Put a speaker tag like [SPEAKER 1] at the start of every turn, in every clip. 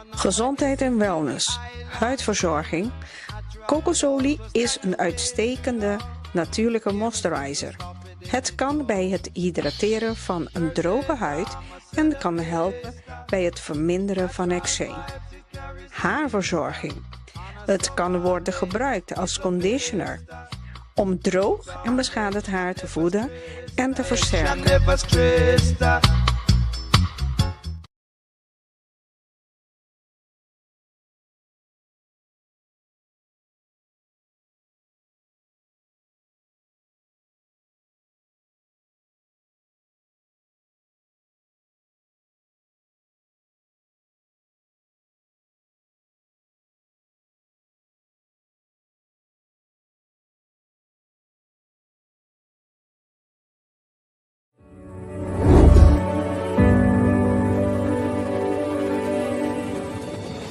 [SPEAKER 1] Gezondheid en wellness, huidverzorging. Kokosolie is een uitstekende natuurlijke moisturizer. Het kan bij het hydrateren van een droge huid en kan helpen bij het verminderen van eczeem. Haarverzorging. Het kan worden gebruikt als conditioner om droog en beschadigd haar te voeden en te versterken.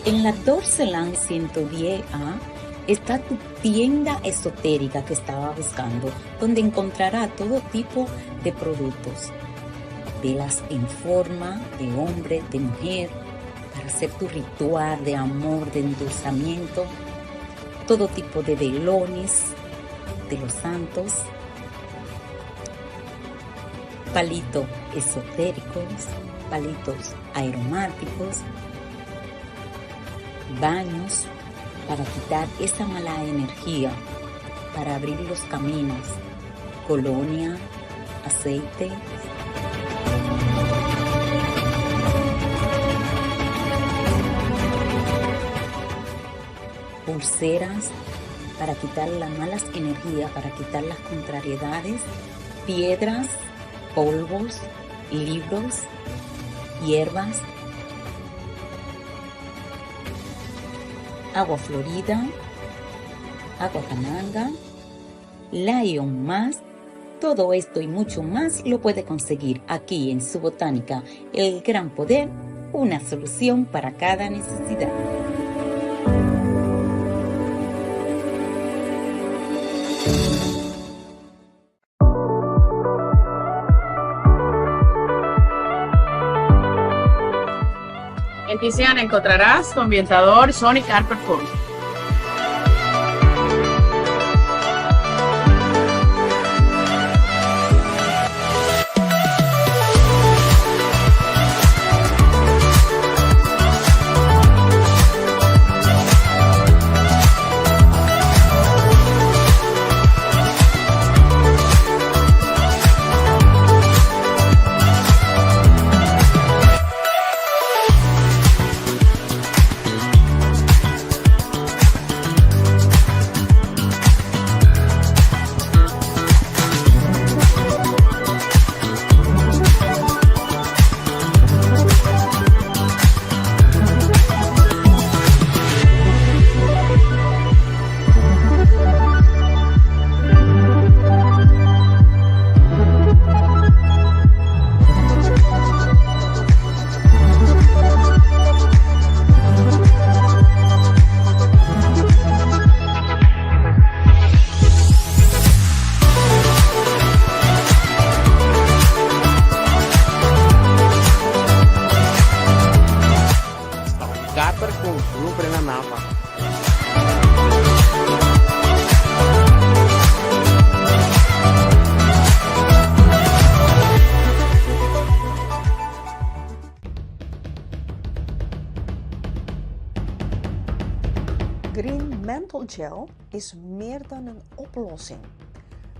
[SPEAKER 2] En la Dorseland 110 A está tu tienda esotérica que estaba buscando, donde encontrará todo tipo de productos. Velas en forma de hombre, de mujer, para hacer tu ritual de amor, de endulzamiento, todo tipo de velones de los santos, palitos esotéricos, palitos aromáticos, baños para quitar esa mala energía, para abrir los caminos, colonia, aceite. Pulseras para quitar las malas energías, para quitar las contrariedades, piedras, polvos, libros, hierbas, agua florida, agua cananga, Lion más. Todo esto y mucho más lo puede conseguir aquí en su botánica, El Gran Poder, una solución para cada necesidad.
[SPEAKER 3] En Tiziana encontrarás tu ambientador Sonic Art Perfume.
[SPEAKER 4] Carper con Lumbre na Napa.
[SPEAKER 1] Green Menthol Gel is meer dan een oplossing.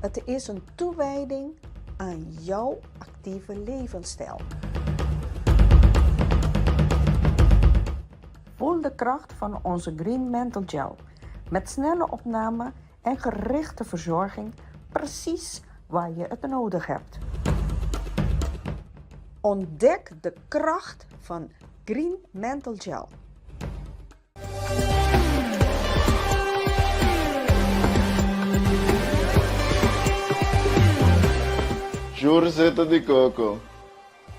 [SPEAKER 1] Het is een toewijding aan jouw actieve levensstijl. Voel de kracht van onze Green Menthol Gel. Met snelle opname en gerichte verzorging precies waar je het nodig hebt. Ontdek de kracht van Green Menthol Gel.
[SPEAKER 5] Shure zeta di coco.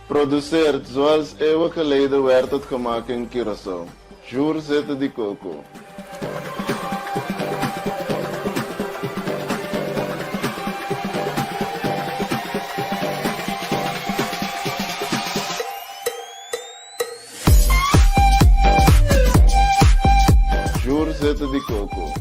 [SPEAKER 5] Produceerd zoals eeuwen geleden werd het gemaakt in Curaçao. Shure zeta di coco. Jur zeta di coco.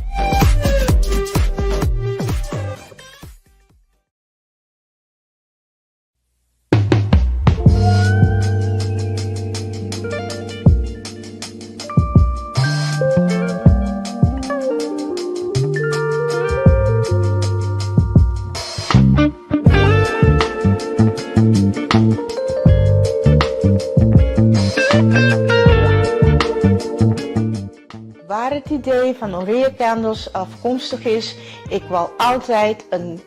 [SPEAKER 6] Waar het idee van Orea Candles afkomstig is, ik wou altijd een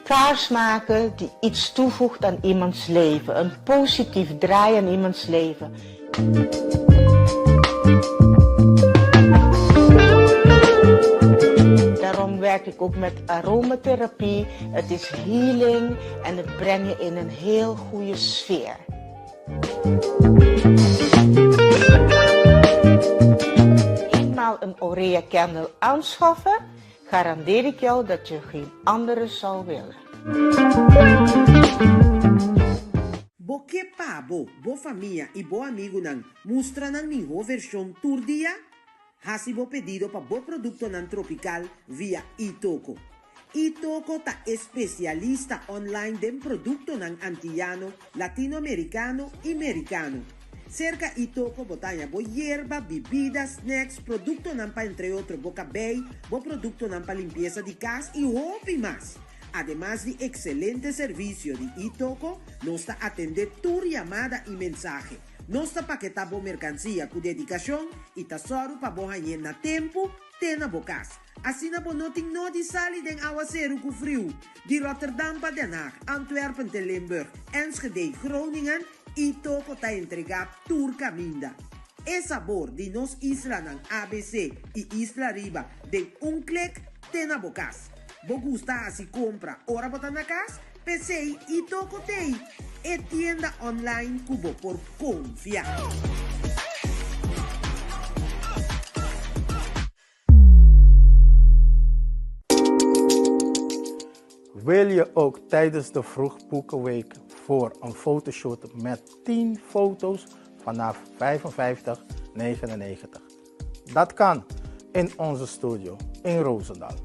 [SPEAKER 6] kaars maken die iets toevoegt aan iemands leven. Een positief draai aan iemands leven. Daarom werk ik ook met aromatherapie. Het is healing en het brengt je in een heel goede sfeer. Eenmaal een Orea Candle aanschaffen, garandeer ik jou dat je geen andere zal willen.
[SPEAKER 7] Bo ke pa bo, bo famia i bo amigunan mustra nan mihó vershon tur dia? Hasi bo pedido pa bo produktonan tropikal via iToko. iToko ta e spesialista online den produktonan antiyano, latinoamerikano i merikano. Serka iToko bo ta haña bo yerba, bibida, snacks, produktonan pa entre otro bo kabei, bo produktonan pa limpiesa di kas i hopi mas! Ademas di ekselente servisio di iToko, nos ta atendé tur yamada i mensahe. Nos ta paketá bo merkansia ku dedikashon i ta sòru pa bo hañ'é na tempu te na bo kas. Asina bo no tin no di sali den awaseru ku friu. Di Rotterdam pa Den Haag, Antwerpen te Limburg, Enschede, Groningen, iToko ta entregá tur kaminda. E sabor di nos islanan ABC i Isla Riba den un klik te na bo kas. Bo gusta hasi kompra ora bo ta na kas? P'esei iToko t'ei, e tienda online ku bo por konfia.
[SPEAKER 8] Wil je ook tijdens de Vroegboekenweek voor een fotoshoot met 10 foto's vanaf 55,99? Dat kan in onze studio in Roosendaal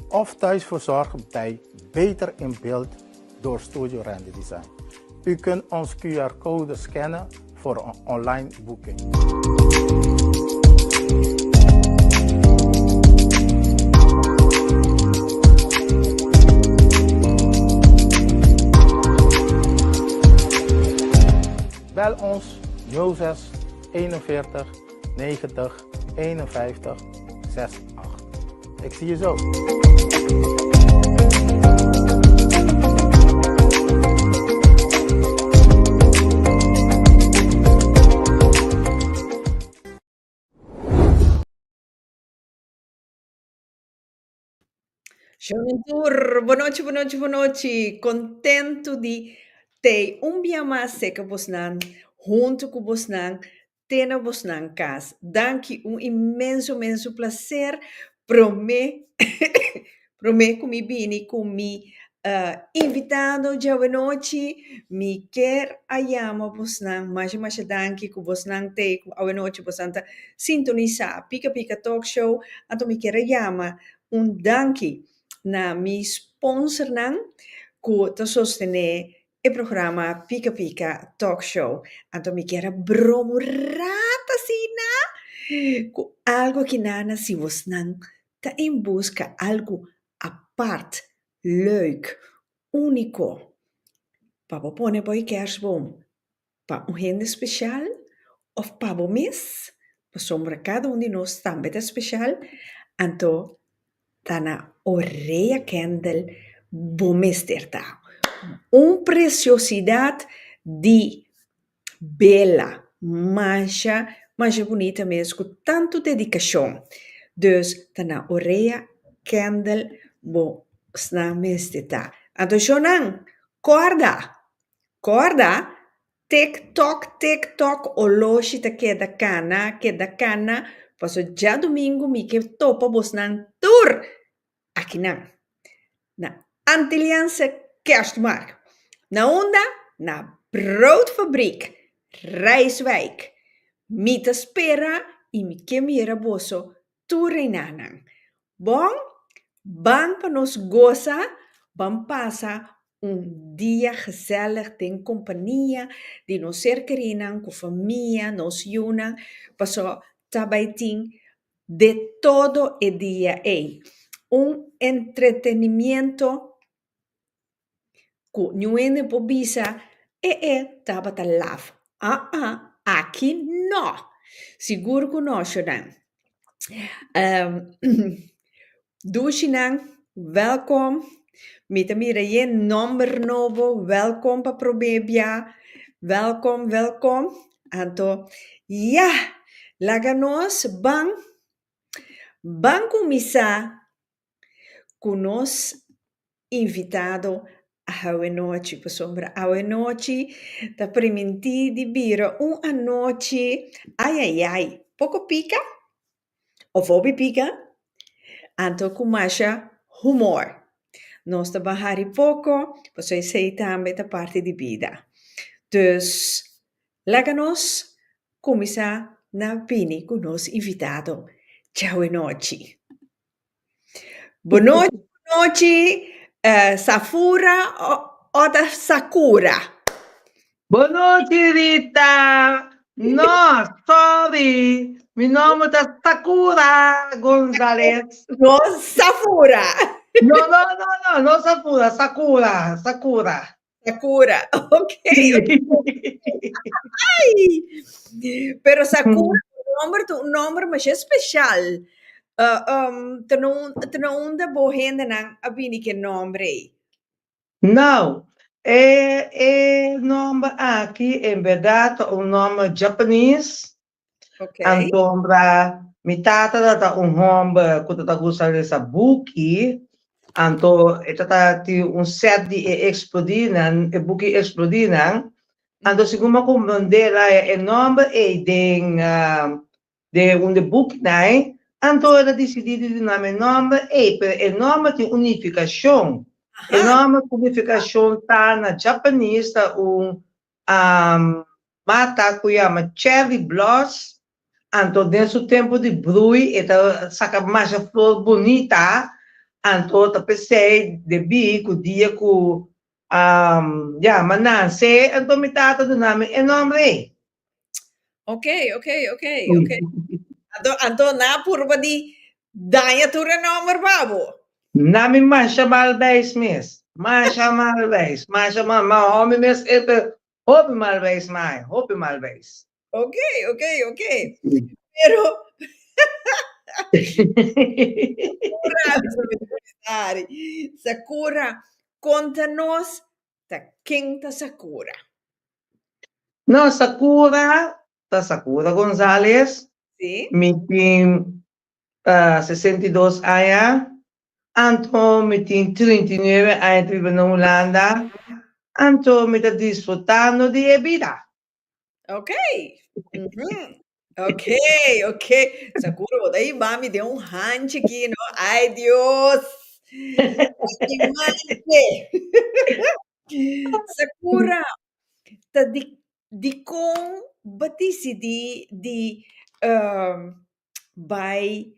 [SPEAKER 8] of thuis verzorgd bij Beter in Beeld door Studio Randy Design. U kunt ons QR-code scannen voor een online boeking. Bel ons 06 41 90 51 68. Ik zie je zo.
[SPEAKER 1] Tur, bonochi, bonochi, bonochi. Kontentu di tei un bia mas seka bosnan, huntu ku bosnan, te na bosnan kas. Danki, un inmenso, inmenso plaser. Promé, promé ku mi bini ku mi invitado djawe-nochi, mi kier a yama bosnan masha masha danki ku bosnan tei ku awe-nochi bosnan ta sintonisá Pika Pika Talk Show. Anto mi kier a yama un danki na mi sponsornan ku ta sostené e programa Pika Pika Talk Show. Anto mi kier a broma un rat asina ku algu akinana si bosnan ta en buska algu apart, leuk, úniko pa bo pone bo e kerstboom pa un hende spesial òf pa bo mes, pasobra kada un di nos tambe ta spesial, anto ta na Orea Candle bo mester ta. Un presiosidat di bela, masha masha bunita mes ku tantu dedikashon. Dus ta na Orea Candle bo snan mester ta. Anto shownan, kòrda, kòrda Tik tok, tik tok, oloshi ta keda kana, keda kana, paso djadumingu mi ke topa bosnan tur akinan na Antilliaanse Kerstmarkt. Na unda? Na Broodfabriek, Rijswijk. Mi ta spera i mi ke mira boso. tur reinanan. Bon, ban pa nos gosa, ban pasa un dia gezellig den kompania di nos ser kerinan, ku famia, nos yunan, paso ta bai tin de todo e dia ei. Un entretenimiento ku niun hende por bisa e e tabata laf. Ah ah, aki no! Sigur ku no, shornan. Dushinan, wèlkom. Mi ta mira yen nòmber nobo, wèlkom pa promé bia. Wèlkom, wèlkom. Anto, ya! Laga nos ban, ban kuminsá ku nos invitado awenochi, pasobra awenochi ta primintí di bira un anochi, ai ai ai, poko pika of hopi pika, anto ku masha humor. Nos ta ban hari poko, pasobra esei tambe ta parti di bida. Dus, laga nos kuminsá na bini ku nos invitado djawenochi. Bonochi, bonochi, eh, Safura o, o ta Sakura?
[SPEAKER 9] Bonochi Rita! No, sorry, mi nomber ta Sakura Gonzalez.
[SPEAKER 1] No Safura.
[SPEAKER 9] No, no, no, no, no Safura, Sakura, Sakura.
[SPEAKER 1] Sakura, ok. Ai! Pero Sakura, nomber ta un nomber masha especial. Uh, um, ta na, ta na unda bo hendenan a bini ke nomber ei?
[SPEAKER 9] Nou, e, e nomber aki en berdad ta un nomber Japanese.
[SPEAKER 1] Ok.
[SPEAKER 9] Antombra mi tata tata un homber ku tata gusta lesa buki, anto e tata tin un set di e eksplodínan, e buki eksplodínan. Anto segun mi a komprondé el a haña e nomber ei den den un di e bukinan ei, anto el a disidí di duna mi e nomber ei, pero e nomber tin un nifikashon. E nomber ku nifikashon ta na japanese ta un Mata ku yama cherry bloss, anto den su tempu di brui e ta saka masha flor bunita, anto ta p'esei debí ku dia ku ya m'a nanse anto mi tata duna mi e nòmber ei.
[SPEAKER 1] Ok, ok, ok, ok. Anto, anto nan a purba di daña tur e nòmber pa bo.
[SPEAKER 9] Na mi masha mal beis mes. Masha mal beis, masha mal. Ma homi mes e ta hopi mal beis mai, hopi mal beis.
[SPEAKER 1] Ok, ok, ok. Pero Sakura, Sakura, konta nos ta ken ta Sakura?
[SPEAKER 9] No, Sakura ta Sakura Gonzalez.
[SPEAKER 1] Sí.
[SPEAKER 9] Mi tin 62 aña, anto mi tin 39 aña ta biba na Hulanda, anto mi ta disfrutando di e bida.
[SPEAKER 1] Ok. Mhm. Ok, ok. Sakura, bo ta hiba mi den un hanchi aki, no? Ay, Dios! Animante! Sakura, ta di dikon bo disidí di bai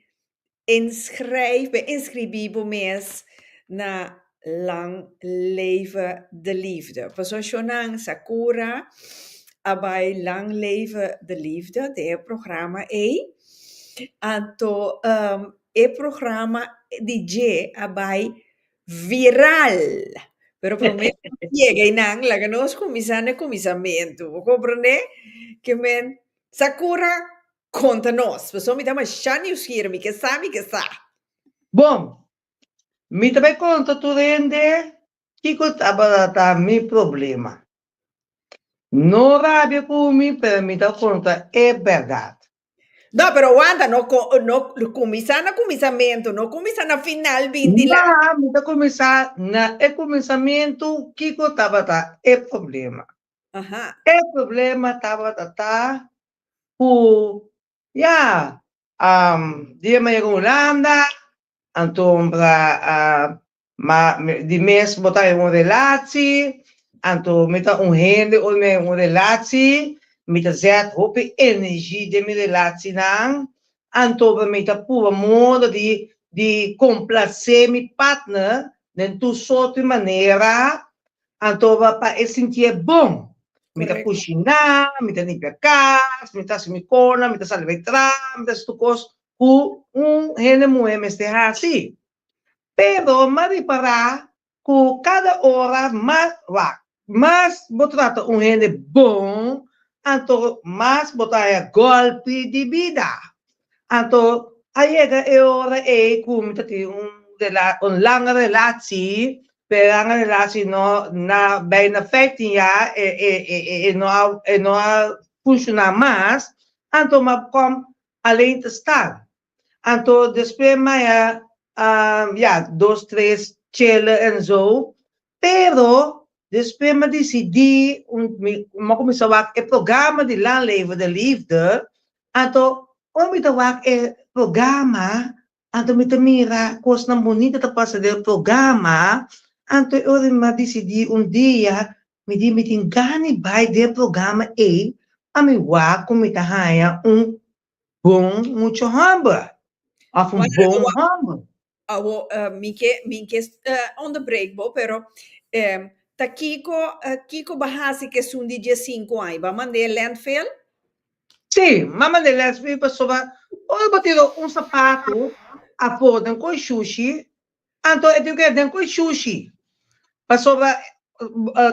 [SPEAKER 1] inschrijf, bai inskribí bo mes na Lang Leve de Liefde. Pasobra shonnan Sakura a bai Lang Leve de Liefde den e programa ei. Anto e programa di dje a bai viral. Pero promé ku nos yega einan laga nos kuminsá na e kuminsamentu. Bo komprendé? Ke men Sakura konta nos, pasobra mi ta masha niusgier, mi ke sa, mi ke sa.
[SPEAKER 9] Bon, mi ta bai konta tur hende kiko tabata mi problema. No rabia ku mi, pero mi ta konta e bèrdat.
[SPEAKER 1] No, pero wanta, no, no kuminsá na kuminsamentu, no kuminsá na final binti la.
[SPEAKER 9] No, mi ta kuminsá na e kuminsamentu kiko tabata e problema.
[SPEAKER 1] Aha.
[SPEAKER 9] E problema tabata ta ku ya dia mi a yega Hulanda anto ma di mes bo ta den un relatie anto mi ta un hende ora mi den un relatie mi ta zet hopi energie den mi relatienan. Anto mi ta purba modo di di komplasé mi partner den tur sorto di manera, anto pa e sintié bon. Mi ta kushiná, mi ta limpia kas, mi ta hasi mi kona, mi ta sali bai traha, mi ta hasi tur kos ku un hende muhé mester hasi. Pero m'a ripará ku kada ora mas wak, mas bo trata un hende bon, anto mas bo ta haña gòlpi di bida. Anto a yega e ora ei ku mi ta tin un rela un langa relatie, pero e langa relatie no na bijna vijftien jaar e e e e no a e no a funshoná mas, anto m'a kòm alleen te staan. Anto despues maya ya dos tres chele en zo, pero despues mi a disidí un mi a kuminsá wak e programa di Lang Leve de Liefde, anto ora mi ta wak e programa anto mi ta mira kosnan bunita ta pasa den e programa, anto e ora mi a disidí un dia mi di mi tin gana di bai den e programa ei pa mi wak ku mi ta haña un bon mucha hòmber òf un bon hòmber.
[SPEAKER 1] Awo mi ke mi ke onderbreek bo pero ta kiko kiko bo a hasi ku esun di diesinku aña? Bo a mand'é landfill?
[SPEAKER 9] Sí, mi a mand'é landfill pasobra ora bo tira un sapatu afó den koi shushi anto e tin ku keda den koi shushi pasobra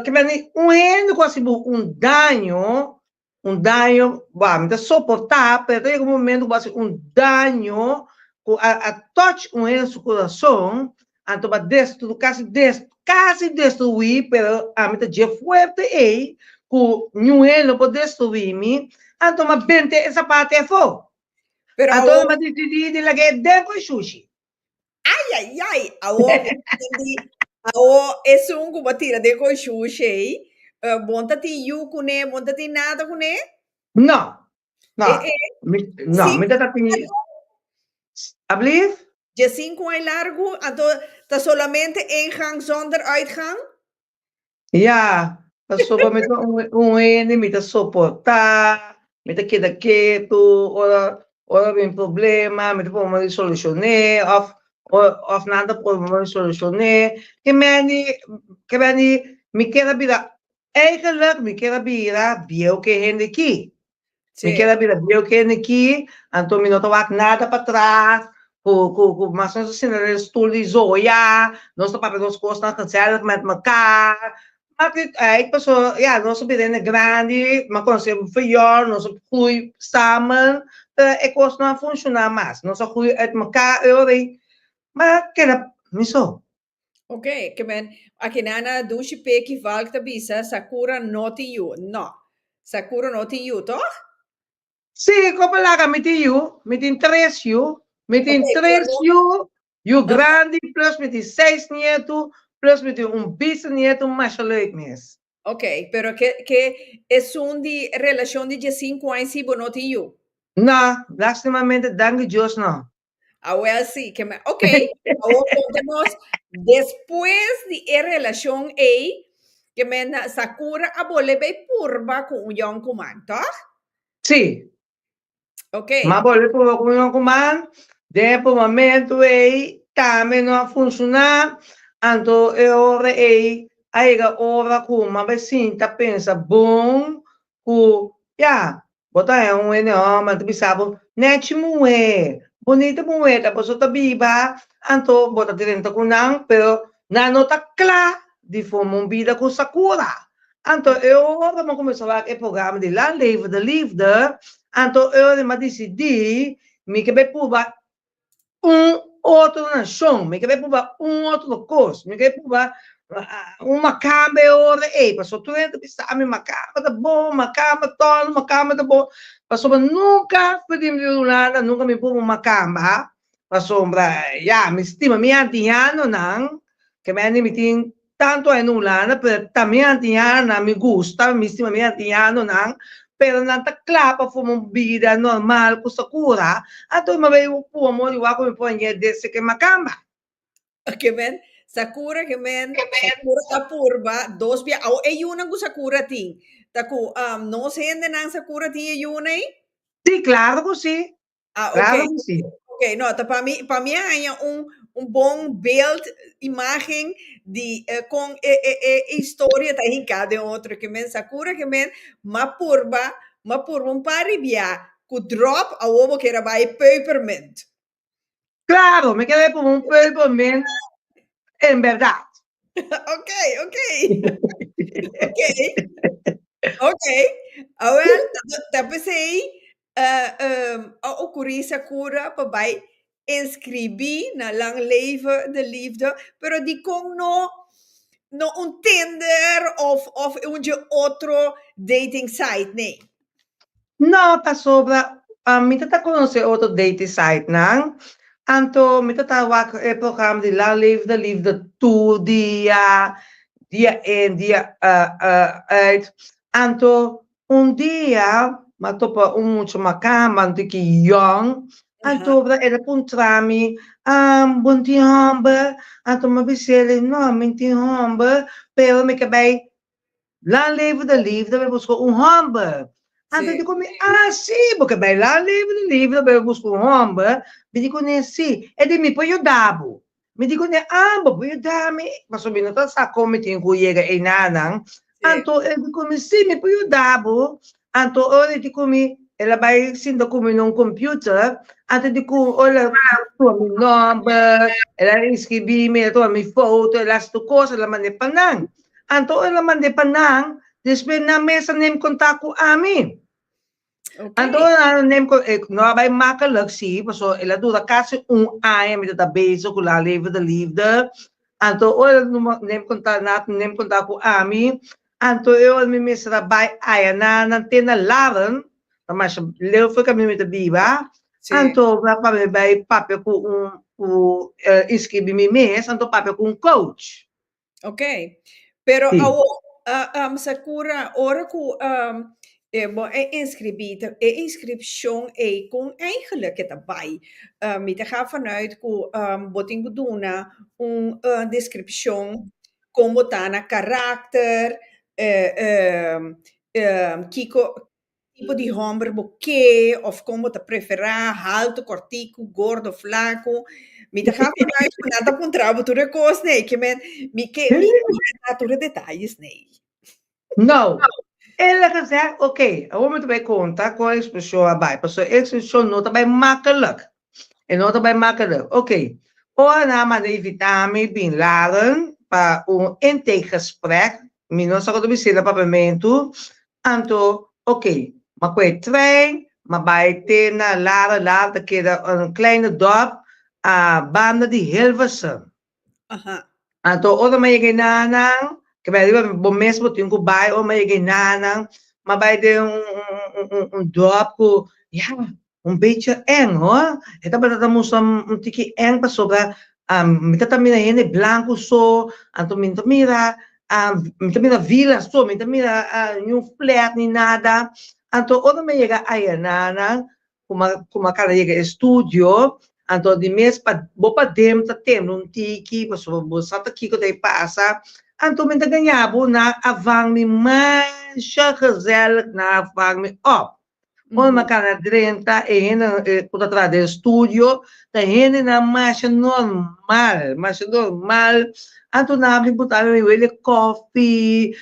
[SPEAKER 9] ke mende un hende ku hasi bo un daño Un daño, bo mi ta soportá, pero ta yega un momento ku bo hasi un daño ku a a touch un hende su kurason, anto bo a destru kasi des kasi destruí, pero ami ta dje fuerte ei ku niun hende no por destruí mi, anto mi a bente e sapato afó.
[SPEAKER 1] Pero
[SPEAKER 9] Anto
[SPEAKER 1] awor
[SPEAKER 9] mi a disidí di lag'é den ku e shushi.
[SPEAKER 1] Ai ai ai, awor mi entendí. Awor esun ku bo tira den kon shushi ei, bo no ta tin yu kuné, bo no ta tin nada kuné?
[SPEAKER 9] No, no,
[SPEAKER 1] E e
[SPEAKER 9] mi no, mi
[SPEAKER 1] sinku
[SPEAKER 9] ta tin Ablief?
[SPEAKER 1] Dje sinku ai largu, anto ta solamente ingang zonder uitgang?
[SPEAKER 9] Ya, pasobra mi ta un un hende mi ta soportá, mi ta keda ketu ora ora bin problema mi ta purba di solushon'é òf òf nan ta purba di solushon'é. Ke meni ke meni mi kier a bira eigenlijk mi kier a bira bieu ke hende aki. Mi kier a bira bieu ke hende aki, anto mi no ta wak nada patras, ku ku ku mas nos ta sinta den stoel di zoya, nos ta papia nos kosnan gezellig met mekaar. Maakt niet uit, pasobra ya, nos a bira hende grandi, mi a konosé Feyor, nos a groei samen, pero e kos no a funshoná mas. Nos a groei uit mekaar e ora ei, mi a keda mi so.
[SPEAKER 1] Ok, ke men akinana dushi peki Valk ta bisa Sakura no tin yu. No. Sakura no tin yu, toch?
[SPEAKER 9] Sí, kopa laga mi tin yu. Mi tin tres yu. Mi tin
[SPEAKER 1] Ok,
[SPEAKER 9] tres
[SPEAKER 1] pero
[SPEAKER 9] yu, yu grandi plus mi tin seis nietu plus mi tin un bisnietu masha leuk mes.
[SPEAKER 1] Ok, pero ke ke esun di relashon di diesinku aña si bo no tin yu?
[SPEAKER 9] No, lastimamente danki Dios no.
[SPEAKER 1] Awel sí, ke me, ok, awor konta nos, despues di e relashon ei, ke men Sakura a bolbe bay purba ku un yònkuman, tòg?
[SPEAKER 9] Sí.
[SPEAKER 1] Ok.
[SPEAKER 9] M'a bolbe purba ku un yònkuman, den e purmamentu ei tambe no a funshoná, anto e ora ei a yega ora ku m'a bay sinta pensa bon ku ya, Bo ta haña un hende hòmber ta bisa bo, Nèchi muhé, bunita muhé ta boso ta biba, anto bo ta drenta ku nan, pero nan no ta kla di forma un bida ku Sakura. Anto e ora mi a kuminsá wak e programa di Lang Leve de Liefde, anto e ora mi a disidí mi ke bai pruba un otro nashon, mi ke bai pruba un otro kos, mi ke bai pruba un makamba e ora ei, pasobra tur hende ta bisa mi makamba ta bon, makamba tòno, makamba ta bon, pasobra nunka for di mi Hulanda nunka mi pruba un makamba, pasobra ya mi stima mi antianonan, ke mende mi tin Tantu ai na Hulanda, pero ta mi antianonan, mi gusta, mi stima mi antianonan, pero nan ta kla pa forma un bida normal ku Sakura, anto mi bai pua mori wak ku mi por hañ'é dese ke makamba.
[SPEAKER 1] Ke men, Sakura ke men, Sakura a purba dos bia, awo e yunan ku Sakura tin, ta ku nos hendenan Sakura tin e yuna ei?
[SPEAKER 9] Sí, klaro ku sí.
[SPEAKER 1] Ah,
[SPEAKER 9] Claro
[SPEAKER 1] ok.
[SPEAKER 9] ku si.
[SPEAKER 1] Ok, no, ta pa mi, pa mi haña un, un bon beeld, imagen di eh, kon e, e, e historia ta hinká den otro. Ke men Sakura ke men m'a purba, m'a purba un par di bia ku drop awor bo kier a bai pepermint.
[SPEAKER 9] Claro, mi kier a bai purba un pepermint en berdad.
[SPEAKER 1] Ok, ok. Ok. Ok. Awel, ta p'esei a ocurri Sakura pa bai inscribi na Lang Leve de Liefde, pero dikon no no un Tinder of of un dje otro dating site nee?
[SPEAKER 9] No, pasobra mi ta ta conoce otro dating sitenan, anto mi ta ta wak e programa di Lang Leve de Liefde tur dia, dia in dia uit, anto Un dia m'a topa un mucha makamba, un tiki yòn, anto el a puntra mi, Bo no tin hòmber? Anto m'a bis'el, No, mi no tin hòmber, pero mi ke bai Lang Leve de Liefde bai buska un hòmber. Anto el di ku mi, Ah, sí, bo ke bai Lang Leve de Liefde bai buska un hòmber? Mi di kuné, Sí. El di, Mi por yuda bo. Mi di kuné, Ah, bo por yuda mi? Pasobra mi no ta sa kon mi tin ku yega einanan. Anto el di ku mi, Sí, mi por yuda bo. Anto ora el di ku mi, el a bai sinta ku mi na un computer, anto el di ku ora el a tuma mi nòmber, el a inskribí mi, el a tuma mi foto, el a hasi tur kos, el a mand'é pa nan. Anto ora el a mand'é pa nan, despues nan mes a nem kontak ku ami. Anto nan nem kon e no a bai makkelijk si, pasobra el a dura kasi un aña mi ta bezig ku Lang Leve de Liefde. Anto ora el nem konta nan nem konta ku ami, anto e ora mi mester a bai aya na nan te na Laren, ta masha leu for kaminda mi ta biba, anto pa mi bai papia ku un ku inscribi mi mes, anto papia ku un coach.
[SPEAKER 1] Ok. Pero
[SPEAKER 9] Sí.
[SPEAKER 1] awo, uh, um, Sakura, ora ku um, eh, bo e inscribí, ta- e inscripción ei kon eigenlijk e ta bai? Uh, mi ta ga vanuit ku um, bo tin ku duna un uh, descripción kon bo ta na karakter, eh, ehm, ehm, kiko tipo di homber bo ke of kon bo ta preferá, haltu, kòrtiku, gordo, flaku. Mi ta ga vanuit ku nan ta puntra bo tur e kos nei, ke men mi ke mi sa tur e detayes nei.
[SPEAKER 9] No. El a gezegd, oké, awor mi ta bai konta kon e ekspreshon a bai, pasobra e ekspreshon no ta bai makkelijk. E no ta bai makkelijk. Oké, ora nan a manda invitá mi bin Laren pa un intakegesprek, mi no sa kon ta bis'é na papiamentu, Anto, ok, m'a koe trein, m'a bai te na Laren, Laren ta keda un kleine dorp a banda di Hilversum. Anto ora m'a yega enanan, ke bai riba bo mes bo tin ku bai, ora m'a yega enanan, m'a bai den un un un dorp ku, ya, Un bechi eng hoor. E tabata ta mustra un tiki eng pasobra mi ta ta mira hende blanco so, anto mi no ta mira mi ta mira vila so, mi no ta mira niun flat ni nada. Anto ora mi a yega ayanana ku mi ku mi a kaba yega e studio, anto di mes pa bo paden ta tembla un tiki pasobra bo sa ta kiko ta e pasa, anto mi ta gaña bo nan a vang mi masha gezellig nan a vang mi op. Ora mi a kana drenta e hendenan ku ta traha den studio ta hendenan masha normal, masha normal. Anto nan a bin buta mi wele kòfi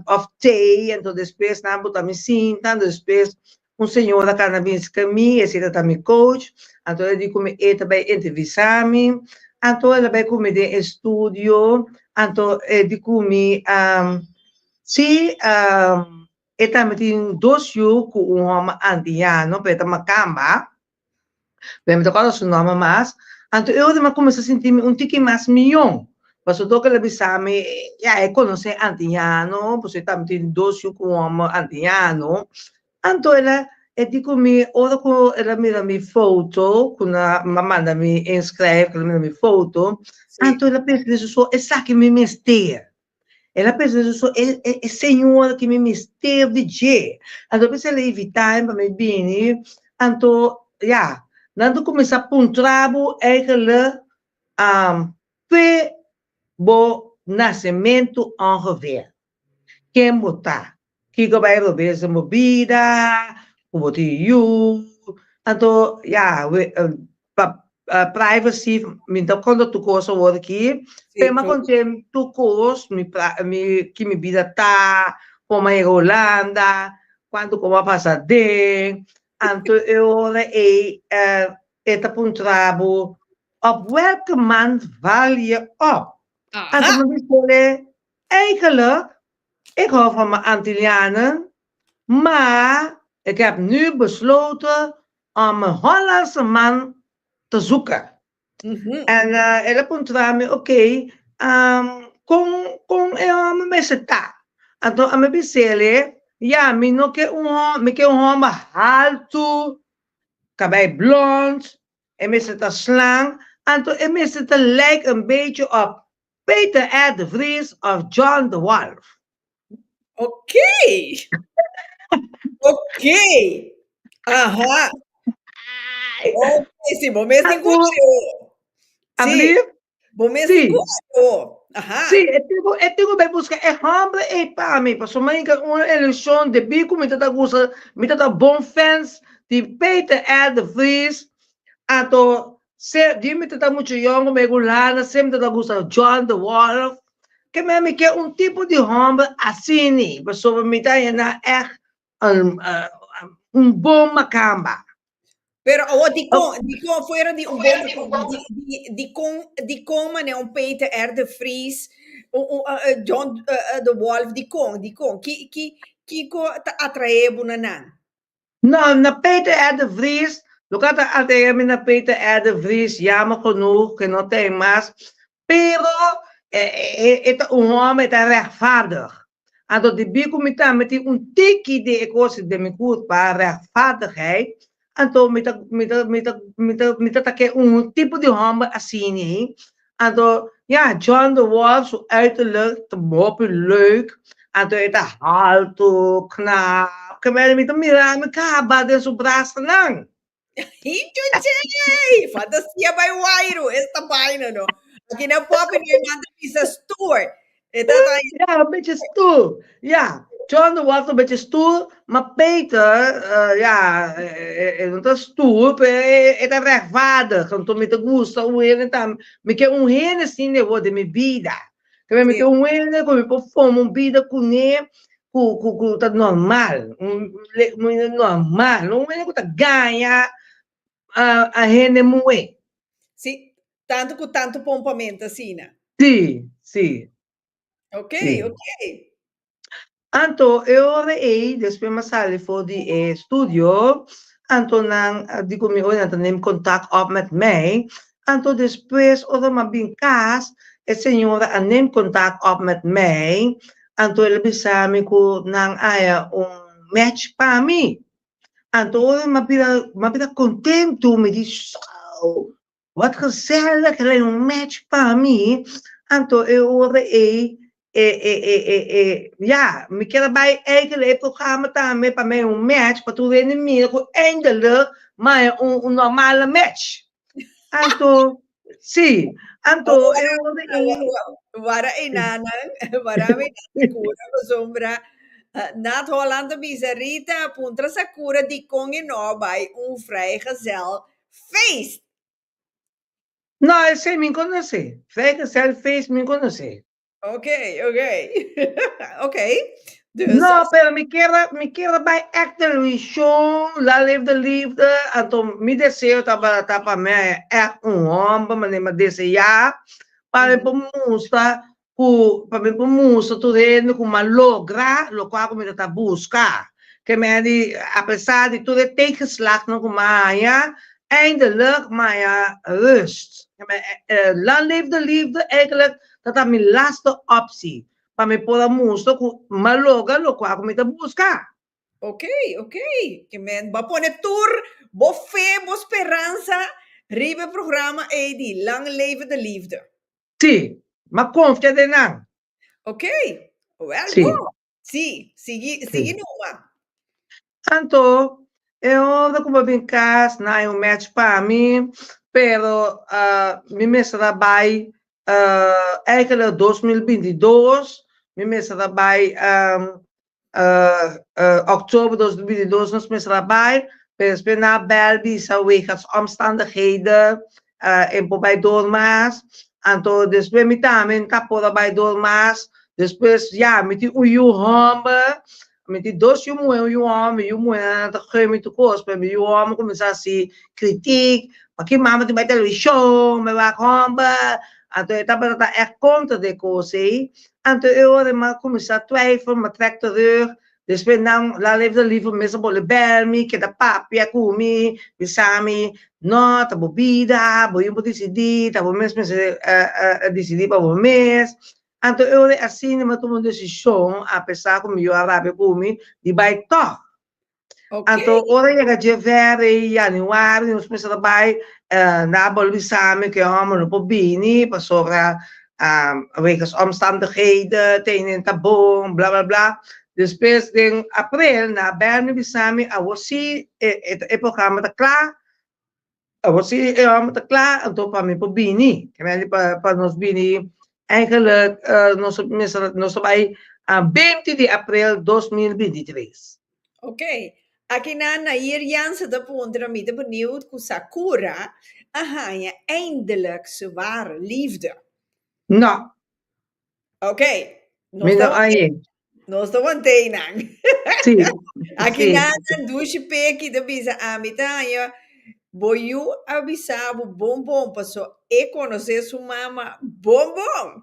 [SPEAKER 9] òf tei, anto despues nan a buta mi sinta, anto despues un señora a kana bin serka mi, esei ta ta mi coach, anto el a di ku mi e ta bai entrevistá mi, anto el a bai ku mi den e studio, anto e di ku mi, si. E tambe tin dos yu ku un hòmber antiano, pero e ta makamba. Pero mi ta kòrda su nòmber mas. Anto e ora mi a kuminsá sinti mi un tiki mas mion. Pasobra tur kel a bisa mi, ya, e konosé antiano, pasobra e tambe tin dos yu ku un hòmber antiano. Anto el a e di ku mi, ora ku el a mira mi foto, ku nan a manda mi inskrijf, ku el a mira mi foto, anto el a pensa den su so, esaki mi mester. El a pensa den su so, e e e señora ki mi mester di dje. Anto p'esei el a invitá mi pa mi bini. Anto, ya, nan ta kuminsá puntra bo eigenlijk fe bo nasementu ongeveer. Ken bo ta? Kiko bai robes den bo bida? Ku bo tin yu? Anto ya, we, pa privacy mi ta konta tur kos awor aki, pero mi a kont'é tur kos, mi mi ki mi bida ta, kon mi a yega Hulanda, kuantu kon mi a pasa aden, anto e ora ei e ta puntra bo, op welke maand val je op? Anto mi bis'é, eigenlijk, ik hou van mijn Antillianen, maar ik heb nu besloten om een Hollandse man te zoeken. En el a puntra mi, oké, kon kon e hòmber mester ta? Anto ami bis'é, ya, mi no ke un hòmber, mi ke un hòmber haltu, kabei blond, e mester ta slank, anto e mester ta lijk een beetje op Peter R. de Vries of John de Wolf.
[SPEAKER 10] Oké. Oké. Aha. Oké, si bo mes tin ku
[SPEAKER 9] Sí.
[SPEAKER 10] Bo mes tin ku Aha.
[SPEAKER 9] Sí, e tin e tin ku bai buska e hòmber ei pa mi, pasobra mi un ilushon debí ku mi ta ta gusta, mi ta ta bon fans di Peter R. de Vries, anto Se di mi ta mucho yongo mi Hulanda semper ta gusta John de Wolf ke me mi ke un tipo di homber asini pasobra mi ta yena echt un un bon makamba.
[SPEAKER 10] Pero awo dikon dikon fuera di un bon makamba di di dikon dikon mane un Peter R de Vries un un John de Wolf dikon dikon ki ki kiko ta atrae bo na nan?
[SPEAKER 9] No, na Peter R. de Vries, loke a ta atrae mi na Peter R. de Vries, jammer genoeg ke no ta ei mas, pero e ta un hòmber, e ta rechtvaardig. Anto debí ku mi tambe tin un tiki di e kos den mi kurpa, rechtvaardigheid, anto mi ta mi ta mi ta mi ta mi ta ta ke un tipo di hòmber asina. Anto, ya, John de Wolf su uiterlijk ta hopi leuk. Anto e ta haltu, knap. Kemey mi ta mira mi kaba den su brasanan.
[SPEAKER 10] Hinchuchey! Fantasia bai wairu, esta baina no. Aki na popi no e manda bisa stoer. E ta ta
[SPEAKER 9] Ja, een beetje stoer. Ja, John de Wolf een beetje stoer, maar Peter, uh, ja, e no ta stoer, pero e ta rechtvaardig. Anto mi ta gusta un hende tam, mi ke un hende sin de den mi bida. Ke mi ke un hende ku mi por forma un bida kuné ku ku ku ta normal, un un normal, no un hende ku ta gaña a hende muhé.
[SPEAKER 10] Sí, tanto ku tanto pompamento asina.
[SPEAKER 9] Sí, sí.
[SPEAKER 10] Ok,
[SPEAKER 9] Sí.
[SPEAKER 10] ok.
[SPEAKER 9] Anto e ora ei, despues mi a sali for di e studio, anto nan a di ku mi, oye, nan ta neem contact op met mij. Anto despues ora mi a bin kas, e señora a neem contact op met mij, anto el a bisa mi ku nan a haya un match pa mi. Anto ora mi a bira, mi a bira kontentu, mi di, so, wat gezellig, el a un match pa mi. Anto e ora ei, e, e, e, e, e, ya, mi kier a bai eigenlijk e programa tambe pa mi un match, pa tur hende mira ku eindelijk mi a un, un normale match. Anto, sí, anto e ora ei.
[SPEAKER 10] Wara enanan, wara mi Sakura pasobra Nat Holland a bisa Rita puntra Sakura dikon e no a bai un vrijgezel feest.
[SPEAKER 9] No, esei mi konosé. Vrijgezel feest mi konosé.
[SPEAKER 10] Ok, ok. Ok. Dus,
[SPEAKER 9] No, pero mi kier a, mi kier a bai echt televishon, Lang Leve de Liefde, anto mi deseo tabata pa mi haña echt un hòmber manera mi a deseá, pa mi por mustra ku, pa mi por mustra tur hende ku mi a logra lokual ku mi ta ta buska. Ke mi a di, apesar di tur e tegenslagnan ku mi a haña, eindelijk mi a haña rust. Lang Leve de Liefde eigenlijk ta ta mi laste optie pa mi por a mustra ku mi a logra lokual ku mi ta buska.
[SPEAKER 10] Ok, ok. Ke men bo a pone tur bo fe, bo speransa riba e programa ei di Lang Leve de Liefde.
[SPEAKER 9] Sí, mi a konfia den nan.
[SPEAKER 10] Ok, wel
[SPEAKER 9] Sí.
[SPEAKER 10] bon. Sí, sigui,
[SPEAKER 9] Sí.
[SPEAKER 10] sigui numa.
[SPEAKER 9] Anto, e ora ku bo bin kas, nan hay un match pa mi, pero mi mester a bai eigenlijk 2022, mi mester a bai oktober 2022 nos mester a bai, Pero despues nan a bel bisa wegens omstandigheden e por bai door mas. Anto despues mi tambe no ta por a bai door mas. Despues ya mi tin un yu homber, mi tin dos yu muhe un yu homber, mi yu muhenan ta geu mi tur kos, pero mi yu homber kuminsá hasi kritiek, paki mama tin bai televishon, bai wak homber, anto e tabata ta ègt kontra di e kos ei. Anto e ora mi a kuminsá twijfel, mi a trèk terug, Despues nan la leefde lieve mes a bolbe bel mi, keda papia ku mi, bisa mi, No, ta bo bida, bo yu por disidí, ta bo mes mester disidí pa bo mes. Anto e ora asina mi a tuma un desishon, apesar ku mi yu a rabia ku mi, di bai tòg. Anto ora yega dje vèr ei yanüari nos mester a bai, nan a bolbe bisa mi ku e hòmber no por bini pasobra wegens omstandigheden, tenen ta bon, bla bla bla. Despues den aprel nan a bel mi bisa mi awor si e programa ta kla, awor si e hòmber ta kla anto pa mi por bini, pa nos bini eigenlijk nos mester nos ta bai 20 di aprel 2023.
[SPEAKER 10] Ok, aki nan Nair Jansen ta puntra mi ta benieuwd ku Sakura a haña eindelijk su ware liefde.
[SPEAKER 9] No.
[SPEAKER 10] Ok, nos
[SPEAKER 9] Mi no
[SPEAKER 10] ta
[SPEAKER 9] hañ'é.
[SPEAKER 10] nos ta want'é nan.
[SPEAKER 9] Sí,
[SPEAKER 10] Aki
[SPEAKER 9] sí.
[SPEAKER 10] nan nan dushi peki ta bisa ami ta haña bo yu a bisa bo bon bon paso e konosé su mama bon bon.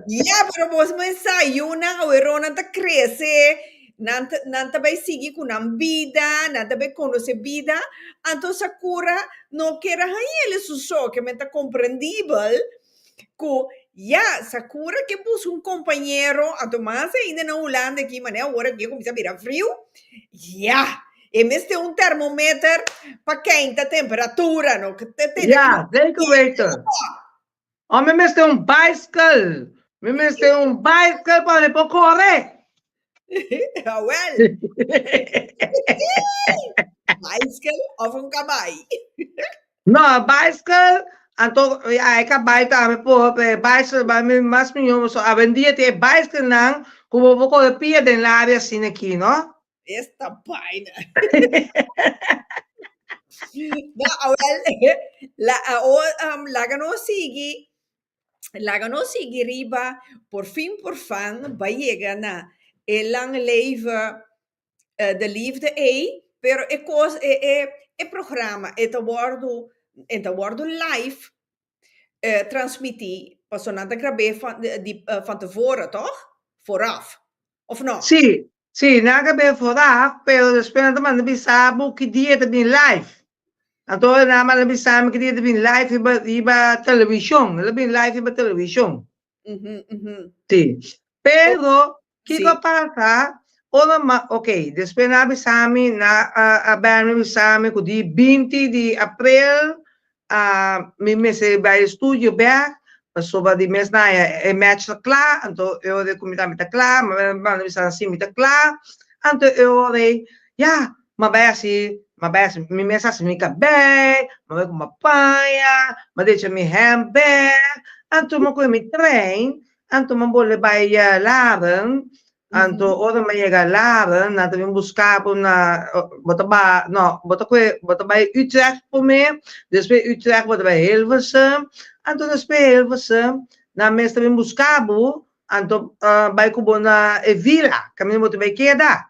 [SPEAKER 10] Ya, pero bos mes sa, yunan aweronan ta krese, nan ta, nan ta bai sigui ku nan bida, nan ta bai konosé bida, anto Sakura no kier a hañ'el su so, ke men ta komprendibel ku ya, Sakura ke buska un kompañero, anto mas ainda na Hulanda aki, manera awor aki a kuminsá bira friu, ya, E mester un termometer pa keinta temperatura, no?
[SPEAKER 9] Ja, zeker weten. Oh, mi mester un bicycle. Mi mester un bicycle pa mi por kore.
[SPEAKER 10] Awel. Bicycle of un kabai?
[SPEAKER 9] No, bicycle, anto ya e kabai tambe por, pero e bicycle ba mi mas mihó, so awendia tin e bicycle nan ku bo por kore pia den laria asina aki, no?
[SPEAKER 10] Esta vaina. No, awel, la, o, um, laga nos sigui, laga nos sigui riba, por fin por fan, ba yega na e lang leve eh, de liefde ei, pero e kos, e, e, e programa, e ta wordu, e ta wordu live eh, transmití, paso nan ta grab'é van, di, van tevoren, toch? Vooraf, of no?
[SPEAKER 9] Sí, sí, nan a grab'é vooraf, pero despues nan ta manda bisa bo ki dia ta bin live. Anto nan a manda bisa mi ki dia ta bin live riba, riba televishon. El a bin live riba televishon. Sí. Pero, kiko a pasa? Ora ma, ok, despues nan a bisa mi, nan a bel mi bisa mi ku di binti di aprel mi mester bai e studio bek, pasobra di mes nan e match ta kla, anto e ora ku mi tambe ta kla, mi a manda bisa nan si mi ta kla, anto e ora ei, ya, mi a bai hasi, mi a bai hasi, mi mes a hasi mi kabei, mi a bai ku mi paña, mi a decha mi handbag, anto mi a kohe mi trein, Anto mi a bolbe bai Laren, anto ora mi a yega Laren, nan ta bin buska bo na, bo ta ba, no, bo ta kohe, bo ta bai Utrecht promé, despues Utrecht bo ta bai Hilversum, anto despues Hilversum, nan mes ta bin buska bo, anto bai ku bo na e vila, kaminda bo ta bai keda.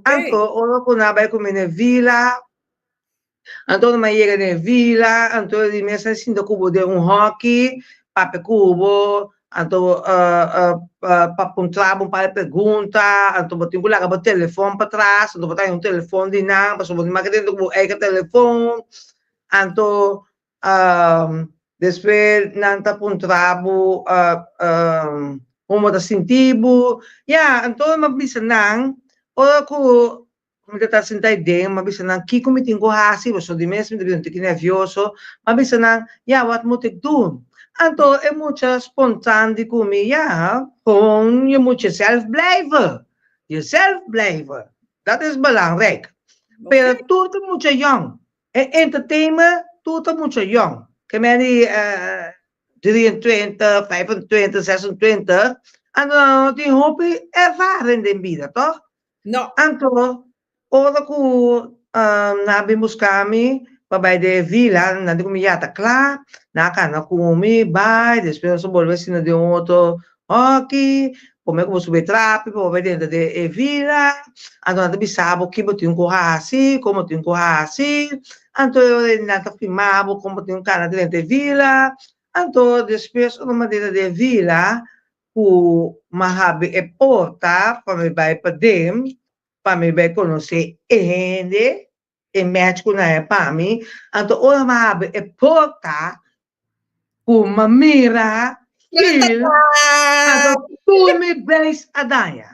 [SPEAKER 9] Anto ora ku nan a bai ku mi na e vila, Anto mi a yega den e vila, anto di mes a sinta ku bo den un hòki, papia ku bo, anto pa puntra bo un par di pregunta, anto bo tin ku laga bo telefòn patras, anto bo ta haña un telefòn di nan, pasobra bo no make dentro ku bo eigen telefòn, anto despues nan ta puntra bo kon bo ta sinti bo, ya, anto mi a bisa nan, ora ku Mi ta ta sinta ei den, m'a bisa nan kiko mi tin ku hasi, pasobra di mes mi ta bira un tiki nervioso. M'a bisa nan, ya, wat moet ik doen? Anto e mucha spontaan di ku mi, ya, gewoon je moet jezelf blijven. Jezelf blijven. Dat is belangrijk. Pero tur ta mucha yong. E entertainment tur ta mucha yong. Ke men di 23, 25, 26, anto nan no tin hopi ervaring den bida, toch?
[SPEAKER 10] No.
[SPEAKER 9] Anto. Ora ku nan a bin buska mi pa bai den e vila, nan di ku mi ya ta kla, nan a kana ku mi bai, despues nos a bolbe asina den un otro hòki, promé ku bo subi e trapi pa bo bai drenta den e vila, anto nan ta bisa bo ki bo tin ku hasi, kon bo tin ku hasi, anto e ora ei nan ta firma bo kon bo tin ku kana drenta e vila, anto despues ora mi a drenta den e vila ku mi a habri e porta pa mi bai paden, pa mi bai konosé e hende, e match ku nan e pa mi. Anto ora mi a habri e porta ku mi a mira Gil, anto tur mi beis a daña.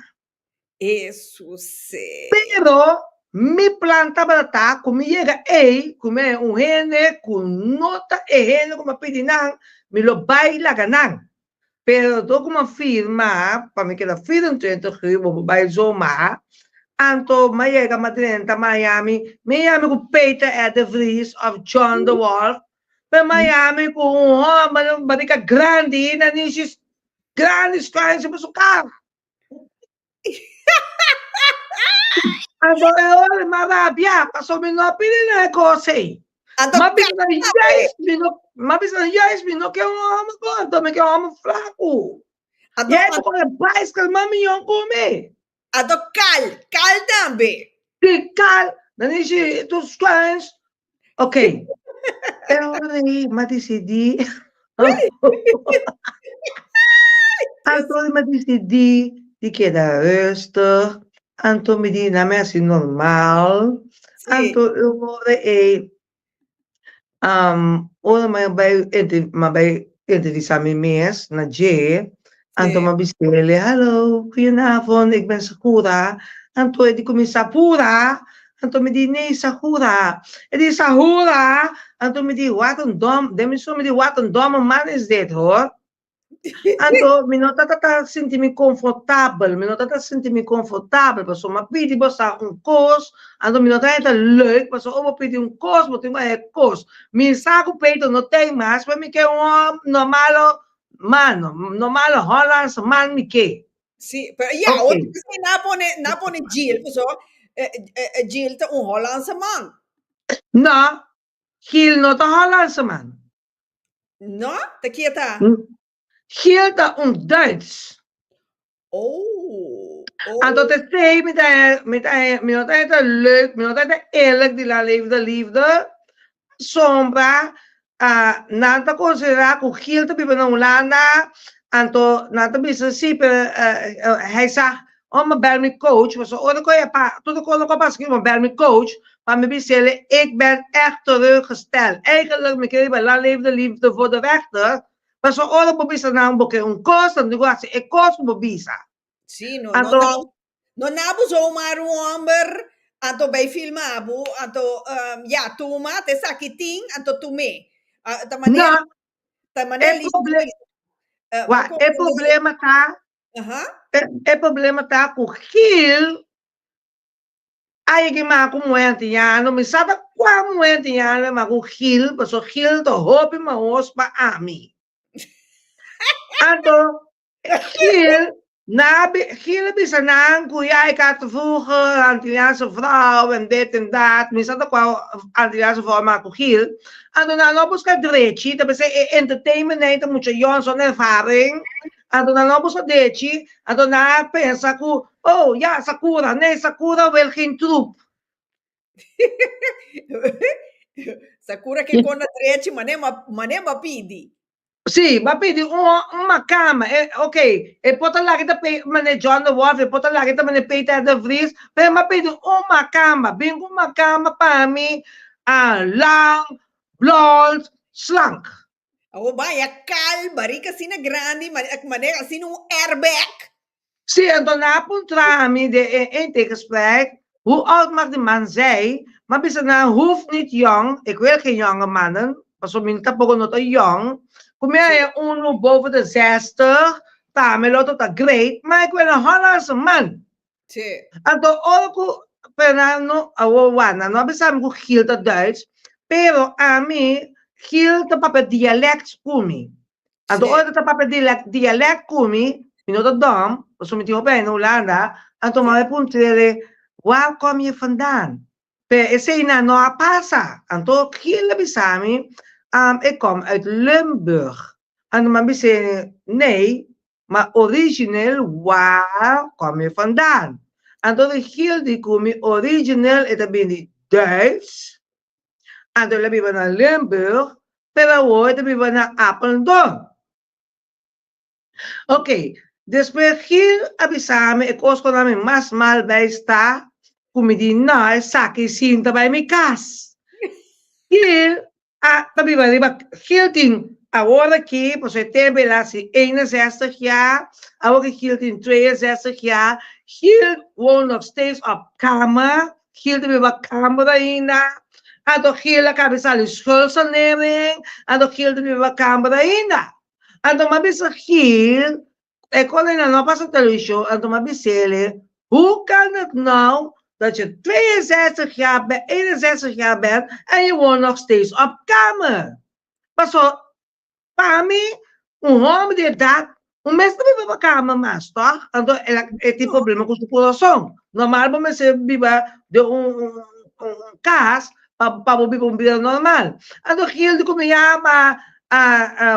[SPEAKER 10] Jesuse.
[SPEAKER 9] Pero mi plan tabata ta ku mi yega ei, ku mi haña un hende ku no ta e hende ku mi a pidi nan, mi lo bai laga nan. Pero dor ku mi a firma pa mi keda 24 uur, bo por bai zomaar, anto mi a yega mi a drenta Miami, mi a yami ku Peter R. de Vries of John de Wolf, pero mi a yami ku un hòmber un barika grandi na nishi grandi schuin riba su kara. Anto e ora mi a rabia, pasobra mi no a pidi nan e kos ei.
[SPEAKER 10] Anto
[SPEAKER 9] Mi a bisa nan
[SPEAKER 10] kaba
[SPEAKER 9] juist, mi no, mi a bisa nan juist, mi no ke un hòmber gordo, mi ke un hòmber flaku.
[SPEAKER 10] Anto,
[SPEAKER 9] Jij por kore baiskel mas mihó ku mi.
[SPEAKER 10] anto kal, kal tambe.
[SPEAKER 9] Di kal, nan dici tur schuins. Ok, e ora ei mi a disidí, anto mi a disidí di keda rustig, anto mi di nan mi hasi normal,
[SPEAKER 10] Sí.
[SPEAKER 9] anto e ora ei ora mi a bai mi a bai entrevistá mi mes na dje, anto mi a bis'el, hallo, goedenavond, ik ben Sahura, anto e di kuminsá pura, anto mi di, nee Sahura, e di Sahura, anto mi di, wat een dom, den mi so mi di, wat een domme man is dit hoor. Anto mi no tabata sinti mi konfortabel, mi no tabata sinti mi konfortabel pasobra mi a pidi bo sa un kos, anto mi no ta heta leuk pasobra ora bo pidi un kos bo tin ku haña e kos. Mi sa ku Peter no ten mas, pero mi ke un hòmber normalo man, normalo Hollandse man mi ke.
[SPEAKER 10] Sí, pero ya,
[SPEAKER 9] Ok.
[SPEAKER 10] otro bes na pone, na pone Jill, pasobra Jill ta un Hollandse man.
[SPEAKER 9] No, Gil no ta Hollandse man.
[SPEAKER 10] No, ta kie ta?
[SPEAKER 9] Giel ta un Duits.
[SPEAKER 10] Oh, oh.
[SPEAKER 9] Anto te sei mi ta mi ta mi no ta ta leuk, mi no ta ta eerlijk di la liefde liefde. Sombra ah, nan ta considera ku Giel ta biba na Hulanda, anto nan ta bisa si, pero uh, hij zag Oh mi bel mi coach, pasobra ora ku e pa tur kos ku a pasa aki mi bel mi coach pa mi bis'el ik ben echt teleurgesteld. Eigenlijk mi ke riba Lang Leve de Liefde voor de rechter, pasobra ora bo bisa nan bo ke un kos nan tin ku hasi e kos ku bo bisa.
[SPEAKER 10] Sí, no, no,
[SPEAKER 9] Anto
[SPEAKER 10] no, no na bo zomaar un homber, anto bay filma bo, anto um, ja, tuma, te esaki tin, anto tum'é. Ah, ta manera,
[SPEAKER 9] no,
[SPEAKER 10] ta manera
[SPEAKER 9] e
[SPEAKER 10] Lisa
[SPEAKER 9] proble
[SPEAKER 10] bisa. Eh,
[SPEAKER 9] wa,
[SPEAKER 10] bo
[SPEAKER 9] e
[SPEAKER 10] comprende?
[SPEAKER 9] problema ta
[SPEAKER 10] Aha.
[SPEAKER 9] E, e problema ta ku Gil a yega ma ku muhé antiano, mi sa ta kua muhé antiano ma ku Gil, paso Gil ta hopi mahos pa ami. Anto Gil, na bi, Gil a bisa nan ku ja, ik had vroeger een Antilliaanse vrouw en dit en dat, mi sa ta kua Antilliaanse vrouw ma ku Gil. Anto nan no buska drechi, ta pensé e entertainment nei ta mucha yon zonder ervaring. Anto nan no busca dechi, anto nan a pensa cu, oh, ja, Sakura, nee, Sakura wil geen troep.
[SPEAKER 10] Sakura ke kona drechi, mane ma, mane ma pidi.
[SPEAKER 9] Sí, ma pidi un, un makama. E, ok, e por ta laga ta pe, mane John de Wolf, e por ta laga ta mane Peter de Vries, pero ma pidi un makama, bin cu un makama pa mi, ah, lang, blond, slank.
[SPEAKER 10] Awor baya kal, barika asina grandi, manera asina un airbag.
[SPEAKER 9] Sí, anto nan a puntra mi den e intakegesprek, hoe oud mag die man zijn? M'a bisa nan, hoeft niet jong, ik wil geen jonge mannen, pasobra mi tampoco no ta jong, ku mi haña unu boven de zestig, ta mi lo ta great, ma ik wil een Hollandse man.
[SPEAKER 10] Sí.
[SPEAKER 9] Anto ora ku pero nan no awor wak nan no a bisa mi ku Gil ta Duits, pero ami Gil ta papia dialect ku mi. Anto
[SPEAKER 10] Sí.
[SPEAKER 9] ora ta papia dialect dialect ku mi, mi no ta dòm, pasobra mi tin hopi aña na Hulanda, anto
[SPEAKER 10] Sí.
[SPEAKER 9] mama e puntr'e. Waar kom je vandaan? Pero eseinan no a pasa. Anto Giel a bisa mi, Ik kom uit Limburg. Anto mi a bis'é, Nee, maar origineel waar kom je vandaan? Anto di Giel di ku mi origineel e ta bini di Duits, anto el a biba na Limburg, pero awor e ta biba na Apeldoorn. Ok, despues Gil a bisa mi e kos ku na mi mas mal bai sta ku mi di no esaki sinta bai mi kas. Gil a ta biba riba Gil tin awor aki pasobra e tempu el a hasi 61 jaar, awor ki Gil tin 62 jaar, Gil woont nog steeds op kamer, Gil ta biba kamer ainda, anto Gil a kaba di sali schuldsanering, anto Gil ta biba kamer ainda. Anto m'a bisa Gil, e konena no a pasa televishon, anto m'a bis'ele, hoe kan het nou dat je 62 jaar bent, 61 jaar bent en je woont nog steeds op kamer? Paso, pa mi, un hòmber di edat, un mes ta biba pa kamer mas, tòg? Anto el a, e tin problema ku su kurason. Normal bo mester biba den un, un, un kas pa, pa bo biba un bida normal. Anto Gil di ku mi ya, ma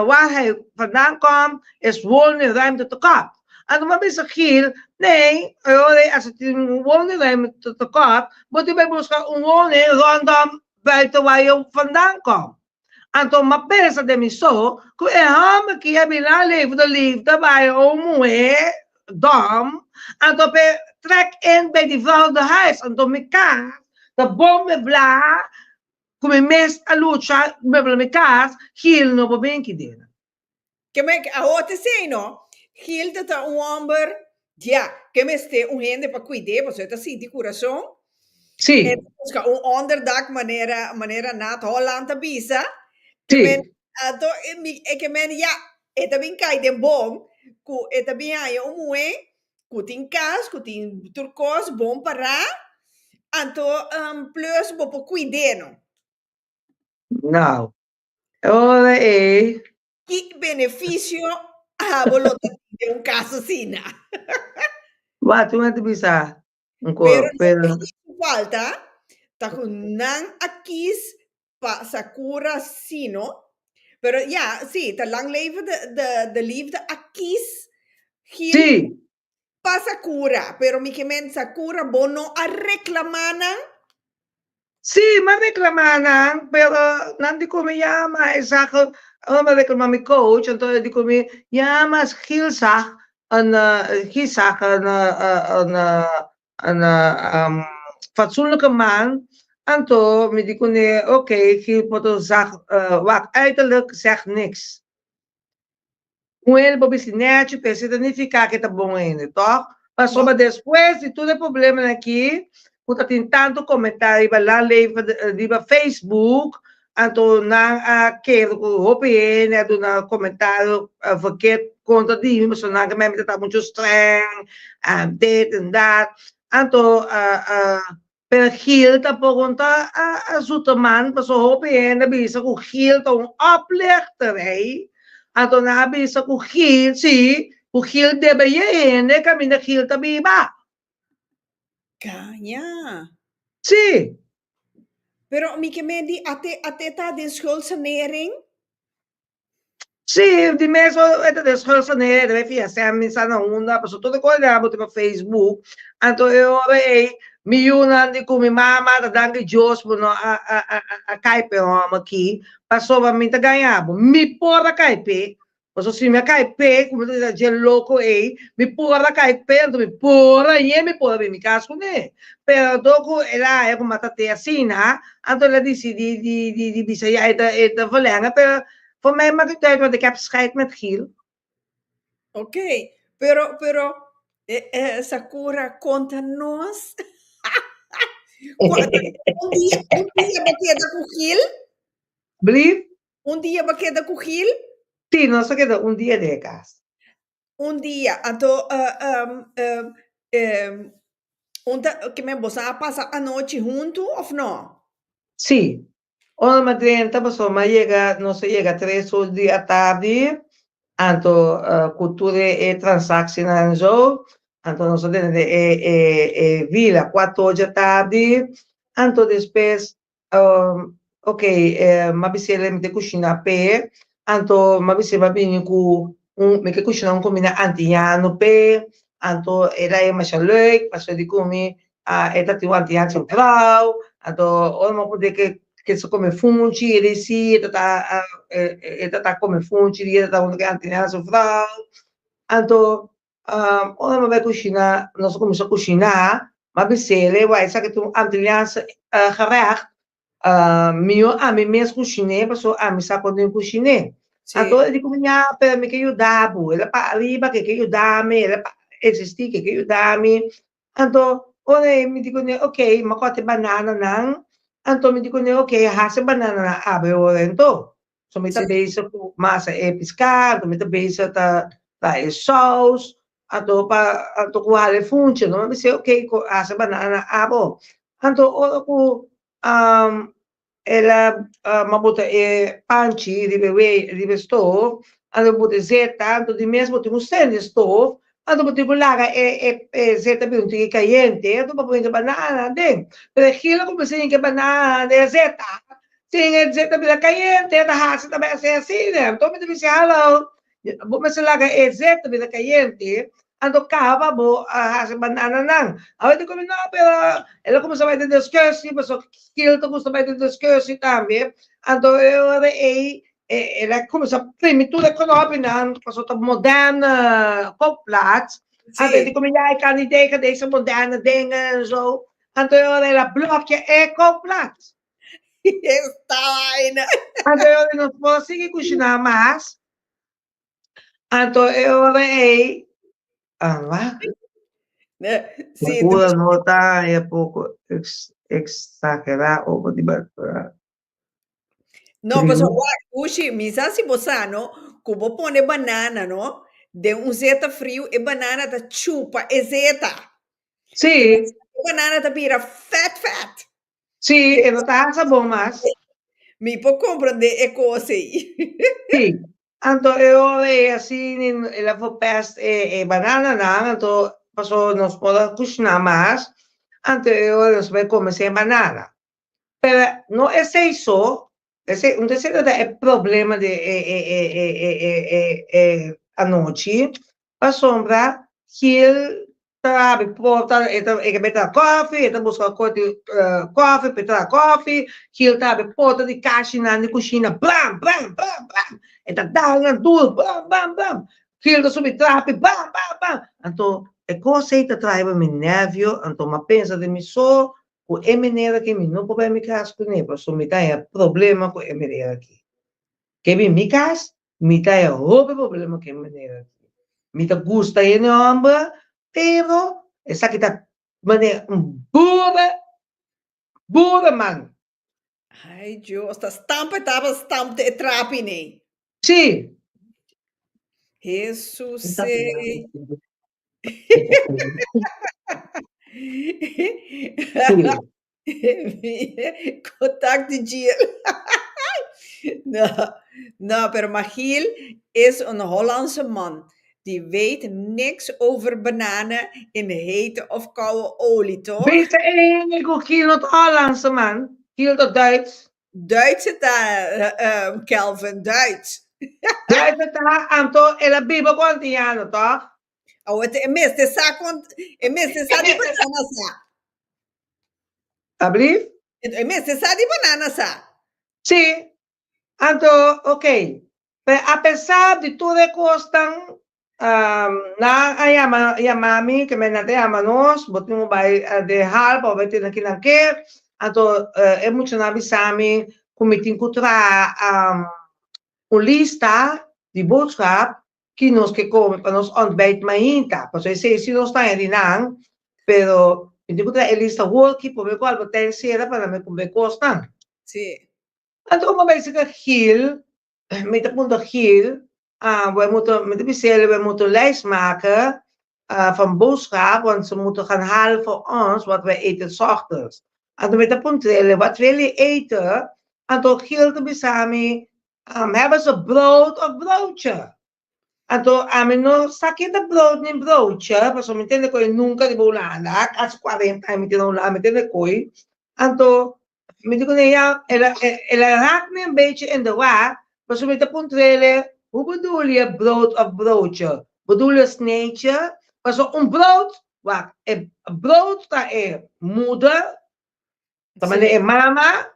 [SPEAKER 9] waar hij vandaan komt is woonruimte tekort. Anto mi a bisa Gil, nee, ora as het tin woonruimte tekort, bo tin bai buska un woning rondom buiten waar je vandaan komt. Anto mi a pensa den mi so ku e hòmber ki a bin la leve de liefde bai un muhé dòm, anto p'e trek in bij die vrouw de huis. Anto mi kas ta bon meblá Ku mi mes a lucha mebla mi kas, Gil no por bin kidena.
[SPEAKER 10] Ke me awor te sei no, Gil ta ta un homber, ya, ke mester un hende pa kuid'é, pasobra e ta sinti kurason.
[SPEAKER 9] Sí.
[SPEAKER 10] E ta buska un onderdak manera manera Nat Holland ta bisa. Ke
[SPEAKER 9] Sí.
[SPEAKER 10] men anto e mi e ke men ya, e ta bin kai den bon ku e ta bin haña un muhé ku tin kas, ku tin tur kos bon pará, anto plus bo por kuid'é no.
[SPEAKER 9] Nou, e ora ei.
[SPEAKER 10] Ki benefisio abo lo ta tin den un kas asina?
[SPEAKER 9] Wak, tur hende ta bisa un kos,
[SPEAKER 10] Pero
[SPEAKER 9] pero.
[SPEAKER 10] loke hizo falta ta ku nan a kis pa Sakura si no. Pero ya, si, ta lang leve de, de, de liefde a kies Gil
[SPEAKER 9] Sí.
[SPEAKER 10] pa Sakura. Pero mi ke men Sakura bo no a reclama nan?
[SPEAKER 9] Sí, m'a reclama nan, pero nan di ku mi ya, ma e zag, ora m'a reclama mi coach, anto e di ku mi, ya, ma Gil zag een, Gil zag een, een, een um, fatsoenlijke man. Anto mi di kuné, oké, Gil por ta zag, uh, wak, uiterlijk zegt niks. Un hende por bisti nèchi, pero esei ta nifiká ku e ta bon hende, tòg? Pasobra despues di tur e problemanan akí, ku ta tin tantu komentario riba Lang Leven riba Facebook, anto nan a kere ku hopi hende a duna komentario verkeerd kontra di mi, pasobra nan ke mi ta ta muchu streng, dit en dat. Anto Pero Gil tampoco no ta a zoete man, pasobra hopi hende a bisa ku Gil ta un oplichter, hey. Anto nan a bisa ku Gil, si, ku Gil debe ye hende kaminda Gil ta biba.
[SPEAKER 10] Caña.
[SPEAKER 9] Si.
[SPEAKER 10] Pero mi ke men di ate ate ta den schuldsanering?
[SPEAKER 9] Sí, di mes e ta den schuldsanering, e ta bai fia sèn mi sa na unda, pasobra tur e kos nan a bota riba Facebook, anto e ora ei mi yunan di ku mi mama ta danki Dios bo no a a a a kai p'e hòmber aki, pasobra mi ta gaña bo, mi por a kai p'e, Pasobra si mi a kai p'e, ku mi ta bisa dje loko ei, mi por a kai p'e, anto mi por a ñe, mi por a bin mi kas kuné. Pero anto ku el a haña ku mi a trat'é asina, anto el a disidí di di di bisa ya e ta e ta verlengen, pero voor mij maakt het niet uit, want ik heb scheid met Giel.
[SPEAKER 10] Oké, pero pero Sakura konta nos un dia un dia bo keda ku Giel?
[SPEAKER 9] Blief?
[SPEAKER 10] Un dia bo keda ku Gil?
[SPEAKER 9] Sí, nos a keda un dia den e kas.
[SPEAKER 10] Un dia. Anto, un ta, ke men boso a pasa anochi huntu òf no?
[SPEAKER 9] Sí. Ora mi a drenta, pasobra mi a yega, nos a yega tres or di atardi, anto ku tur e transaksinan en zo. Anto nos a tene den e e e vila kuato djatardi. Anto despues ok m'a bis'é mi ta kushina p'e. Anto m'a bis'é m'a bini ku un mi ke kushina un kumida antiano p'e. Anto el a e masha leuk pasobra di ku mi e ta tin un antianse vrou. Anto ora mi a puntr'é ke ke sa kome funchi e di si e ta ta e ta ta kome funchi e ta ta huntu ku e antianse vrou. Anto Ora mi a bai kushiná, nos a kuminsá kushiná, mi a bis'é, Wai, esaki ta un Antilliaanse gerecht, mihó ami mes kushin'é pasobra ami sa kon den kushin'é. Anto e di ku mi, Ya, pero mi ke yuda bo. El a para ariba ke ke yuda mi, el a insistí ke ke yuda mi. Anto ora ei mi di kuné, Oké, mi a kòrta e banananan. Anto mi di kuné, Oké, hasi e banananan awe ora anto. So mi ta bezig ku masa e piská, anto mi ta bezig ta traha e sous, anto pa anto ku hala e funchi. Anto mi a bis'é ok, ku hasi banana abo. Anto ora ku el a mi a buta e panchi riba e wei riba e stoof, anto mi buta e zeta, anto di mes bo tin ku sende e stoof, anto bo tin ku laga e e zeta bira un tiki kayente, anto bo a pone e banana aden. Pero e gil a kuminsá hinka e banana den e zeta. Sin e zeta bira kayente, e ta hasi ta bai hasi asina. Anto mi ta bisa, Hallo, bo mester laga e zeta bira kayente, anto kaba bo a hasi banananan. Awe di ku mi, No, pero el a kuminsá bai den discussie, pasobra Gil ta gusta bai den discussie tambe. Anto e ora ei el a kuminsá primi tur e knopinan, pasobra ta moderne kookplaats. Anto e di ku mi, Ya, ik kan niet tegen deze moderne dingen en zo. Anto e ora el a blokea e kookplaats.
[SPEAKER 10] Esta vaina.
[SPEAKER 9] Anto e ora nos por sigui kushiná mas. Anto e ora ei, ah, wak.
[SPEAKER 10] Sí,
[SPEAKER 9] Pura no ta haña poko ex, exagerá over di ba.
[SPEAKER 10] No, pasobra wak, Ushi, mi sa si bo sa, no, ku bo pone banana, no, den un zeta friu, e banana ta chupa e zeta.
[SPEAKER 9] Sí.
[SPEAKER 10] E banana ta bira fèt fèt.
[SPEAKER 9] Sí, e no ta hasa bon mas.
[SPEAKER 10] Mi por comprende e cos ei.
[SPEAKER 9] Sí. Anto e ora ei asina el a verpest e banananan, anto pasobra nos por a kushiná mas, anto e ora nos bai kome sin banana. Pero no esei so, esei un esei ta e problema di e e e e e e e e anochi, pasobra Gil ta habri porta, e ta e ke bai traha kòfi, e ta buska kos di kòfi pa e traha kòfi, Gil ta habri porta di kashinan di kushina, bam, bam, bam, bam, e ta dal nan tur, bam, bam, bam, Gil ta subi trapi, bam, bam, bam, anto e kos ei ta traha mi nèrvio, anto mi a pensa den mi so ku e manera aki mi no por bai mi kas kuné, pasobra mi ta haña problema ku e manera aki. Ke bin mi kas, Mi ta e hopi problema ku e manera aki. Mi ta gusta hende homber, pero esaki ta manera un bure, bure man.
[SPEAKER 10] Ay Dios, ta stampa e tabata stamp e trapi nei.
[SPEAKER 9] Sí.
[SPEAKER 10] Jesus eh. Contact di Giel. No, no, pero maar Giel is een Hollandse man. Die weet niks over bananen in hete of koude olie, toch?
[SPEAKER 9] Bisa e ku Giel no ta Hollandse man. Giel ta Duits.
[SPEAKER 10] Duits e ta, Kelvin, Duits.
[SPEAKER 9] Duits e ta, anto el a biba ku Antiano, toch?
[SPEAKER 10] Awo e mester sa kon, e mester sa di banana sa.
[SPEAKER 9] Ablief?
[SPEAKER 10] E mester sa di banana sa.
[SPEAKER 9] Sí. Anto, ok. Pero a pesar di tur e kosnan, um, nan a yama, yama mi, ke men nan ta yama nos, bo tin ku bai den hal pa bo bai tene kinan ke. Anto, e muchanan a bisa mi ku mi tin ku traha um, un lista di boodschap Ki nos ke kome pa nos ontbijt mainta, pasobra esei si nos ta haña di nan, pero mi tin ku traha e lista worki promé ku Albertijn sera pa nan mi kumpra e kosnan.
[SPEAKER 10] Sí.
[SPEAKER 9] Anto como bai sika Gil, mi ta puntra Gil, ah, wij moeten, mi ta bisa el, wij moeten een lijst maken van boodschap, want ze moeten gaan halen voor ons wat wij eten 's ochtends. Anto mi ta puntra el, wat wil je eten? Anto Gil ta bisa mi, Um, hebben ze brood of broodje? Anto ami no sa ken ta brood ni broodje, pasobra mi tende koe nunca riba Hulanda, casi cuarenta aña mi tin na Hulanda, mi tende koe. Anto mi di kuné, ya, el a el a raak mi un beetje in de war, pasobra mi ta puntr'ele, hoe bedoel je brood of broodje? Bedoel je sneetje? Pasobra un brood, wak, e brood ta e moeder, ta manera e mama,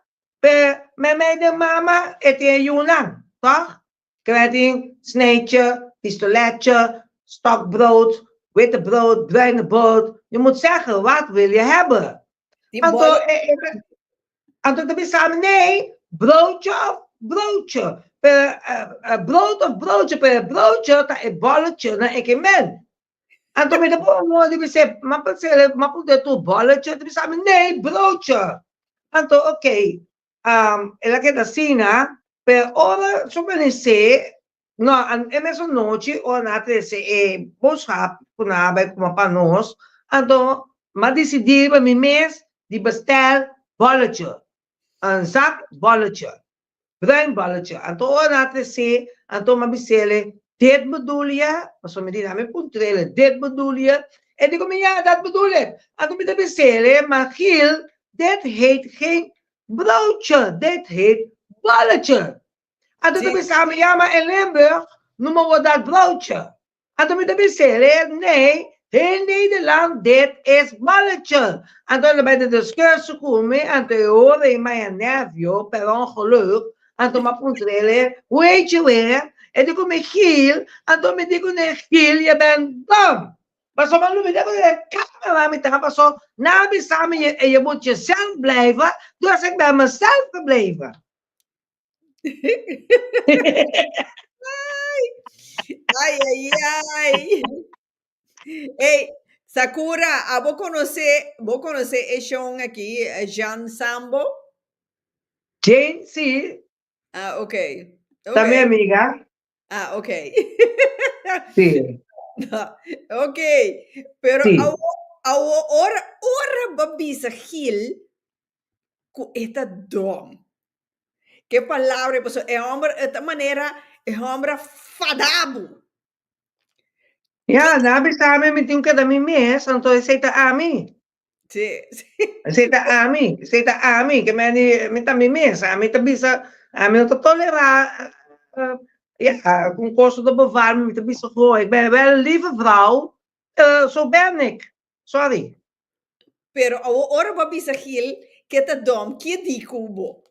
[SPEAKER 9] pero meimei den mama e tin e yunan, tòg? Krijt tin sneetje, pistoletje, stokbrood, witte brood, bruine brood. Je moet zeggen, wat wil je hebben? Anto, anto ta bisa mi, nee, broodje of broodje. Pero brood of broodje, pero broodje ta e bolletje na e ke men. Anto mi ta pon un di bis'é, m'a pens'é, m'a puntr'é tur bolletje, ta bisa mi, nee, broodje. Anto, oké, El a keda asina, pero ora su benesé, no, e mesun nochi ora nan a trese e boodschap ku nan a bai kuma pa nos, anto mi a disidí riba mi mes di bestel bòlletjie, un zak bòlletjie, bruin bòlletjie. Anto ora nan a tresé, anto mi a bis'é, Dit bedoel je? Pasobra mi di, nan mi puntr'é, Dit bedoel je? E di ku mi, Ja, dat bedoel ik. Anto mi ta bis'é, Ma Giel, Dit heet geen broodje, dit heet bolletje. Anto ta bisa mi, ja, maar in Limburg noemen we dat broodje. Anto mi ta bis'é, nee, heel Nederland dit is bolletje. Anto el a bai den discurso ku mi, anto e ora ei maya nervio, per ongeluk, anto mi a puntr'é, hoe heet je weer? E di ku mi, Giel. Anto mi di kuné, Giel, je bent dom. Pasobra mi lubida ku e camera mi ta paso nan a bisa mi je je moet jezelf blijven, dus ik ben mezelf gebleven.
[SPEAKER 10] Ai, ai, ai. Hey, Sakura, abo conoce, bo conoce e shon aki, eh, Jean Sambo?
[SPEAKER 9] Jane, sí.
[SPEAKER 10] Ah, okay.
[SPEAKER 9] Ta mi
[SPEAKER 10] Okay.
[SPEAKER 9] amiga.
[SPEAKER 10] Ah, ok.
[SPEAKER 9] Sí.
[SPEAKER 10] Ok, pero
[SPEAKER 9] Sí.
[SPEAKER 10] awo, awo ora, ora ba bisa Gil ku e ta dom. Ke palabra, paso e homber e ta manera e homber a fada bo.
[SPEAKER 9] Ja, nan a bisa mi, mi tin ku keda mi mes, anto esei ta ami.
[SPEAKER 10] Sí, sí.
[SPEAKER 9] Esei ta ami, esei ta ami, ke men di, mi ta mi mes, ami ta bisa, ami no ta tolerá, ya, un kos no ta beval mi, mi ta bisa gewoon, ik ben wel een lieve vrouw, zo ben ik, sorry.
[SPEAKER 10] Pero awor ora bo a bisa Gil ke ta dòm, kie di ku bo?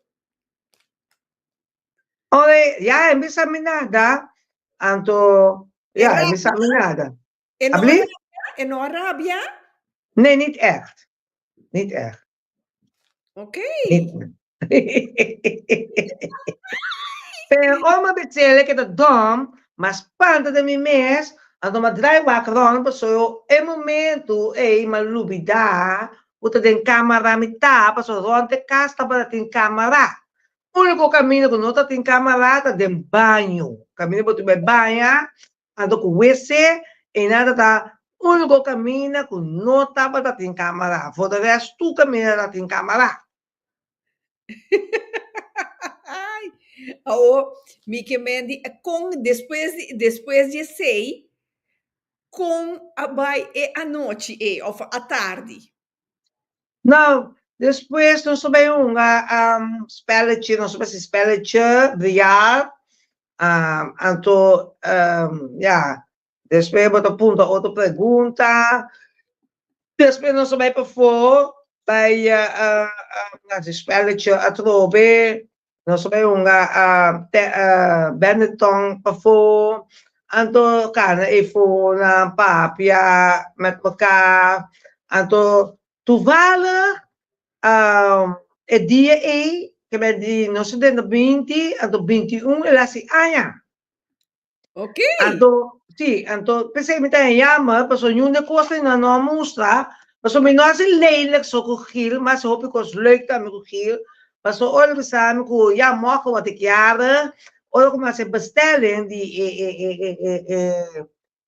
[SPEAKER 9] Ora, ya, e bisa mi nada, anto, ya, e bisa mi nada.
[SPEAKER 10] E no
[SPEAKER 9] Abli?
[SPEAKER 10] rabia? E no a rabia?
[SPEAKER 9] Nee, niet echt. Niet echt.
[SPEAKER 10] Oké.
[SPEAKER 9] Niet. Pero ora mi a bis'el ke ta dòm, mi a spanta den mi mes, anto mi a draai wak rònt pasobra e momento ei mi a lubidá ku ta den kamara mi ta, pasobra rònt e kas tabata tin kamara. Úniko kaminda ku no ta tin kamara ta den baño. Kaminda bo tin bai baña, Anto ku wc einan ta ta úniko kaminda ku no tabata tin kamara. For de rest tur kaminda ta tin kamara.
[SPEAKER 10] Awo mi ke men di kon despues di despues di esei kon a bai e anochi ei òf atardi?
[SPEAKER 9] Nou, despues nos a bai hunga spelletje, nos a bai hasi spelletje, billar, anto ya, despues bo ta punta otro pregunta, despues nos a bai pafó, bai hasi spelletje atrobe, Nos a bai hunga badminton pafó, anto kana efo nan papia met mekaar. Anto toevallig e dia ei, ke men di nos a drenta binti, anto binti un el a hasi aña.
[SPEAKER 10] Ok.
[SPEAKER 9] Anto, sí, anto p'esei mi ta jammer, pasobra niun di e kosnan nan no a mustra, pasobra mi no hasi lelijk so ku Gil, mi hasi hopi kos leuk tambe ku Gil, pasobra ora el bisa mi ku ya morgen word ik jarig, ora ku mi hasi e bestelling di e e e e e e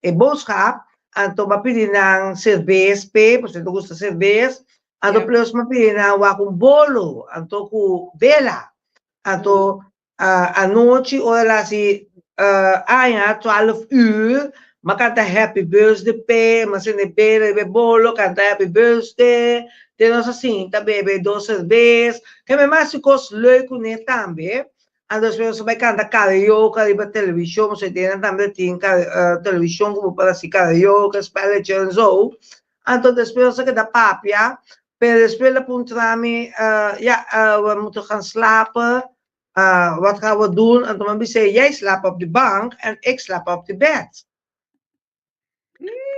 [SPEAKER 9] e boodschap, anto mi a pidi nan serbes p'e, pasobra e ta gusta serbes, anto plus mi a pidi nan wak un bolo, anto ku bela, anto anochi ora el a hasi. Aña 12 uur, m'a kanta happy birthday p'e, m'a sende bela riba e bolo, kanta happy birthday, te nos a sinta bebe dos serbes, ke mi mas kos leuk kuné tambe, anto despues nos a bai kanta karaoke riba televishon, pasobra den nan tambe tin televishon ku bo por hasi karaoke, spelletje en zo, anto despues nos a keda papia, pero despues el a puntra mi, ya, we moeten gaan slapen, Wat gaan we doen? Anto mi a bis'é, Jij slaapt op de bank en ik slaap op de bed.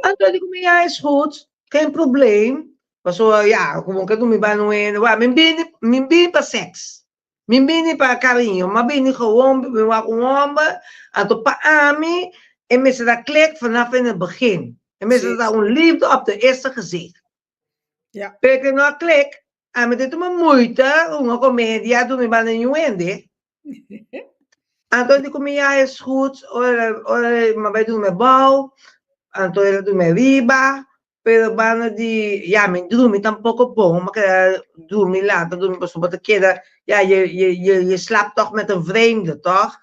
[SPEAKER 9] Anto e di ku mi, Ja, is goed, geen probleem. Pasobra, ja, ku bo ke dumi bai un hende, wak, mi bini, mi bini pa seks, mi bini pa kariño, mi a bini gewoon mi wak un hòmber, anto pa ami e mester ta klik vanaf in het begin. E mester ta un liefde op de eerste gezicht.
[SPEAKER 10] Ja.
[SPEAKER 9] Pero ke no a klik, ami ta tuma moeite hunga komedia dumi banda niun hende. Anto di ku mi ya es goed, ora ora mi a bai drumi abou, anto el a drumi ariba, pero banda di ya mi drumi tampoko bon, mi a keda drumi lanta drumi pasobra bo ta keda ya je je je je slaapt toch met een vreemde toch?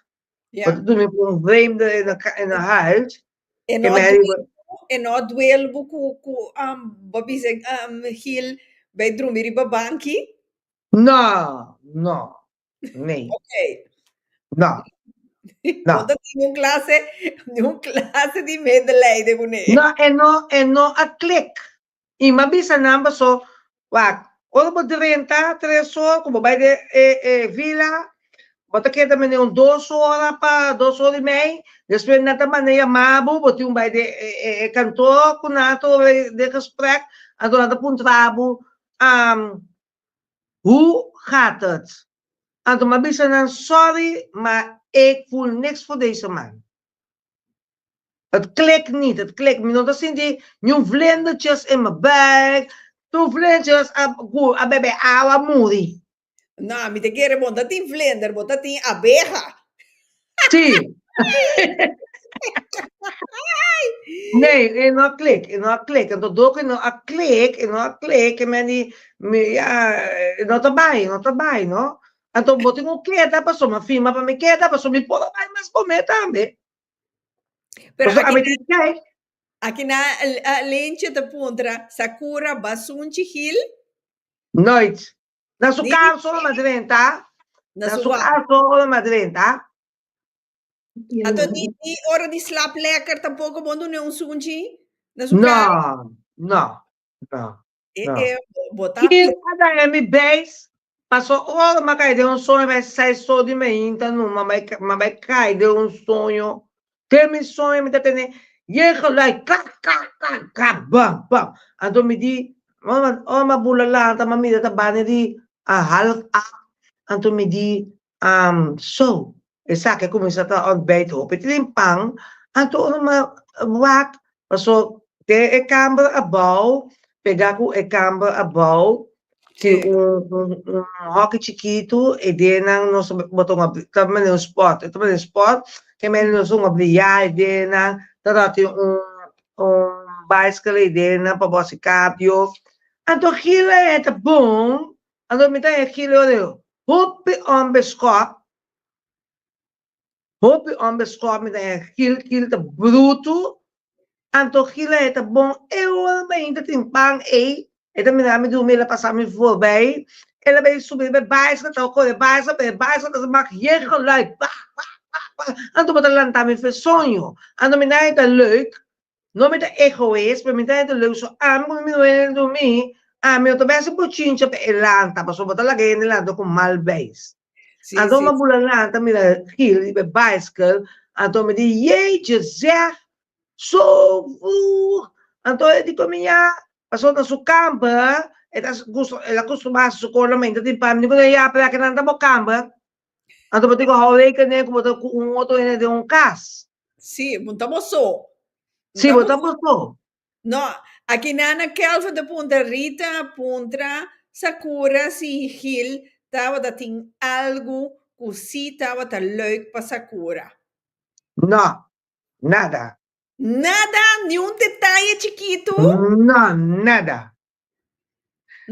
[SPEAKER 10] Ja.
[SPEAKER 9] Bo ta drumi ku un vreemde in e in e huis.
[SPEAKER 10] E no duel, e no duel bo ku ku um, bo bisa um, Gil bai drumi riba banki?
[SPEAKER 9] No, no, nee.
[SPEAKER 10] Okay.
[SPEAKER 9] No. No.
[SPEAKER 10] Bo ta tin un klase, un klase di medelijden kuné.
[SPEAKER 9] No, e no, e no a klik. I m'a bisa nan paso, wak, ora bo drenta tres or ku bo bai den e e vila, bo ta keda mene un dos ora pa dos ora i mei, despues nan ta manda yama bo, bo tin un bai den e e e kantor ku nan ta ora den gesprek, anto nan ta puntra bo, Hoe gaat het? Anto m'a bisa nan, sorry, maar ik voel niks voor deze man. Het klikt niet, het klikt. Mi no ta sinti niun vlindertjes in mijn buik. Tur vlindertjes a gu a bebe awa muri.
[SPEAKER 10] No, mi ta kere bo no ta tin vlinder, bo ta tin abeha.
[SPEAKER 9] Sí. Nee, e no a klik, e no a klik. Anto dor ku e no a klik, e no a klik, e men di, mi ya, e no ta bai, e no ta bai, no. Anto bo tin ku keda pasobra mi a firma pa mi keda, pasobra mi por a bai mas promé tambe.
[SPEAKER 10] Pero
[SPEAKER 9] Pasobra
[SPEAKER 10] aki
[SPEAKER 9] ami tin kijk.
[SPEAKER 10] Aki na Lentje ta puntra, Sakura basunchi Gil?
[SPEAKER 9] Nooit. Na su
[SPEAKER 10] Ni-
[SPEAKER 9] kar solo ma drenta.
[SPEAKER 10] Na
[SPEAKER 9] Na
[SPEAKER 10] su
[SPEAKER 9] su
[SPEAKER 10] wa.
[SPEAKER 9] kar solo ma drenta.
[SPEAKER 10] Anto ni, ni ora di slap lekker tampoco bon dune un sunchi? Na su kar?
[SPEAKER 9] No, no, no.
[SPEAKER 10] E,
[SPEAKER 9] No.
[SPEAKER 10] e, bo ta
[SPEAKER 9] Ki a daña mi beis, paso ora m'a kai den un soño bai seis so di mainta numa m'a m'a bai kai den un soño. Den mi soño mi ta tene yen geluid kak kak kak kak bam bam. Anto mi di ora ora m'a bula lanta m'a mira ta banda di a half acht anto mi di so esaki a kuminsá ta ontbijt hopi tin pan anto ora m'a wak Paso den e kamber abou, pegá ku e kamber abou, tin un un un hòki chikitu, e denan nos ta bota un ta manera un spòt, e ta manera un spòt, ke manera nos ta un bliá e denan, ta tin un un baiskel ei denan pa bo hasi kardio. Anto gila e ta bon, anto mi ta haña gila ora e hopi ònbeskòp. Hopi homber scob mi ta haña Gil, Gil ta brutu, anto Gil a ta bon e ora mainta tin pan ei, e ta mira mi durmi el a pasa mi voorbij, el a bay subi riba e baiskel ta kore baiskel pero e baiskel ta mak yen geluid pa pa pa pa anto bo ta lanta mi for soño, anto mi ta haña ta leuk, no mi ta egoist pero mi ta haña ta leuk so ami ku mi muher durmi ami no ta bay hasi bochincha pa e lanta pasobra bo ta laga hende lanta ku mal beis.
[SPEAKER 10] Sí,
[SPEAKER 9] Anto
[SPEAKER 10] sí.
[SPEAKER 9] mi a bula lanta mira Gil riba e bicycle, anto mi di, Jeetje zeg, zo vroeg. Anto e di ku mi ya, pasobra na su kamber, e ta gusta, el a kustumá hasi su kos mainta tin pan, mi di ku nan, ya, pero akinan ta bo kamber. Anto bo tin ku hou rekening ku bo ta ku un otro hende den un kas.
[SPEAKER 10] Sí, bo ta bo so.
[SPEAKER 9] Sí, bo ta bo so.
[SPEAKER 10] No, aki nana Kelvin ta puntra Rita a puntra Sakura si Gil tabata tin algu ku si tabata leuk pa Sakura.
[SPEAKER 9] No, nada.
[SPEAKER 10] Nada? Ni un detaye chikitu?
[SPEAKER 9] No, nada.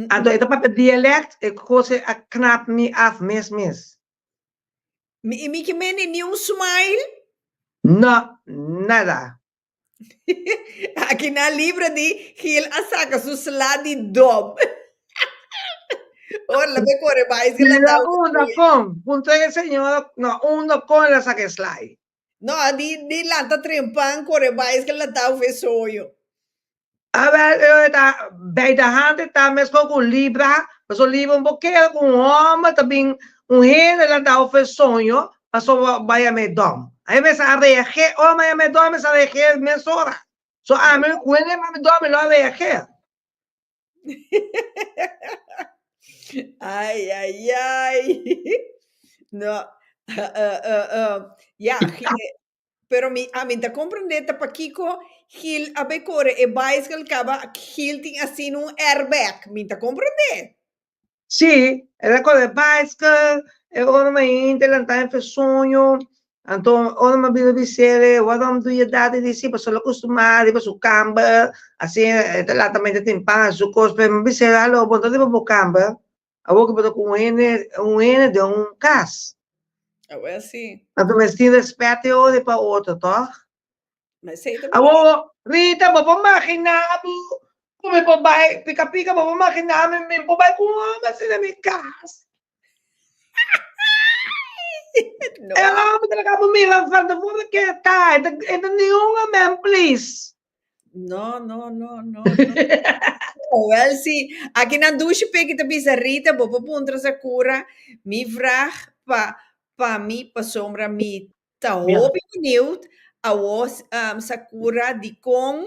[SPEAKER 9] Anto e ta papia dialect, e kos ei a knap mi af mes mes.
[SPEAKER 10] Mi, mi ke mende ni un smile?
[SPEAKER 9] No, nada.
[SPEAKER 10] Aki na Libra di Gil a saka su sla di dom. Ora la be kore bai si la
[SPEAKER 9] Mira unda kon, puntra e señora, no, unda kon el a saka e sla ei.
[SPEAKER 10] No, di di lanta trempan kore bai si la tau fe soño.
[SPEAKER 9] Awel, e ta bij de hand e ta meskos ku Libra, pasobra Libra un bokero ku un hòmber ta bin un hende lanta ofe soño pasobra bo a yama e dòm. Ai mester a reagé, ora mi a yama e dòm mi mester a reagé mesora. So ami ku hende yama mi dòm mi lo a reagé.
[SPEAKER 10] Ai ai ai. No, ya, Pero mi ami ta comprende ta pakico Gil a bay core e bicycle caba Gil tin asina un airbag. Mi ta comprende.
[SPEAKER 9] Sí, el a core e bicycle, e ora mainta e lanta en fe soño, anto ora mi a bira bis'el, waarom doe je dat? E di sí, pasobra el a costuma riba su camber, asina e ta lanta mainta temprano haci su cos, pero mi a bis'el, hallo, bo no ta riba bo camber, Awor ku bo ta ku un hende, un hende den un kas.
[SPEAKER 10] Awor sí.
[SPEAKER 9] Anto mester tin respet e ora pa otro, tòg?
[SPEAKER 10] Ma esei ta
[SPEAKER 9] Awor, Rita, bo por maginá bo ku mi por bai pika pika, bo por maginá mi mi por bai ku un hòmber asina na mi kas?
[SPEAKER 10] No.
[SPEAKER 9] E hòmber ta laga bo mira van tevoren ke e ta, e ta e ta niun amen please.
[SPEAKER 10] No, no, no, no, no. Oh, wel sí. Aki nan dushi peki ta bisa Rita, bo por puntra Sakura, mi vraag pa pa mi pasobra mi ta hopi benieuwd awo um, Sakura dikon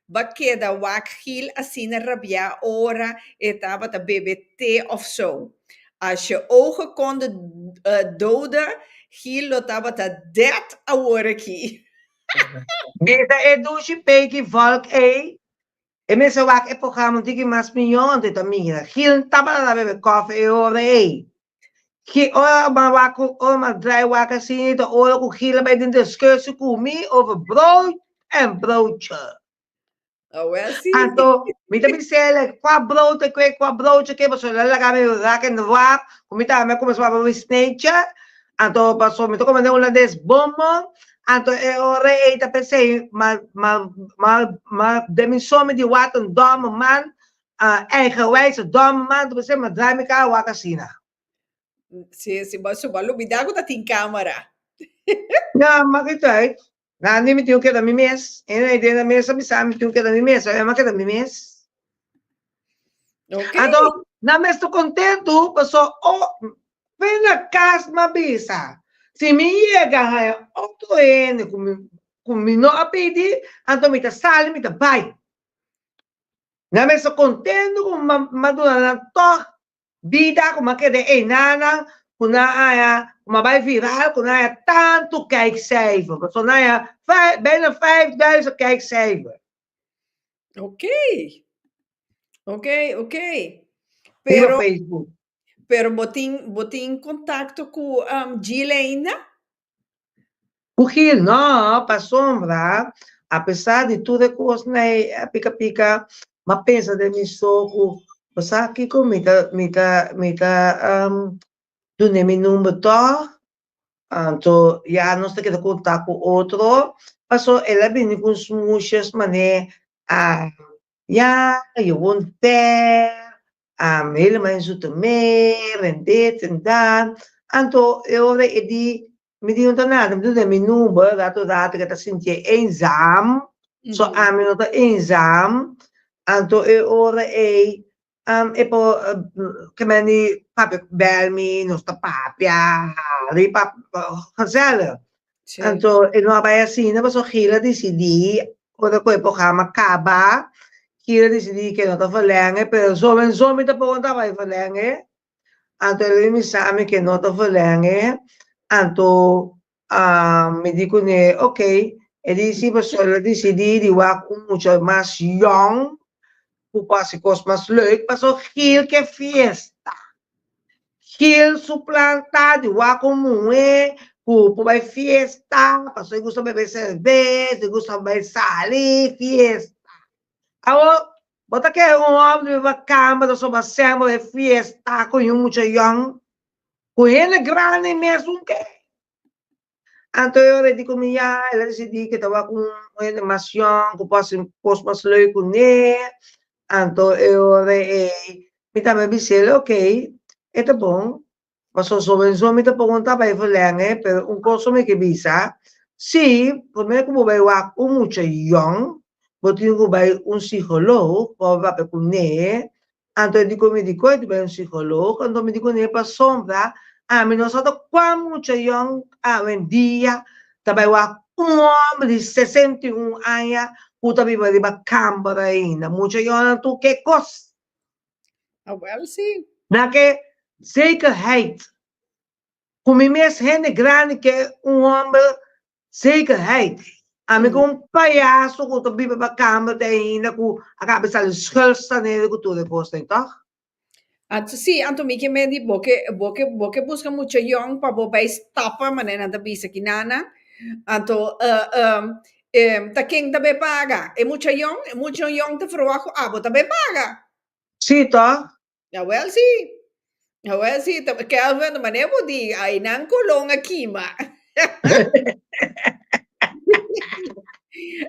[SPEAKER 10] ba keda wak Gil asina rabiá ora e tabata bebe te of so. Als je ogen konden uh, doden, Gil lo tabata dead awor aki.
[SPEAKER 9] Bisa e dushi Peggy Volk ei, e mester wak e programa un tiki mas mihó anto e ta mira. Gil tabata ta bebe kòfi e ora ei. Gil, ora m'a wak ku, ora m'a drai wak asina ta ora ku Gil a bai den discussie ku mi over brood en broodje.
[SPEAKER 10] Awel sí.
[SPEAKER 9] Anto mi ta bis'é kua brood e kue, kua broodje ke, pasobra el a laga mi rak en wak ku mi tambe a kuminsá papia mi sneetje, anto pasobra mi ta kome den hulandes bonbon, anto e ora ei ta p'esei ma ma ma ma den mi so mi di wat un domme man, eigenwijze domme man, ta p'esei mi a draai mi kara wak asina.
[SPEAKER 10] Sí, sí, bo a lubidá ku ta tin kamera.
[SPEAKER 9] Ja, maak niet uit. Na ni mi tin ku keda mi mes. E na idea na mes a bisa mi tin ku keda mi mes. Ami a keda mi mes.
[SPEAKER 10] Ok.
[SPEAKER 9] Anto, nan mes ta kontentu paso o ven na kas mi a bisa. Si mi yega haña otro hende ku mi ku mi no a pidi, anto mi ta sali mi ta bai. Nan mes ta kontentu ku mi a duna nan tòg Bida ku m'a keda einanan ku nan a haña ku m'a bai viral ku nan a haña tantu kijkcijfer. Pasobra nan a haña bijna vijfduizend kijkcijfer.
[SPEAKER 10] Ok. Ok, ok.
[SPEAKER 9] Riba
[SPEAKER 10] Pero,
[SPEAKER 9] Facebook.
[SPEAKER 10] pero bo tin, bo tin kontakto ku um, Gil ainda?
[SPEAKER 9] Ku Gil no, pasobra apesar di tur e kosnan ei a pika pika, m'a pensa den mi so ku bo sa kiko mi ta mi ta mi ta dun'é mi number tòg, anto ya nos ta keda konta ku otro, paso el a bini ku un smoesjes manera Ya, je woont ver, helemaal in Zoetermeer en dit en dat. Anto e ora e di, mi di no ta nada, mi duna mi number, rato rato ke ta sintié eenzaam, so ami no ta eenzaam. Anto e ora ei e por ke men di papia bel mi, nos ta papia, hari papia, gezellig. Anto e no a bai asina pasobra Gil a disidí ora ku e programa kaba, Gil a disidí ke no ta verlenge, pero sowenso mi ta pregunta pa e verlenge, anto el a bisa mi ke no ta verlenge, anto mi di kuné ok, e di si pasobra el a disidí di wak un mucha mas yòn ku por hasi kos mas leuk, pasobra Gil ke fiesta. Gil su plan ta di wak un muhé ku por bai fiesta, pasobra e gusta bebe serbes, e gusta bai sali, fiesta. Awor, bo ta kere un hòmber di biba kamba ta soba sèn pa bai fiesta ku yu mucha yòn? Ku hende grandi mesun ke. Anto e ora e di ku mi ya, el a disidí ku e ta wak un hende mas yòn ku por hasi kos mas leuk kuné. Anto e ora ei mi tambe a bis'el, okey, e ta bon, pasobra sowenso mi ta pregunta bai verlènge, pero un kos mi ke bisa, si promé ku bo bai wak un mucha yòn, bo tin ku bai un psikoloog pa bo papia kuné. Anto e di ku mi di ku e di bai un psikoloog, anto mi di kuné pasobra ami no sa ta kua mucha yòn awendia ta bai wak un hòmber di 61 aña ku ta biba riba kamber ainda. Mucha yònnan tur ke kos.
[SPEAKER 10] Awèl si.
[SPEAKER 9] Nan ke zekerheid. Ku mi mes hende grandi ke un hòmber Zekerheid. Ami ku un payaso ku ta biba pa kamber te ainda ku a kaba sali schuldssanering ku tur e kosnan, tòg?
[SPEAKER 10] Anto si, anto mi ke men di bo ke bo ke bo ke buska mucha yòn pa bo bai stapa manera nan ta bisa kinana. Anto ta ken ta bai paga? E mucha yòn? E mucha yòn ta verwagt ku abo ta bai paga.
[SPEAKER 9] Si, tòg?
[SPEAKER 10] Jawel si. Jawel si. Kelvin, manera bo di, ainan kolon a kima.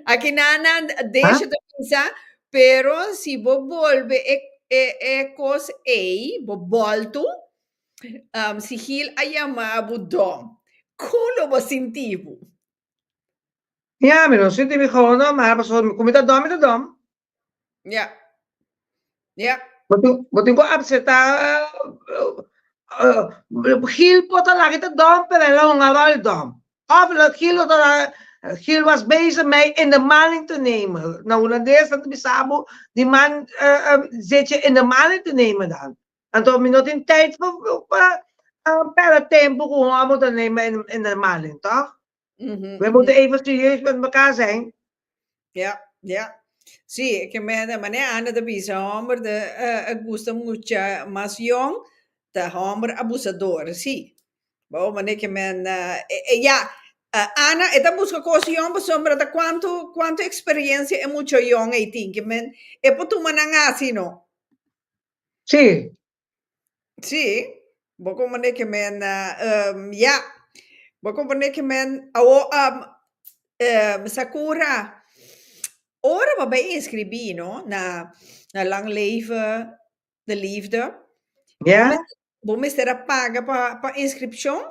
[SPEAKER 10] Aki nan desha ta bisa, pero si bo bolbe e e e kos ei, bo boltu, um, si Gil a yama bo dom, kon lo bo sinti bo?
[SPEAKER 9] Ja, mi no sinti mi gewoon normal, pasobra ku mi ta dom, mi ta dom.
[SPEAKER 10] Ja. Ja.
[SPEAKER 9] Bo tin, bo tin ku acepta Gil por ta laga ta dom, pero el a hunga rol dom. Of Gil lo ta laga, Gil was bezig mij in de maling te nemen. Na Holandes nan ta bisa bo, die man zit je in de maling te nemen dan. Anto mi no tin tijd pa perde tempo ku un homber ta nemen in, in de maling, toch? We moeten even serieus met mekaar zijn.
[SPEAKER 10] Ja, ja. Sí, ke men, manera Ana ta bisa, homber ta gusta mucha mas yong, ta homber abusador, sí. Bo manera ke men, ya, Ana, e ta buska kos yong pasobra ta kuantu, kuantu eksperensia e mucha yong ei tin, ke men, e por tuma nan hasi, no?
[SPEAKER 9] Sí.
[SPEAKER 10] Sí, bo comprende ke men, ya, bo comprende ke men, awo, Sakura, ora bo bai inscribi, no, na, na Lang Leve de Liefde,
[SPEAKER 9] Ja.
[SPEAKER 10] bo mester a paga pa, pa inscripcion?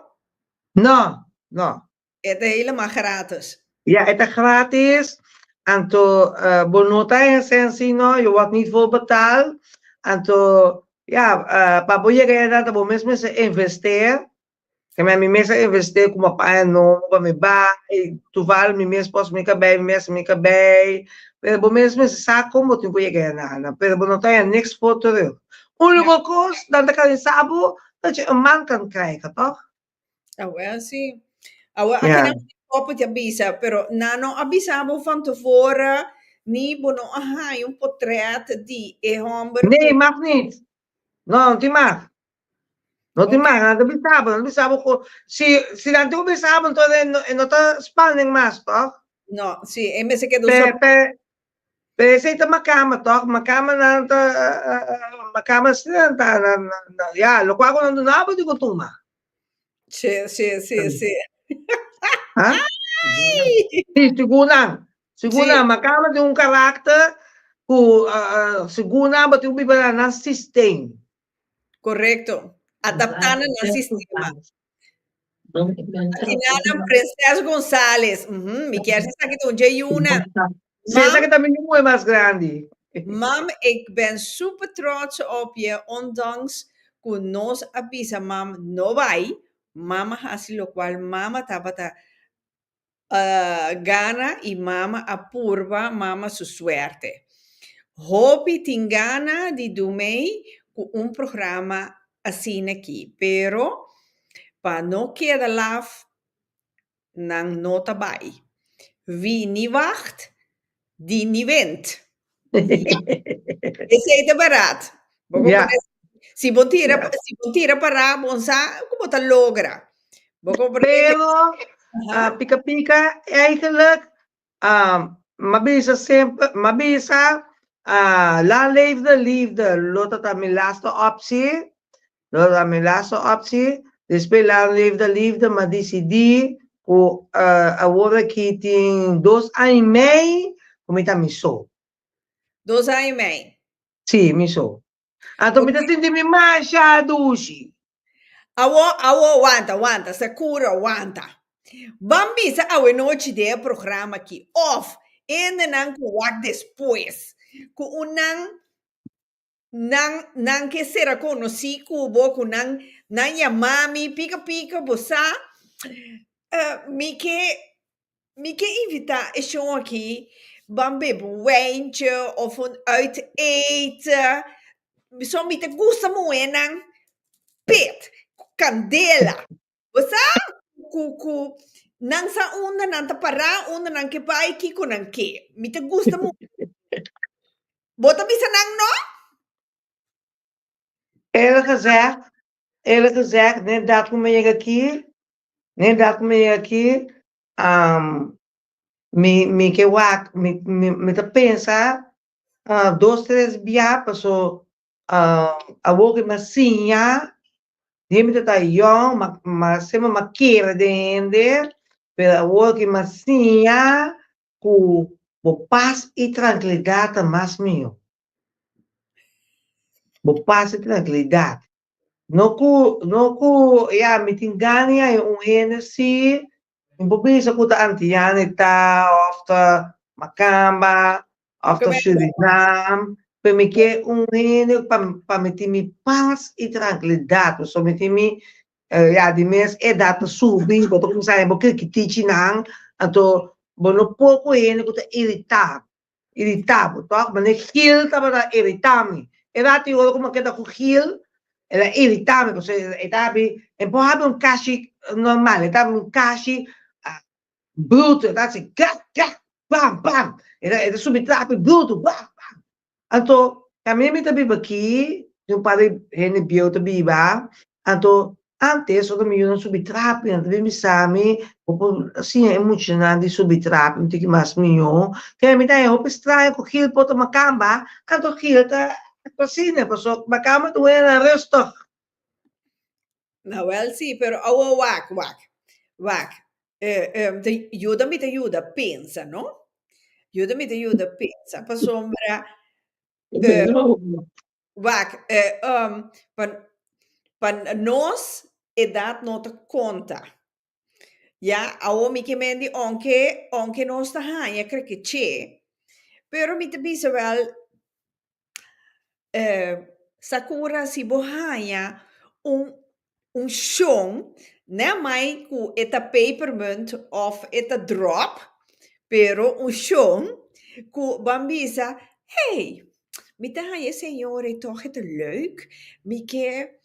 [SPEAKER 9] No, no.
[SPEAKER 10] E ta helemaal gratis.
[SPEAKER 9] Ja, e ta gratis. Anto uh, bo no ta en sensi no, je wordt niet voor betaald. Anto, ja, uh, pa bo yega edad bo mes mester investeer. Ke mi mes a investeer ku mi paña nobo pa mi bai. Toevallig mi mes pos mi kabei, mi mes mi kabei. Pero bo mes mester sa kon bo tin ku yega edad. Pero bo no ta haña niks voor terug. Úniko kos, nan ta kansa bo, dat je een man kan krijgen, toch?
[SPEAKER 10] Awel si. Awel aki nan popo te bisa, pero nan no a bisa bo van tevoren, ni bo no a haña un potret di e homber.
[SPEAKER 9] Nee, mag niet. No, no tin mag. No tin mag. Nan ta bisa bo, nan ta bisa bo ku si si nan tin ku bisa bo, entonces e no e no ta spanning mas, tòg?
[SPEAKER 10] No, si, e mester keda un
[SPEAKER 9] Pe
[SPEAKER 10] sor.
[SPEAKER 9] pe Pero esei ta makama tòg, makama nan ta makama si nan ta nan ya lokual ku nan duna bo di ku tuma.
[SPEAKER 10] Si, si, si, si.
[SPEAKER 9] Ha? Si, sigun nan. Sigun nan, makama tin un karakter ku sigun nan bo tin ku biba na nan sistem.
[SPEAKER 10] Korekto. Adaptá na nan sistema. Akinana Prinses Gonzales. Mi kier si esaki ta un dje yuna.
[SPEAKER 9] Si, esaki ta mi yu muhe mas grandi.
[SPEAKER 10] Mam, ik ben super trots op je, ondanks ku nos a bisa mam no bai, mama hasi lokual mama tabata gana y mama a purba mama su suerte. Hopi tin gana di dumei cu un programa asina aki, pero pa no keda laf nan no ta bai. Wie niet wacht, die niet wint. Esei ta barat. Bo comprende? Si bo tira, si bo tira para, bo sa ku bo ta logra. Bo comprende?
[SPEAKER 9] Pero, ah, pika pika, eigenlijk, ah, m'a bisa semper, m'a bisa, ah, Lang Leve de Liefde lo ta ta mi laatste optie, lo ta mi laatste optie. Despues Lang Leve de Liefde m'a disidí. ku awor aki tin dos aña i mei ku mi ta mi so.
[SPEAKER 10] Dos aña i mei.
[SPEAKER 9] Sí, mi so. Anto mi ta sinti mi masha dushi.
[SPEAKER 10] Awo, awo, wanta, wanta, Sakura, wanta. Ban bisa awenochi den e programa aki, of hendenan ku wak despues, ku un nan, nan, nan ke sera konosí ku bo, ku nan, nan yama mi, pika pika, bo sa, mi ke Mi ke invitá e shon aki ban bebe un wijntje of un uiteten. So mi ta gusta muhénan pet, ku kandela. Bo sa? Ku ku nan sa unda nan ta pará, unda nan ke bai, kiko nan ke. Mi ta gusta muhé. Bo ta bisa nan no?
[SPEAKER 9] Eerlijk gezegd, eerlijk gezegd, net dat ku mi yega aki, Net dat mi yega aki, mi mi ke wak, mi mi mi ta pensa dos tres bia paso awor ku mi a siña, den mi ta ta yòn, ma ma semper mi a kere den hende, pero awor ku mi a siña ku bo pas i trankilidat ta mas mihó. Bo pas i trankilidat. No ku, no ku, ya, mi tin gana di haña un hende si, mi por bisa ku ta antiano e ta, òf ta makamba, òf ta Surinam, pero mi ke un hende pa, pa mi tin mi pas i trankilidat, pasobra mi tin mi, ya, di mes edat ta subi, bo ta kuminsá haña bo krikitichinan, anto bo no por ku hende ku ta iritá. Iritá bo, tòg? Manera Gil tabata iritá mi. E ratu i ora ku mi a keda ku Gil, el a iritá mi pasobra e ta habri, e por habri un kashi normal, e ta habri un kashi brutu, e ta hasi gak, gak, bam, bam, e ta e ta subi trapi brutu, bam, bam. Anto, kaminda mi ta biba aki, tin un par di hende bieu ta biba, anto Antes ora mi yunan subi trapi nan ta bin bisa mi bo por siña e muchanan di subi trapi un tiki mas mihó. Kende mi ta haña hopi straño ku Gil por ta makamba, anto Gil ta aktua asina pasobra makamba ta wena nan rustig.
[SPEAKER 10] Nou wel si, pero awo wak, wak, wak. Ta yuda mi ta yuda pensa, no? Yuda mi ta yuda pensa pasobra Wak, pa, pa nos edat no ta konta. Ya, awor mi ke men di ounke, ounke nos ta haña krekeché, pero mi ta bisa wèl, Sakura si bo haña un un shon, nè mai ku e ta pepermunt òf e ta dròp, pero un shon ku ban bisa, hey, mi ta haña e señor ei tòg e ta leuk, mi ke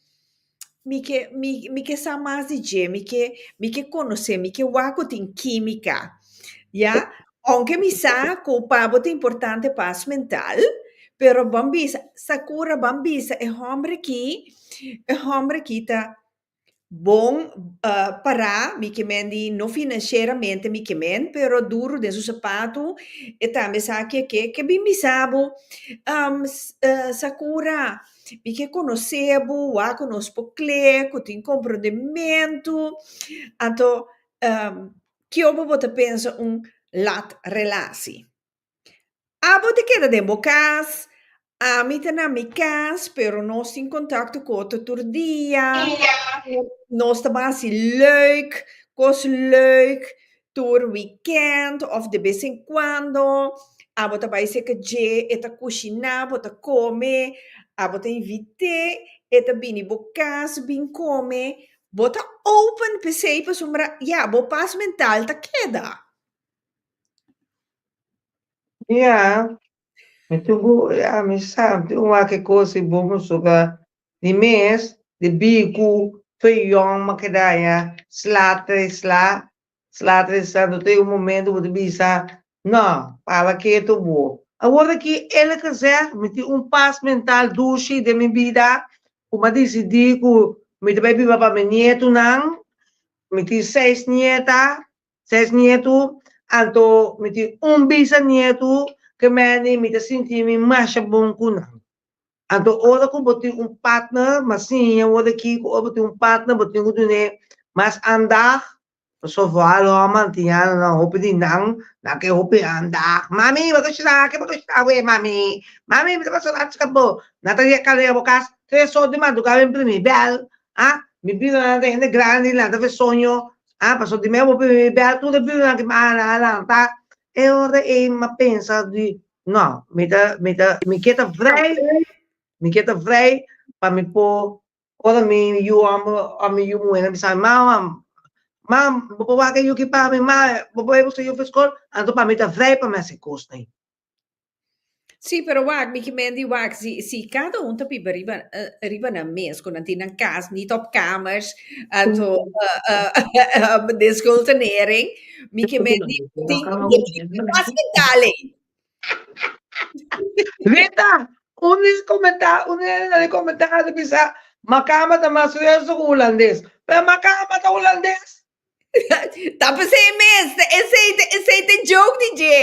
[SPEAKER 10] mi ke mi mi ke sa mas di dje, mi ke mi ke konosé, mi ke wak ku tin kímika, ya. Ounke mi sa ku pa bo ta importante pas mental, pero ban bisa, Sakura ban bisa e hòmber aki, e hòmber aki ta Bon pará, mi ke men di no finansieramente mi ke men, pero duru den su sapatu, e tambe sa ke ke ke bin bisa bo, Sakura, mi ke konosé bo, wak ku nos por kle, ku tin komprondementu, anto kiobo bo ta pensa un lat relasi? Abo ta keda den bo kas, ami ta na mi kas, pero nos tin kontakto ku otro tur dia. Nos ta ban hasi leuk, kos leuk tur wikènt òf de bes en kuando. Abo ta bai serka dje, e ta kushiná, bo ta kome, abo ta invit'é, e ta bini bo kas bin kome. Bo ta open p'esei pasobra ya bo pas mental ta keda.
[SPEAKER 9] Ya, mi tin ku, ya mi sa, mi tin ku wak e kos i bon pasobra di mes, debí ku fe yòn mi a keda haña sla tres sla, sla tres sla, anto tin un momento ku bo ta bisa, no, para ketu bo. Awor aki, eerlijk gezegd, mi tin un pas mental dushi den mi bida, ku mi a disidí ku mi ta bai biba pa mi nietunan, mi tin seis nieta, Ses nietu, anto mi tin un bisanietu ke meni mi ta sinti mi masha bon ku nan. Anto ora ku bo tin un partner, m'a siña wor aki ku ora bo tin un partner bo tin ku dun'é mas aandag. Paso vooral hòmber antiano hopi di nan, nan ke hopi aandacht. Mami, bo ta shaki, bo ta shaki, mami. Mami, mi ta pasa laat bo. Nan ta yega kalea bo kas tres or di madrugada imprimi bèl. Ah, mi bira nan ta hende grandi, nan ta fe soño. Ah, paso di mi bo primi bèl, tur e bira nan ki a lanta. E ora ei mi a pensa di, no, mi ta, mi ta, mi ke ta vrij, mi ke ta vrij pa mi por Ora mi yu hòmber òf mi yu muhé nan bisa mi, Mama, mam, bo por wak e yuki pa mi? Ma, bo por buska yu for skol? Anto pa mi ta vrij pa mi hasi kosnan.
[SPEAKER 10] Sí, pero wak, mi ke men di wak, si, si kada un ta biba riba, riba nan mes, ku nan tin nan kas, niet op kamers, anto de schuldenering, mi ke men di, bo tin, bo tin pas mental ei.
[SPEAKER 9] Rita, un di comenta, un di comentario bisa, Makamba ta mas resto ku hulandes. Pero Makamba ta hulandes.
[SPEAKER 10] Ta pesey mes, esey ta esey ta joke di dje.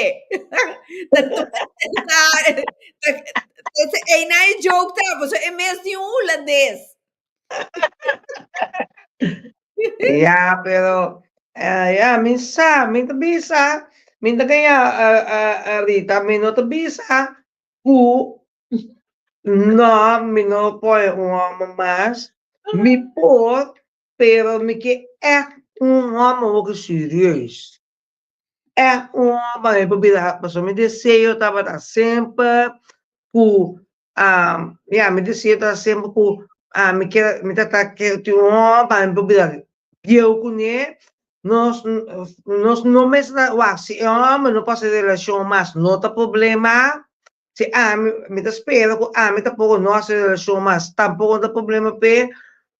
[SPEAKER 10] Ta ta ta eynan e joke ta, pasobra e mes tin un hulandes.
[SPEAKER 9] Ya, pero eh, ya, mi sa, mi ta bisa, mi ta gaña eh, eh, eh, Rita, mi no ta bisa ku no, mi no pone un hòmber mas, mi por, pero mi ke ègt un hòmber hopi serieus. Ègt un hòmber mi por bira, pasobra mi deseo tabata semper ku ya, mi deseo tabata semper ku mi kier, mi ta ta kier tin un hòmber pa mi por bira bieu kuné, nos nos no mester ta wak si e hòmber no por hasi relashon mas no ta problema, si ami, mi ta spera ku ami tampoko no hasi relashon mas tampoko no ta problema p'e,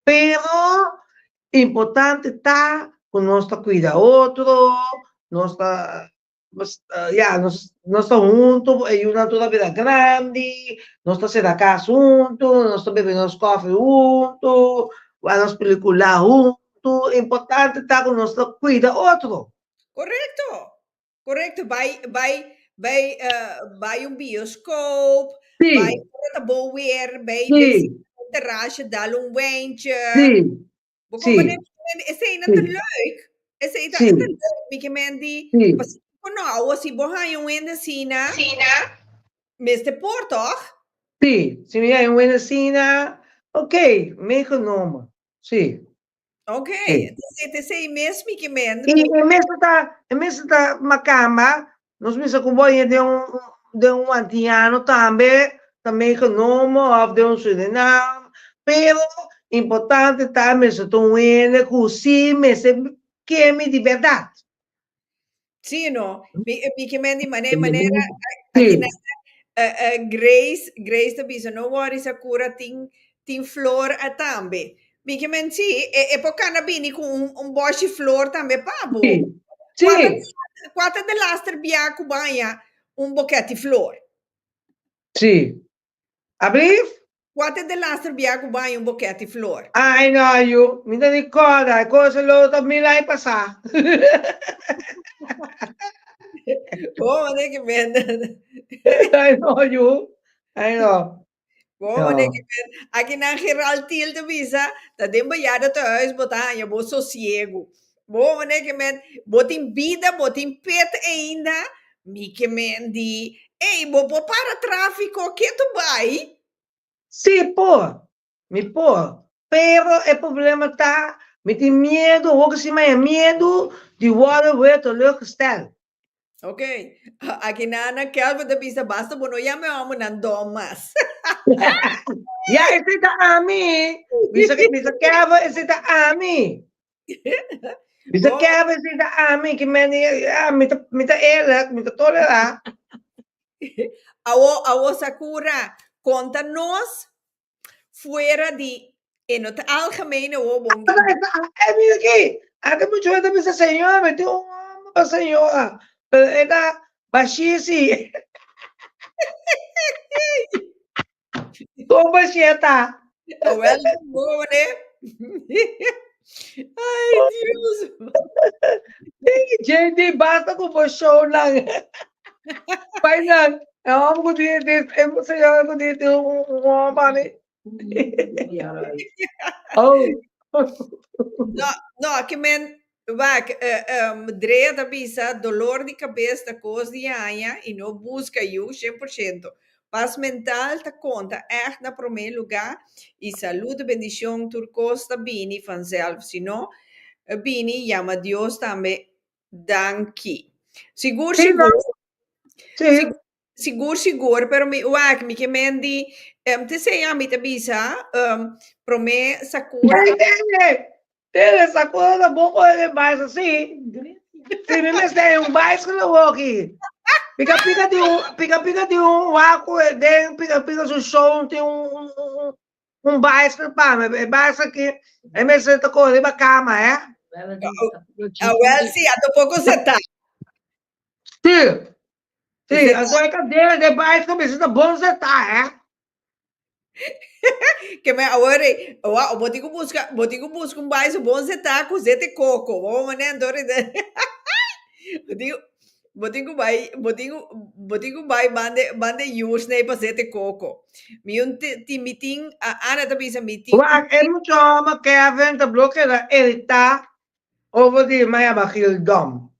[SPEAKER 9] pero importante ta ku nos ta kuida otro, nos ta ya nos nos ta huntu, e yunan tur a bira grandi, nos ta sera kas huntu, nos ta bebe nos kòfi huntu, wak nos pelikula huntu, importante ta ku nos ta kuida otro.
[SPEAKER 10] Korekto, korekto, bai bai bai bai un bioskop, bai ora ta bon weer, bai bai sinta na un terasje dal un wijntje. Bo comprende? Esei nan ta leuk. Esei ta ta leuk. Mi ke men di, pasobra no, awo si bo haña un hende asina, mester por toch?
[SPEAKER 9] Sí, si mi haña un hende asina, ok, meegenomen, sí.
[SPEAKER 10] Ok, esei mes mi ke men.
[SPEAKER 9] I e mester ta, e mester ta makamba, nos mester ku bo haña den un, den un antiano tambe ta meegenomen of den un Surinam, pero importante ta mester ta un hende ku si mester kemi di bèrdat.
[SPEAKER 10] Sí, no. Mi, mi ke men di mane, manera, aki na, Grace, Grace ta bisa, no worry Sakura, tin, tin flor a tambe. Mi ke men sí, e, e por kana bini ku un, un boshi flor tambe pa bo.
[SPEAKER 9] Sí, sí.
[SPEAKER 10] Kua ta, kua ta de laster bia ku baña un boket di flor?
[SPEAKER 9] Sí. Ablief?
[SPEAKER 10] Kua ta e delaster bia ku baña un boket di flor?
[SPEAKER 9] Ai no yu, mi ta di kòrda, e kos lo ta mil aña pasá.
[SPEAKER 10] Bo manera ke men.
[SPEAKER 9] Ai no yu, ai no.
[SPEAKER 10] Bo manera ke men. Aki nan Gerald Thiel ta bisa, ta den bejaardentehuis bo ta haña bo sosiegu. Bo manera ke men, bo tin bida, bo tin pet ainda, mi ke men di, ey, bo por para tráfiko, ke tu bai?
[SPEAKER 9] Sí, por. Mi por. Pero e problema ta, mi tin miedu, hopi si mi haña miedu di wòrdu weer teleurgesteld.
[SPEAKER 10] Ok, aki na Kelvin ta bisa, basta bo no yama e hòmbernan dòm mas.
[SPEAKER 9] Ya, esei ta ami. Bisa, bisa Kelvin, esei ta ami. Bisa
[SPEAKER 10] Bo-
[SPEAKER 9] Kelvin, esei ta ami. Ki men, ya, mi ta, mi ta eerlijk, mi ta tolerá.
[SPEAKER 10] Awo, awo Sakura, konta nos fuera di e no ta algemeen awo bon.
[SPEAKER 9] E mira aki, ate mucho ta bisa señora, mi tin un homber pa señora, pero e ta bashí si. Kon bashí e ta?
[SPEAKER 10] Wel, bo ne. Ay, Dios.
[SPEAKER 9] JD, basta ku bo shownan. Bai nan, e hòmber ku tin e señora ku tin tin un hòmber pa mi. Oh.
[SPEAKER 10] No, no, ke men. Wak, Drea ta bisa, dolor di kabes ta kos di haña i no buska yu 100%. Pas mental ta konta ègt na promé lugá i salud bendishon tur kos ta bini vanzelf si no bini yama Dios tambe danki. Sigur
[SPEAKER 9] Sí, no.
[SPEAKER 10] sigur.
[SPEAKER 9] Sí.
[SPEAKER 10] Sigur sigur pero mi wak mi ke men di em te sea mi ta bisa em prome Sakura
[SPEAKER 9] Hey, tele! Tele, Sakura ta bon con e bais así. Si mi mester un bicycle awoki. Pika pika di un pika pika di un wak den pika pika su show tin un un un un bicycle pa mi. E bicycle aki e mester ta kore riba kama, eh.
[SPEAKER 10] Ah, wel si, a poko zeta.
[SPEAKER 9] Sí. Sí, anto e kadena de bicycle mester ta bon zetá, eh.
[SPEAKER 10] Ke men awor e, wa, bo tin ku buska, bo tin ku buska un bicycle bon zetá ku zete koko. Bo mane anto ri de. Bo tin, bo tin ku bai, bo tin ku, bo tin ku bai bande, bande yusney pa zete koko. Mi un ti, ti mi tin, Ana ta bisa mi tin.
[SPEAKER 9] Wak, e mucha hòmber Kevin ta blo keda iritá over di mi a yama Gil Dom.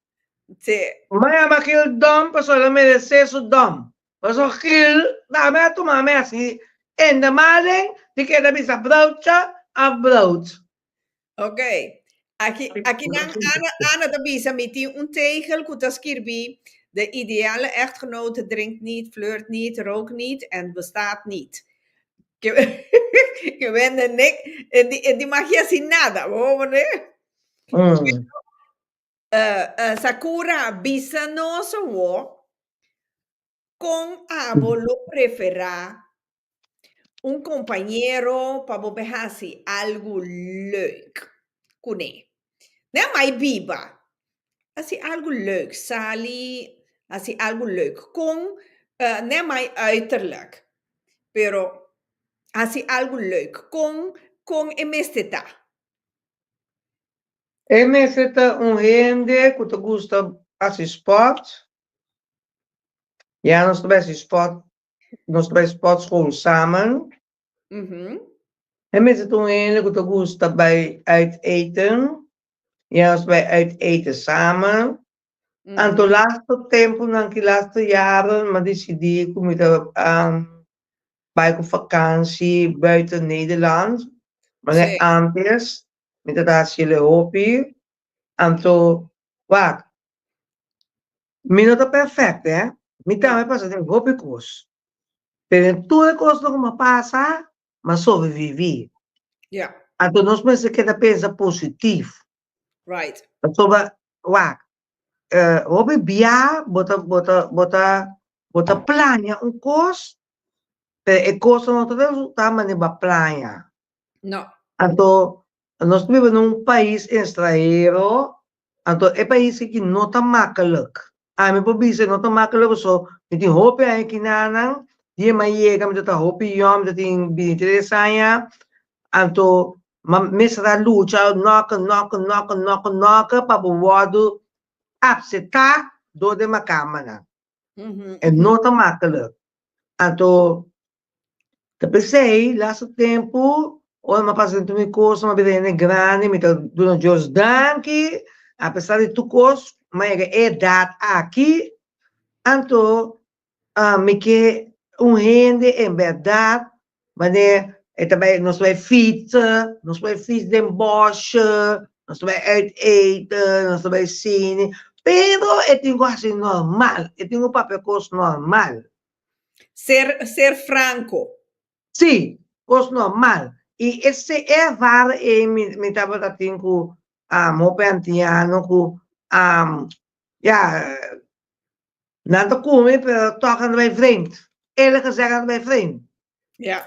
[SPEAKER 10] Sí.
[SPEAKER 9] Mi a yama Gil Dom pasobra el a meresé su dom. Pasobra Gil tambe a tuma mi hasi in de maling di keda bisa broodje of brood.
[SPEAKER 10] Ok. Aki, aki nan Ana, Ana ta bisa mi tin un tegel ku ta skirbi de ideale echtgenoot drinkt niet, flirt niet, rookt niet en bestaat niet. Ke, ke wende nek, en di, en di magia sin nada, bo ne?
[SPEAKER 9] Mm.
[SPEAKER 10] Sakura, bisa nos awor, kon abo lo preferá un kompañero pa bo be hasi algu leuk kuné? No mai biba, hasi algu leuk, sali, hasi algu leuk. Kon, no mai uiterlijk, pero hasi algu leuk. Kon, kon e mester ta?
[SPEAKER 9] E mester ta un hende ku ta gusta hasi spòrt. Ya nos ta bai hasi spòrt, nos ta bai spòrtschool samen. E mester ta un hende ku ta gusta bai uit eten. Ya nos ta bai uit eten samen. Anto lastu tempunan ki lastu jaren mi a disidí ku mi ta bai ku fakansi buiten Nederland. Manera antes Mi ta ta haciele hopi, anto wak, mi no ta perfect eh, mi tambe pasa den hopi cos, pero den tur e cosnan cu mi a pasa, mi a sobrevivi.
[SPEAKER 10] Ja.
[SPEAKER 9] Anto nos mester keda pensa positief.
[SPEAKER 10] Right.
[SPEAKER 9] Pasobra, wak, hopi bia bo ta, bo ta, bo ta, bo ta plania un cos, pero e cosnan no ta resulta manera bo a plania.
[SPEAKER 10] No.
[SPEAKER 9] Anto, nos ta biba na un pais estranhero, anto e pais aki no ta makkelijk. Ami por bisa e no ta makkelijk paso mi tin hopi aña aki nanan, dia mi a yega mi ta ta hopi yòn, mi ta tin bintitres aña, anto mi a mester a lucha, nòke, nòke, nòke, nòke, nòke pa bo wòrdu apseptá dor den makamanan. E no ta makkelijk. Anto, Ta p'esei, lastu tempu, ora mi a pasa den tur mi kosnan, mi a bira hende grandi, mi ta duna Dios danki, apesar di tur kos, mi a yega e edat aki, anto mi ke un hende en bèrdat, manera e ta bai, nos ta bai fietsen, nos ta bai fiets den bòshe, nos ta bai uit eten, nos ta bai sine, pero e tin ku hasi normal, e tin ku papia kos normal.
[SPEAKER 10] Ser, ser franco.
[SPEAKER 9] Sí, cos normal. Y ese ervaren ey mi, mi tabata tin cu um, hopi antiano cu um, ja, nan ta cumi pero toch nan ta bay vreemd. Eerlijk gezegd nan ta bay vreemd.
[SPEAKER 10] Ja.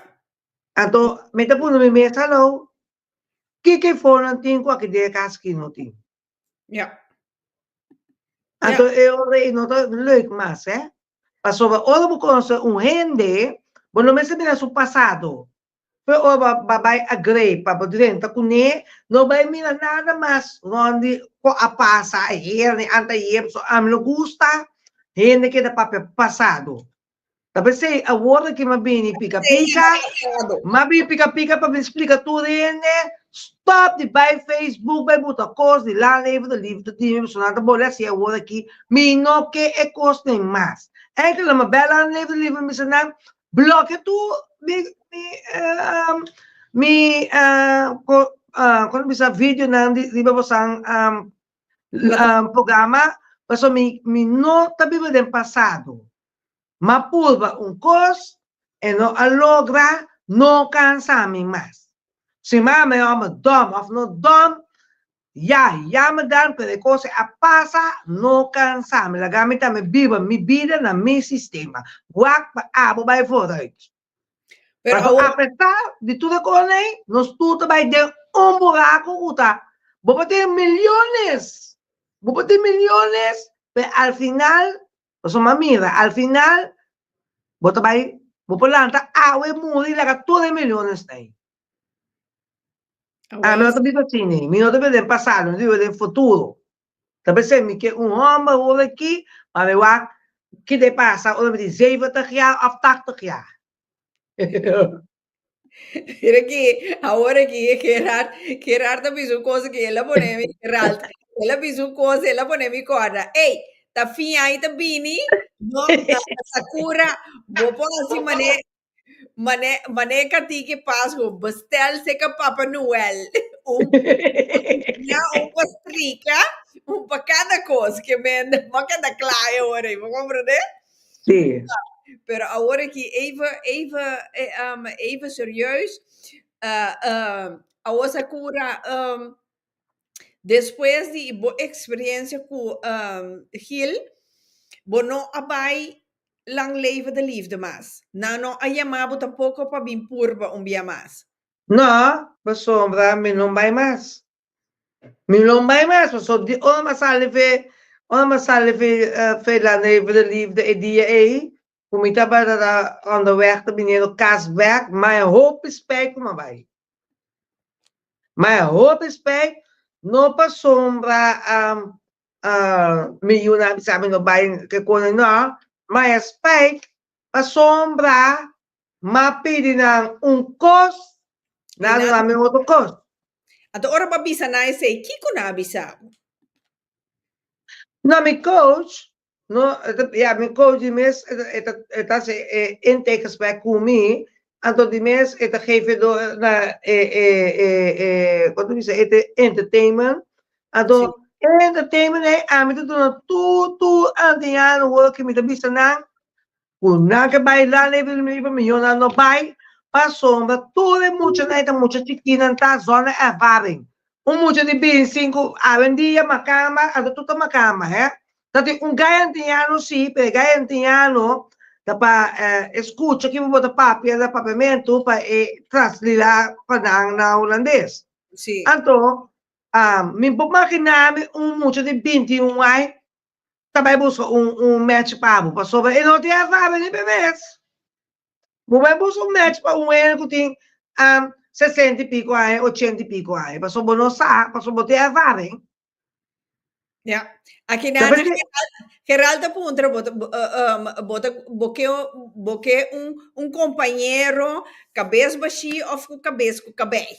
[SPEAKER 9] Anto mi ta pone mi mes, hallo, kiko e for nan tin cu aki den e cas aki no tin?
[SPEAKER 10] Ja.
[SPEAKER 9] Anto e ora ei no ta leuk mas, hè? Pasobra ora bo konosé un hende, bo no mester mira su pasado. Pero ora bo a bai agree pa bo drenta kuné, no bai mira nada mas rònt di ku a pasa ayer ni anteayer, pasobra ami no gusta hende keda papia pasado. Ta p'esei awor aki mi a bini pika pika, mi a bini pika pika pa mi splika tur hende. Stop di bai Facebook bai buta kos di Lang Leve de Liefde di mi pasobra nan ta bole hasi awor aki. Mi no ke e kosnan mas. Enkel nan mi bel Lang Leve de Liefde mi bisa nan blokia tur mi mi mi kon bisa videonan di riba bosan programa pasobra mi mi no ta biba den pasado. M'a purba un kos, e no a logra, no kansa mi mas. Si mama e hòmber dòm òf no dòm, ya, yama dan, pero e kos ei a pasa, no kansa mi. Laga mi tambe biba mi bida na mi sistema. Wak pa abo bai vooruit.
[SPEAKER 10] Pero
[SPEAKER 9] Pasobra
[SPEAKER 10] awor,
[SPEAKER 9] apesar di tur e kosnan ei, nos tur ta bai den un buraku ku ta, bo por tin miliones, bo por tin miliones, pero al final Pasobra mira, al final bo ta bai, bo por lanta awe muri laga tur e miliones ei. Ami no ta biba asina ei, mi no ta biba den pasado, mi ta biba den futuro. Ta p'esei mi ke un hòmber ora aki pa mi wak ki ta pasa ora mi tin zeventig jaar òf tachtig jaar.
[SPEAKER 10] Mira aki, awor aki Gerard, Gerard a bisa un cosa que el a pone mi, Gerald, el a bisa un cosa, el a pone mi corda. Ey, ta fin aña ta bini, no, Sakura, bo por haci mane, mane, mane Katiki Pascu, bestel seca Papa Noel, un, ya un pa strika, un pa cada cos, ke men, bo a keda kla e ora ei, bo comprende?
[SPEAKER 9] Sí.
[SPEAKER 10] Pero awor aki even, even, um, even serieus, uh, um, awor Sakura, um, despues di bo experiencia cu um, Gil, bo no a bai Lang Leve de Liefde mas. Nan no a yama bo tampoco pa bin purba un bia mas.
[SPEAKER 9] No, pasobra mi no bai mas. Mi no bai mas pasobra di ora mi a sali fe ora mi a sali fe fe Lang Leve de Liefde e dia ei ku mi tabata onderweg ta biniendo kas bek ma e hopi spijt ku mi a bai. Ma e hopi spijt no pasobra mi yunan a bisa mi no bai ke kone no ma e spijt pasobra M'a pidi nan un kos, nan a duna mi otro kos.
[SPEAKER 10] Anto ora bo a bisa nan esei, kiko nan a bisa bo?
[SPEAKER 9] No, mi coach, no, ya, mi coach di mes e ta e ta hasi e intakegesprek ku mi, anto di mes e ta geef e door na e e e e kon ta bisa e entertainment, anto e entertainment ei ami ta duna tur tur antiano wor ku mi ta bisa nan Ku nan ke bai la leve riba mihó nan no bai pasobra tur e muchanan e ta mucha chikí nan ta zonder ervaring. Un mucha di bintisinku awendia makamba anto tur ta makamba he. Ta tin un gai antiano si pero e gai antiano ta pa e skucha kico bo ta papia na papiamentu pa e traslila pa nan na hulandes. Anto mi por magina mi un mucha di bintiun ai ta bai buska un un match pa bo pasobra e no tin ervaring ni bebes. Bo bai buska un match pa un hende ku tin sesenta i piko aña, ochenta i piko aña, pasobra bo no sa, pasobra bo tin ervaring.
[SPEAKER 10] Ja. Aki na Gerald ta puntra bo ta bo ta bo ke bo ke un un kompañero kabes bashí òf ku kabes ku kabei?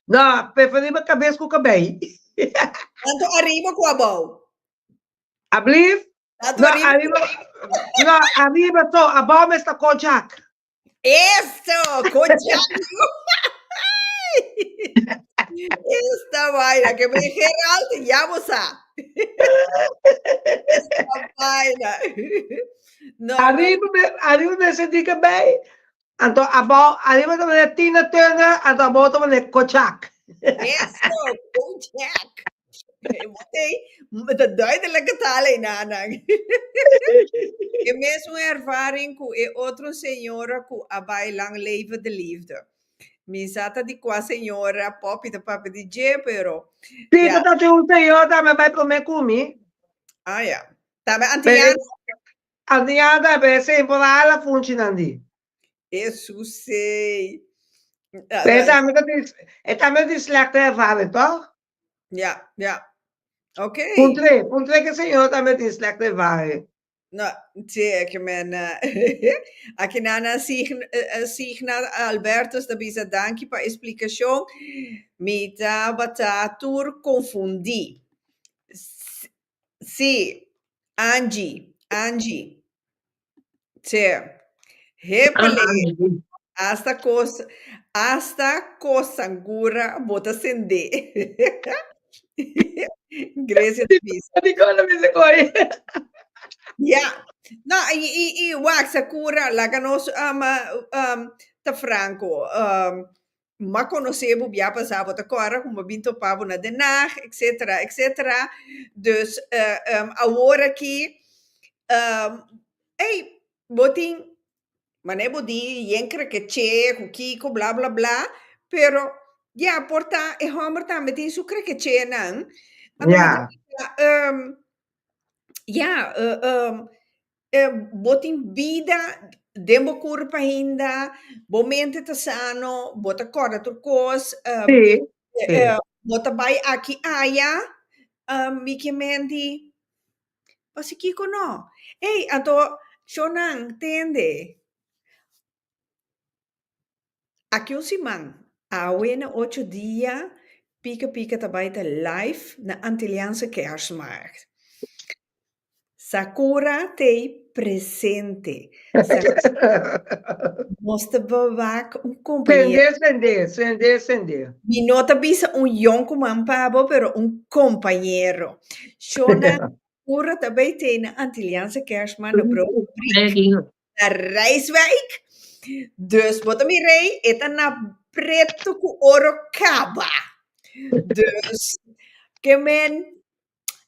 [SPEAKER 9] No, preferibel kabes ku kabei.
[SPEAKER 10] Tanto ariba ku abou.
[SPEAKER 9] Ablief?
[SPEAKER 10] Tanto
[SPEAKER 9] No,
[SPEAKER 10] ariba.
[SPEAKER 9] ariba, no, ariba to, abou mester kojak.
[SPEAKER 10] Eso, kojak. Esta vaina que me Gerald ya bo sa. Esta vaina. No, no.
[SPEAKER 9] Ariba, ariba mester di kabei, Anto abou, ariba ta manera Tina Turner, anto abou ta manera Kojak.
[SPEAKER 10] Eso, Kojak. Botei, ta duidelijke taal ei nanan. E mesun ervaring ku e otro señora ku a bai Lang Leve de Liefde. Mi sa ta di kua señora Poppy ta papia di dje, pero
[SPEAKER 9] Sí,
[SPEAKER 10] ya.
[SPEAKER 9] ta tin un señor tambe bai promé ku mi.
[SPEAKER 10] Ah, ya. Tambe antiano.
[SPEAKER 9] Antiano tambe, semper a hala funchi nan di.
[SPEAKER 10] Hesus ei.
[SPEAKER 9] Pero e tambe ta tin, e tambe ta tin slechte ervaring, toch?
[SPEAKER 10] Ja, ja. Oké.
[SPEAKER 9] Puntr'é, puntr'é ke señor tambe tin slechte ervaring.
[SPEAKER 10] No, sí, ke men aki nan a signa Albertus ta bisa danki pa e splikashon. Mi tabata tur konfundí. Sí, Angie, Angie. Sí. Hepele. Hasta kos, hasta kos sangura bo ta sendé. Grecia ta bisa.
[SPEAKER 9] Di kon ta bisa koi.
[SPEAKER 10] Ja. No, i, i, i wak Sakura, laga nos um, um, ta franco. Um, m'a konosé bo bia pasá, bo ta kòrda ku bo bin topa bo na Den Haag, etcetera, etcetera. Dus uh, um, awor aki, um, ey, bo tin Mane bo di yen krekeche ku kiko bla bla bla, pero ya por ta e hòmber tambe tin su krekechenan. Anto mi ta bisa, ya, bo tin bida den bo kurpa ainda, bo mente ta sano, bo ta kòrda tur kos, bo ta bai aki aya, mi ke menti. Pasi kiko no? Ey, anto shownan tende. Aki un siman, awe na ocho dia, Pika Pika ta bai ta live na Antilliaanse Kerstmarkt. Sakura t'ei presente. Nos ta bewak un compañero.
[SPEAKER 9] Sende, sende, sende, sende.
[SPEAKER 10] Mi no ta bisa un yoncuman pa bo, pero un compañero. Shona Pura ta bay te na Antilliaanse Kerstman na Broodfabriek na Rijswijk. Dus bo ta mir'ei, e ta na preto cu oro caba. Dus, ke men,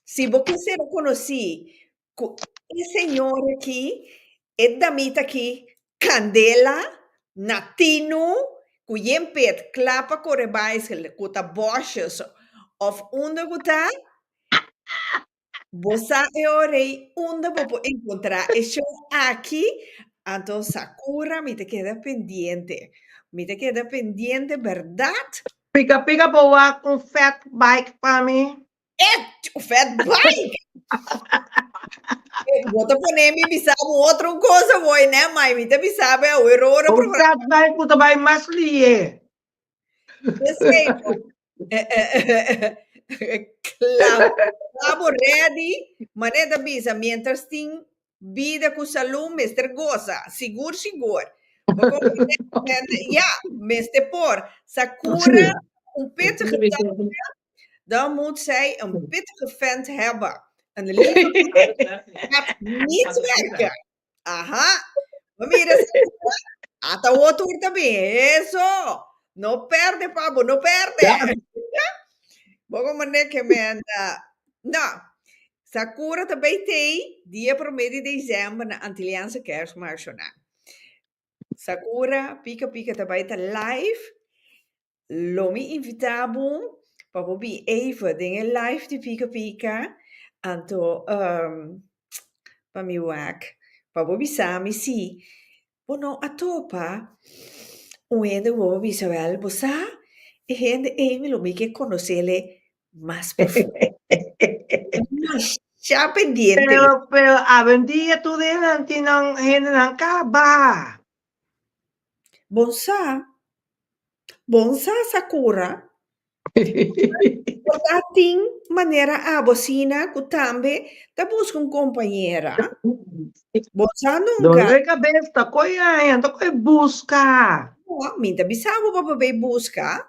[SPEAKER 10] si bo ke ser conoci cu e señor aki, e damita aki, candela na tinu cu yen pet cla pa core baiskel cu ta bosjes of unda cu ta, bo sa e ora ei unda bo por encontra e show aki, anto Sakura mi ta keda pendiente, mi ta keda pendiente berdad.
[SPEAKER 9] Pika pika bo wak un fat bike pa mi.
[SPEAKER 10] E fat bike! Bo ta pone mi bisa bo otro cosa boy ne, mai mi ta bisa bo awe roro
[SPEAKER 9] Un
[SPEAKER 10] programa.
[SPEAKER 9] fat bike ku ta bai mas lié.
[SPEAKER 10] Esei, Klabo, klabo ready, mane ta bisa, mientras tin bida ku salú mester gosa, sigur sigur. Bo comprende? Ja, mester por. Sakura, un pittige tante, dan moet zij een pittige vent hebben. Een lieve man gaat niet werken. Aha. Bo mira Sakura, ata otro ta bin. Eso. No perde, pabo, no perde. Bo comprende ke men, no. Sakura ta bay tei dia prome di december na Antilliaanse Kerstmarkt. Sakura, pika pika ta bay ta live. Lo mi invitá bo pa bo bin even den e live di Pika Pika, anto pa mi wak, pa bo bisa mi si bo no a topa un hende ku bo a bisa wèl bo sa e hende ei mi lo mi ke konosele mas profundo. Masha pendiente.
[SPEAKER 9] Pero, pero awendia tur hendenan tin nan hendenan kaba.
[SPEAKER 10] Bon sa, bon sa Sakura. Por ta tin manera abo asina ku tambe ta buska un kompañera. Bon sa nunka.
[SPEAKER 9] Dolor di kabes ta koe haña, ta koe buska.
[SPEAKER 10] No, mi ta bisa bo pa bo bay buska,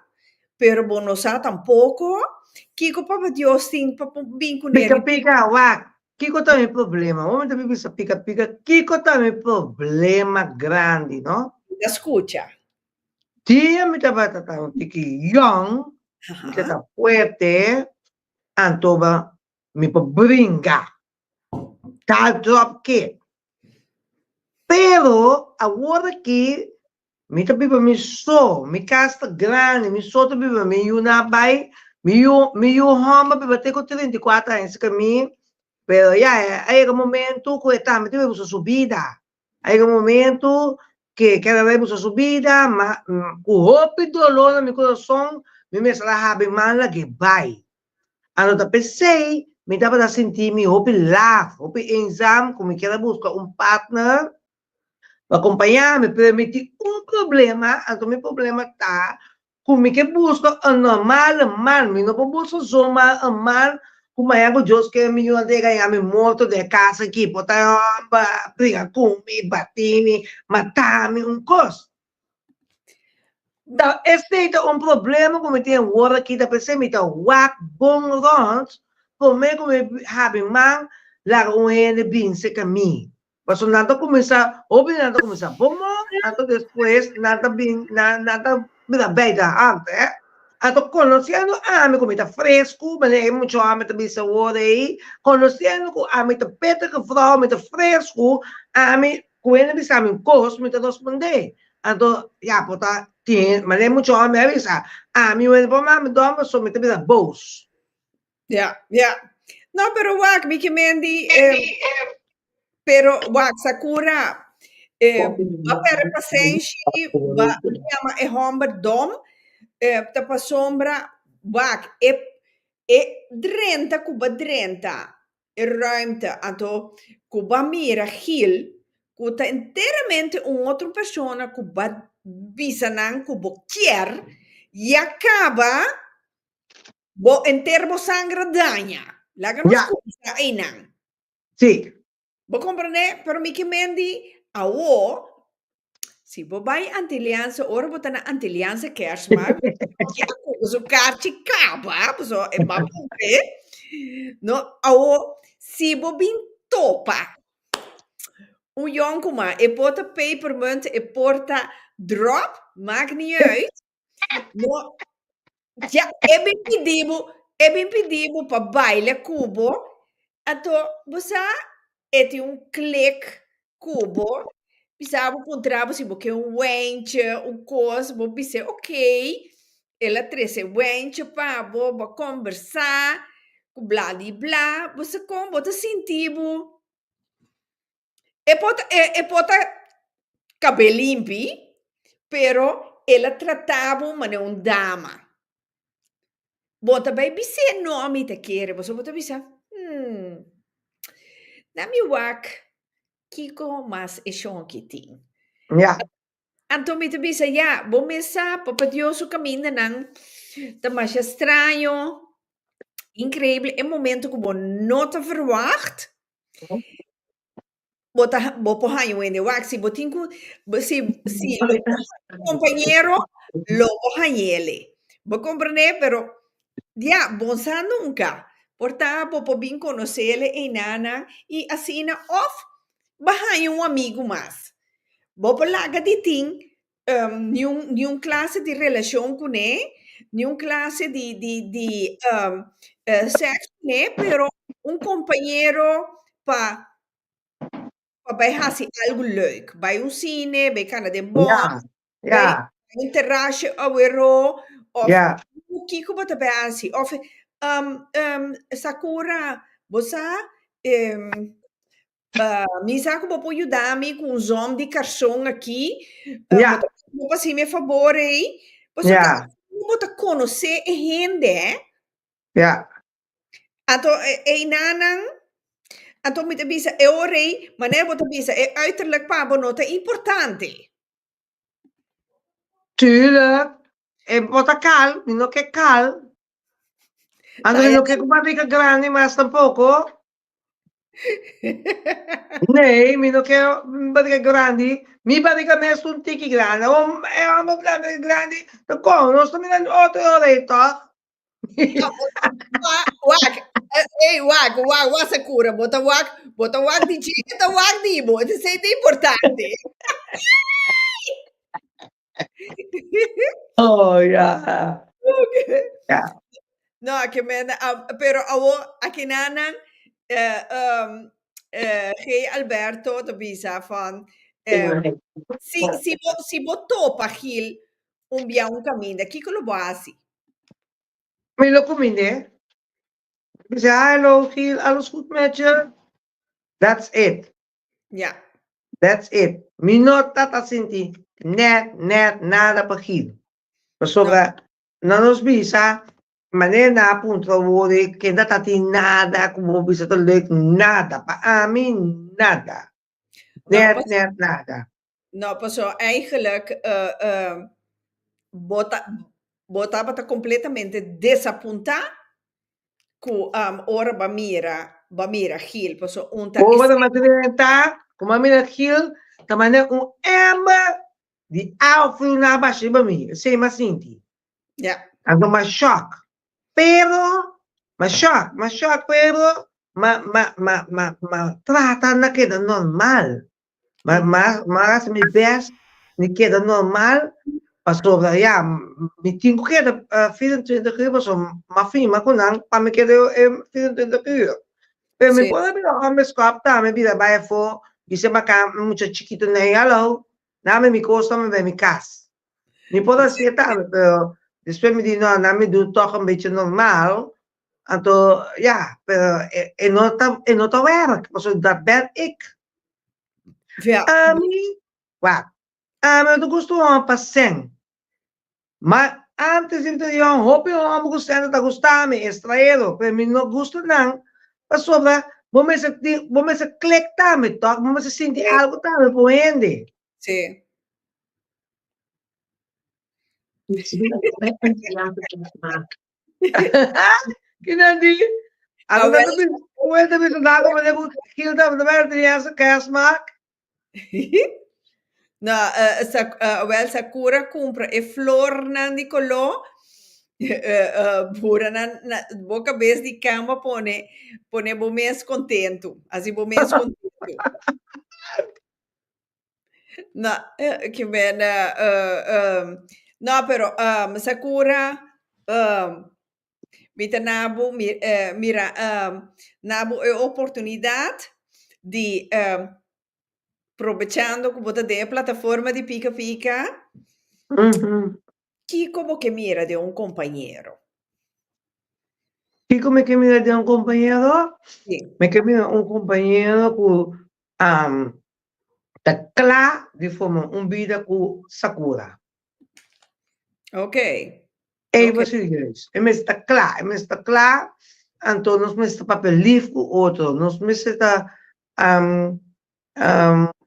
[SPEAKER 10] pero bo no sa tampoko kiko Papa Dios tin pa bin kuné.
[SPEAKER 9] Pika pika, wak, Kiko ta mi problema? Bo mi ta bisa pika pika, kiko ta mi problema grandi, no?
[SPEAKER 10] Mi ta skucha.
[SPEAKER 9] Dia mi tabata ta un tiki yong, mi ta fuerte, anto ba mi por bringa, tal drop kick. Pero awor aki Mi ta biba mi so, mi kas ta grandi, mi so ta biba, mi yunan a bai, mi yu, mi yu hòmber biba te ku 34 aña serka mi, pero ya, a yega momentu ku e tambe tin bai buska su bida, a yega momentu ku e keda bai buska su bida, ma ku hopi doló na mi kurason mi mester a habri man lag'é bai. Anto ta p'esei. mi tabata sinti mi hopi laag, hopi eenzaam, ku mi kier a buska un partner pa kompañá mi, pero mi tin un problema, anto mi problema ta ku mi ke buska un normale man, mi no por buska zomaar un man ku mañana ku Dios ke mi yuda ta gaña mi morto den e kas aki, por ta e hòmber a bringa ku mi, bati mi, mata mi, un kos. Ta esei ta un problema ku mi tin awor aki, ta p'esei mi ta wak bon rònt promé ku mi habri man laga un hende bin serka mi. Pasobra nan ta kuminsá, hopi di nan ta kuminsá bon bon, anto despues nan ta bin, nan nan ta bira bij de hand, hè. Anto konosiendo ami ku mi ta fresku, manera e mucha hòmber ta bisa awor ei, konosiendo ku ami ta pittige vrou, mi ta fresku, ami Ku hende bisa mi un kos, mi ta rospondé. Anto, ya, por ta tin, manera mucha hòmber a bisa, ami un hende por mami dòrmi pasobra mi ta bira bos.
[SPEAKER 10] Ya, ya. No, pero wak, mi ke men di, pero wak, Sakura, ba perde pasenshi, ba yama e hòmber dòm, ta pasobra, wak, e, e drenta ku ba drenta e ruimte anto ku bo a mira Gil ku ta enteramente un otro persona ku bo a bisa nan ku bo kier ya kaba bo enter bo sanger a daña. Laga nos kuminsá einan.
[SPEAKER 9] Sí.
[SPEAKER 10] Bo komprendé? Pero mi ke men di awo Si bo bai Antilianse, ora bo ta na Antilianse Kerstmarkt, ya ku su karchi kaba, paso e ba pumpe. No, awo, si bo bin topa un yonkuman, e por ta pepermunt, e por ta drop, maakt niet uit. No, ya, e bin pidi bo, e bin pidi bo pa baila ku bo, anto bo sa e tin un klik ku bo, bisa bo puntra bo si bo ke un wentje, un kos, bo bis'é okey, el a trese wentje pa bo, bo a kombersá, ku bla di bla, bo sa kon bo ta sinti bo. E por ta e por ta kabel limpi, pero el a trata bo manera un dama. Bo ta bai bis'é no mi ta kere, pasobra bo ta bisa, hmm, na mi wak kiko mas e shonki tin.
[SPEAKER 9] Ya.
[SPEAKER 10] Anto mi ta bisa, ya, bo mes sa, Papa Dios su kamindanan ta masha straño, inkreibel, e momento ku bo no ta verwagt, Bo ta bo por haña un hende wak si bo tin ku si si lo bo haña un kompañero lo bo hañ'ele. Bo komprendé? Pero ya bo sa nunka. Por ta bo por bin konos'ele einanan i asina òf bo haña un amigu mas. Bo por laga di tin niun niun klase di relashon kuné, niun klase di di di sèks kuné, pero un kompañero pa pa bai hasi algu leuk, bai un sine, bai kana den bòs, bai un terashe aweró, òf kiko bo ta bai hasi, òf Sakura, bo sa Mi sa ku bo por yuda mi ku un zòm di karson aki. Bo ta bo por hasi mi e fabor ei. Pasobra bo ta konosé e hende, hè. Anto einanan, anto mi ta bisa e ora ei, manera bo ta bisa e uiterlijk pa bo no ta importante.
[SPEAKER 9] Tuurlijk. E bo ta kal, mi no ke kal. Anto mi no ke ku barriga grandi mas tampoko. Nee, mi no ke barriga grandi. Mi barriga mes un tiki grandi. Awor e homber barriga grandi ta kon? Nos ta mirando otro ora ei tòg?
[SPEAKER 10] Wak, ey wak, wak, wak Sakura, bo ta wak, bo ta wak di dje, e ta wak di bo. Esei ta importante.
[SPEAKER 9] Oh, ja.
[SPEAKER 10] Okay.
[SPEAKER 9] Ja.
[SPEAKER 10] No, ke men, pero awo akinanan eh, um, eh, G. Alberto ta bisa van eh, si, si, bo, si bo topa Gil un bia un kaminda, kiko lo bo hasi?
[SPEAKER 9] Mi lo kumind'é. Bisa, hallo Gil, alles goed met je? That's it.
[SPEAKER 10] Ja.
[SPEAKER 9] That's it. Mi no ta ta sinti net, net nada pa Gil. Pasobra, na nos bisa. Manera nan a puntra awor e kenda ta tin nada ku bo bisa ta leuk, nada. Pa ami nada. Net, net nada.
[SPEAKER 10] No, paso eigenlijk bo ta bo tabata completamente desapuntá ku ora bo a mira bo a mira Gil, paso un ta
[SPEAKER 9] Ora mi a drenta, ku mi a mira Gil, ta manera un ember di awa friu nan a basha riba mi, esei mi a sinti.
[SPEAKER 10] Ja.
[SPEAKER 9] Anto m'a shock. Pero, m'a shock, m'a shock, pero m'a, m'a, m'a, m'a, m'a trata na keda normal. M'a, m'a, m'a hasi mi best di keda normal, pasobra ya, mi tin ku keda 24 uur, pasobra m'a firma ku nan pa mi keda e 24 uur. Pero mi por a bira hombre skòp tambe, bira bai afó, bisa baka mucha chikito nei, hallo, dame mi kos, toma bai mi kas. Mi por hasié tambe, pero despues mi di no, nan mi du tòg un bechi normal, anto ya, pero e no ta e no ta wèrk, pasobra dat ben ik.
[SPEAKER 10] Ja.
[SPEAKER 9] Ami, wak, ami no ta gusta un hòmber pa sèn, ma antes di mi ta di hòmber, hopi hòmber ku sèn ta gusta mi, estraero, pero mi no gusta nan pasobra bo mester tin, bo mester klik tambe tòg, bo mester sinti algu tambe pa un hende.
[SPEAKER 10] Sí.
[SPEAKER 9] Kinan di? Ako na tabi, uwe tabi sa dako mo ku Gilda, mo tabi tinha sa kerstmark.
[SPEAKER 10] No, sa, wel Sakura cumpra e flornan di color, bura nan na bo cabes di cama pone, pone bo mes contento, haci bo mes contento. No, ke men no pero Sakura mi ta na bo mira na bo e oportunidat di probechando ku bo ta den e plataforma di Pika Pika, kiko bo ke mira den un kompañero?
[SPEAKER 9] Kiko mi ke mira den un kompañero?
[SPEAKER 10] Sí.
[SPEAKER 9] Mi ke mira un kompañero ku ta kla di forma un bida ku Sakura.
[SPEAKER 10] Ok.
[SPEAKER 9] Ei bo serieus. E mester ta kla, e mester ta kla, anto nos mester papia lif ku otro, nos mester ta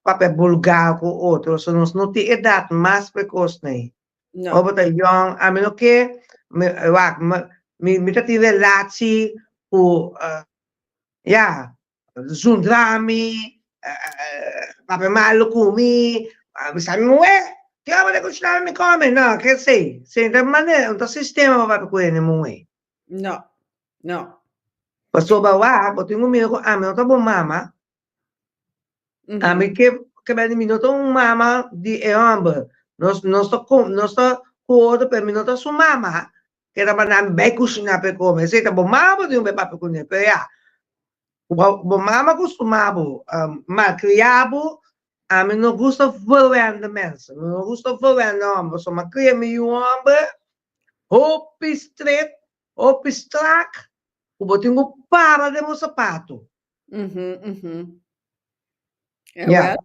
[SPEAKER 9] papia bulgar ku otro, so nos no tin edat mas pa e kosnan ei.
[SPEAKER 10] No.
[SPEAKER 9] Ora bo ta yòn, ami no ke, mi wak, mi mi ta tin relatie ku ya, Zundra mi, papia malu ku mi, bisa mi muhé, ki ora bo ta kushiná mi kome? No, ke esei, esei no ta manera, no ta sistema pa papia ku hende muhé.
[SPEAKER 10] No, no.
[SPEAKER 9] Pasobra wak, bo tin ku mira ku ami no ta bo mama, ami ke ke bende mi no ta un mama di e hòmber, nos nos ta nos ta ku otro pero mi no ta su mama, ke ta manda mi bai kushiná pa e kome, esei ta bo mama bo tin ku bai papia kuné, pero ya, Bo mama kustumá bo malkriá bo, ami no gusta verwende mensen, mi no gusta verwende hòmber, pasobra mi a kria mi yu hòmber hopi stret, hopi strak, ku bo tin ku para den bo sapatu. Ya.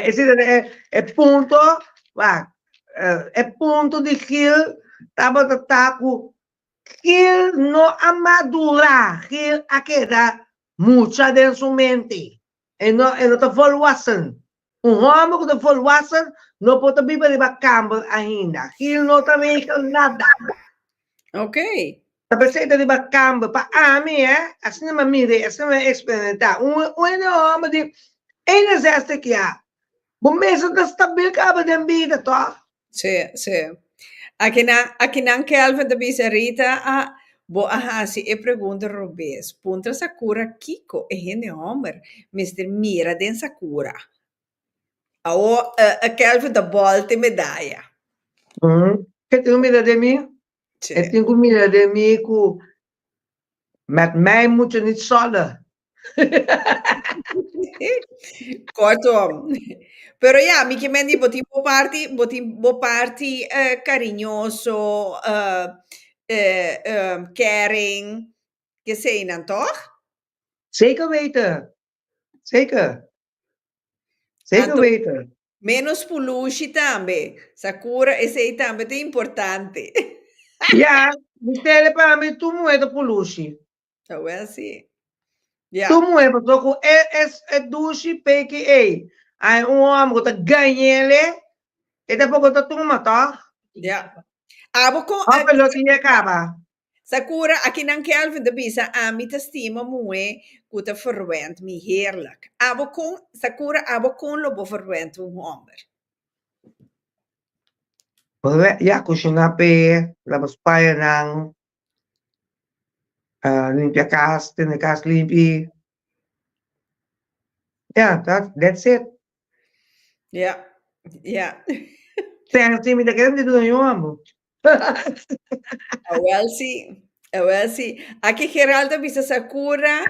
[SPEAKER 9] Ese ta e punto, wak, e punto di Gil tabata ta ku Gil no a madurá, Gil a keda mucha den su mente. E no, e no ta volwassen. Un hòmber ku ta volwassen no por ta biba riba kamber ainda. Gil no ta regel nada.
[SPEAKER 10] Ok.
[SPEAKER 9] Ta p'esei ta riba kamber. Pa ami, eh, asina mi a mira i asina mi a eksperimentá. Un, un hende hòmber di 61 jaar, bo mester ta stabil kaba den bida, tòg?
[SPEAKER 10] Sí, sí. Akinan, akinan Kelvin ta bisa Rita a bo a hasi e pregunta robes. Puntra Sakura kiko e hende homber mester mira den Sakura. Awo Kelvin ta bolta e medaya.
[SPEAKER 9] Ke tin ku mira den mi?
[SPEAKER 10] Sí.
[SPEAKER 9] E tin ku mira den mi ku met mij moet je niet sollen.
[SPEAKER 10] Kortom. Pero ya, mi ke men di bo tin bo parti, bo tin bo parti eh, cariñoso, eh, eh, eh, caring, keseinan, toch?
[SPEAKER 9] Zeker weten. Zeker. Zeker
[SPEAKER 10] Anto,
[SPEAKER 9] weten.
[SPEAKER 10] menos pulushi tambe. Sakura, esei tambe ta importante.
[SPEAKER 9] Ja, Michele pa mi tur muhé ta pulushi.
[SPEAKER 10] Awel si. Ja.
[SPEAKER 9] Tur muhé pasobra ku e e e dushi peki ei ai un hòmber ku ta gañ'ele e tampoko ta tuma tòg?
[SPEAKER 10] Ja. Abo kon
[SPEAKER 9] Òf e lo tin e kaba?
[SPEAKER 10] Sakura, akinan Kelvin ta bisa ami ta stima muhé ku ta verwend mi heerlijk. Abo kon, Sakura, abo kon lo bo verwend un hòmber?
[SPEAKER 9] Ya, kushiná p'e, laba su pañanan, limpia kas, tene kas limpi. Ya, that's it.
[SPEAKER 10] Ya, ya.
[SPEAKER 9] Sèn si mi ta kere mi ta duna yu amo.
[SPEAKER 10] Awel si, awel si. Aki Geraldo a bisa Sakura,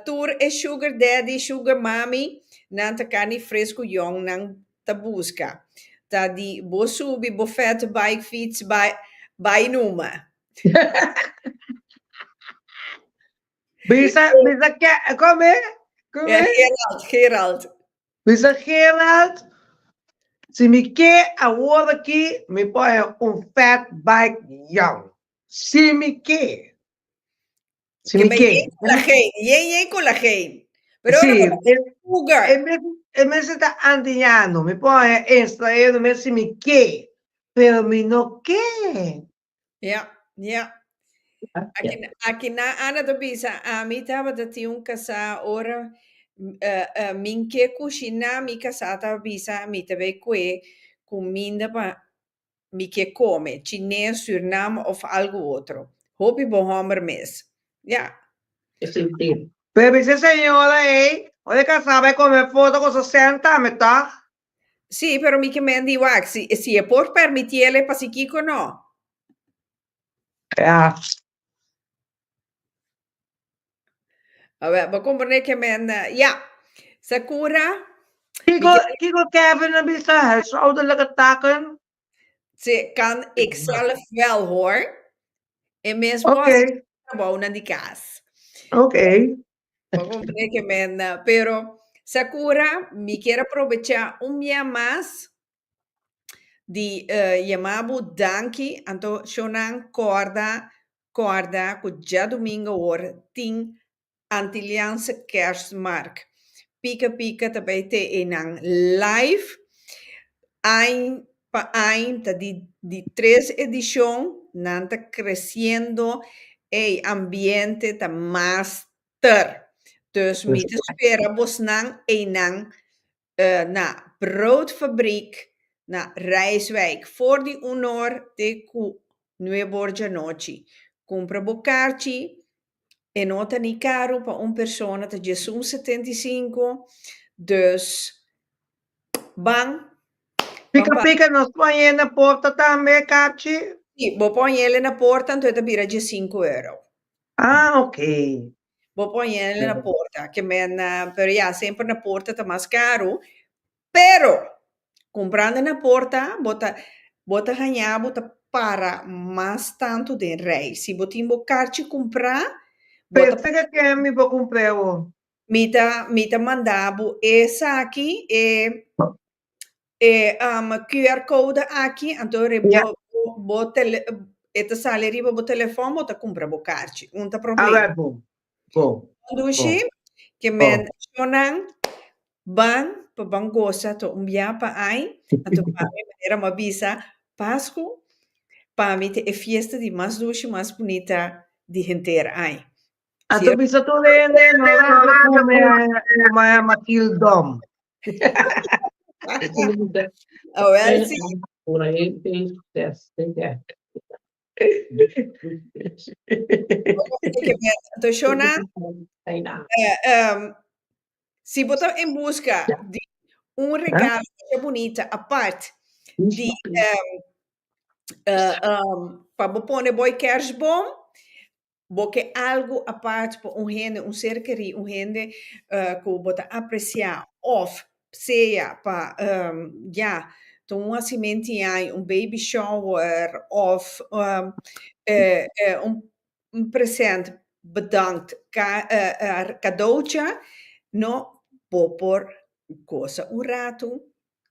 [SPEAKER 10] tur e sugar daddy, sugar mommy, nan ta carni fresco yong nan ta busca. Ta di bo subi bo fat bike fiets bai, bai numa.
[SPEAKER 9] Bisa, bisa ke, come? Come?
[SPEAKER 10] Gerald, Gerald.
[SPEAKER 9] Bisa Gerald, si mi ke awor aki mi por haña un fat bike young. Si mi ke. Si mi ke.
[SPEAKER 10] Yen collageen, yen yen collageen. Pero
[SPEAKER 9] Sí,
[SPEAKER 10] ora bo ta sugar.
[SPEAKER 9] E mes, e mes ta antiñano. Mi por haña extraer mes si mi ke. Pero mi no ke.
[SPEAKER 10] Ja, ja. Aki, aki na Ana ta bisa, ami tabata tin un kasá ora uh, uh, min ke kushiná, mi kasá ta bisa, mi ta bai kue kuminda pa mi ke kome, chines, Surnam of algu otro. Hopi bo hòmber mes. Ja.
[SPEAKER 9] Pero bisa señora ei, ora e kasá bai kome foto ku su sèn tambe tòg?
[SPEAKER 10] Sí, pero mi ke men di wak, si, si e por permitiele, pasikiko no?
[SPEAKER 9] Ja.
[SPEAKER 10] A ver, bo comprende ke men, ja. Sakura.
[SPEAKER 9] Kiko, kiko Kevin a bisa, huishoudelijke taken?
[SPEAKER 10] Sí, kan ik zelf wel hoor. E mes bo
[SPEAKER 9] Oké.
[SPEAKER 10] trabounan di kas.
[SPEAKER 9] Oké.
[SPEAKER 10] Bo comprende ke men, pero Sakura, mi kier aprovecha un bia mas di yama bo danki, anto shownan corda, corda cu djadomingo awor tin Antilliaanse Kerstmarkt. Pika Pika ta bay te eynan live. Añ pa añ ta di di tres edicion, nan ta creciendo, ey ambiente ta master. Dus mi ta spera bosnan eynan na Broodfabriek na Rijswijk for di un or te ku nuebe or djanochi. Kumpra bo karchi, e no ta ni karu pa un persona, ta djesun 75, dus ban.
[SPEAKER 9] Pika pika nos pon na porta tambe karchi?
[SPEAKER 10] Si, bo pon ele na porta anto e ta bira djesinku euro.
[SPEAKER 9] Ah, ok.
[SPEAKER 10] Bo pon ele na porta, ke men, pero ya, semper na porta ta mas karu, pero kumprando na porta bo ta bo ta haña bo ta para mas tantu den rei. Si bo tin bo karchi kumprá, bo ta
[SPEAKER 9] P'esei ke ken mi por kumpr'é bo?
[SPEAKER 10] Mi ta mi ta manda bo esaki, e E um, QR code aki, anto re
[SPEAKER 9] Ja.
[SPEAKER 10] bo, bo, bo tele, e ta sali riba bo telefon, bo ta kumpra bo karchi. Un ta
[SPEAKER 9] A
[SPEAKER 10] problema.
[SPEAKER 9] ver, bon. Bon.
[SPEAKER 10] Dushi,
[SPEAKER 9] Bon.
[SPEAKER 10] ke
[SPEAKER 9] Bon.
[SPEAKER 10] men shonan ban pa ban gosa to un bia pa ai, anto pa mi manera m'a bisa, Pasku pa mi ta e fiesta di mas dushi, mas bunita di henter ai.
[SPEAKER 9] Anto bisa tur hende, no rabia ku mi ku mi Matilde.
[SPEAKER 10] Awel si. Anto Shona, si bo ta en buska di un regalo masha bunita apart di pa bo pone bo e kerstboom, Bo ke algu apart pa un hende, un ser kerí, un hende ku bo ta apresiá òf sea pa ya ta un hasimenti ai, un baby shower òf un present bedankt kadoucha, no bo por gosa un ratu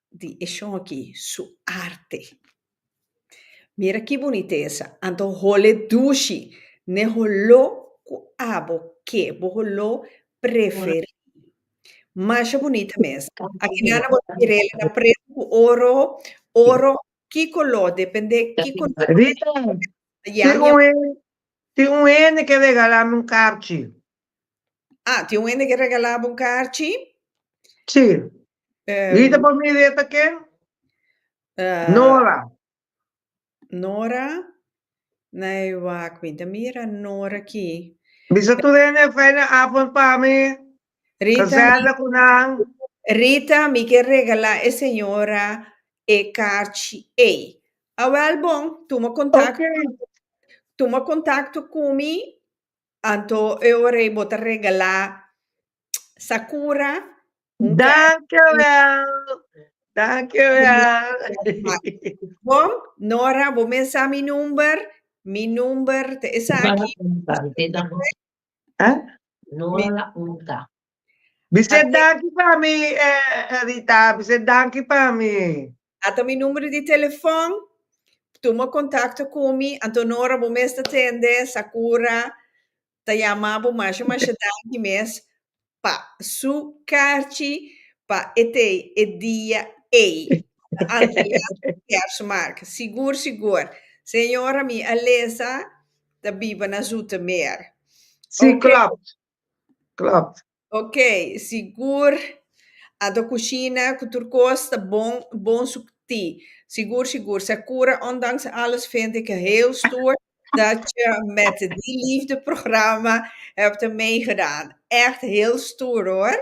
[SPEAKER 10] di e shon aki su arte. Mira ki bunitesa. Anto hole dushi. Ne holó ku abo ke, bo holó preferí. Masha bunita mes. Aki nana bo ta mir'é na pretu ku oro, oro, ki koló, dependé ki koló.
[SPEAKER 9] Rita,
[SPEAKER 10] Ya,
[SPEAKER 9] tin
[SPEAKER 10] mi
[SPEAKER 9] un hende, tin un hende ke regalá mi un karchi.
[SPEAKER 10] Ah, tin un hende ke regalá bo un karchi?
[SPEAKER 9] Sí. Rita por mira e ta ken? Nora.
[SPEAKER 10] Nora? Nee, wak, mi ta mira Nora aki.
[SPEAKER 9] Bisa tur hende fijne avond pa mi.
[SPEAKER 10] Rita,
[SPEAKER 9] Gezellig ku nan.
[SPEAKER 10] Rita, mi ke regalá e señora e karchi ei. Awel bon, tuma kontakto, tuma kontakto ku mi, anto e ora ei bo ta regalá Sakura un karchi.
[SPEAKER 9] Dankjewel. Dankjewel.
[SPEAKER 10] Bon, Nora, bo mes sa mi number. Mi number ta esaki.
[SPEAKER 9] Eh?
[SPEAKER 2] Nora la unta.
[SPEAKER 9] Bis'é danki pa mi, eh, Rita. Bis'é danki pa mi.
[SPEAKER 10] Ata mi numero di telefon. Tuma kontakto ku mi. Anto Nora, bo mes ta tende. Sakura ta yama bo masha masha danki mes pa su karchi pa e tei e dia ei. Antillas Kerstmarkt. Sigur sigur. Señora mi a lesa ta biba na Zoetermeer.
[SPEAKER 9] Sí,
[SPEAKER 10] Ok.
[SPEAKER 9] klopt. Klopt.
[SPEAKER 10] Ok, sigur. Anto kushina ku tur kos ta bon, bon sukti. Sigur, sigur. Sakura, ondanks alles vind ik heel stoer dat je met die liefdeprogramma hebt meegedaan. Echt heel stoer hoor.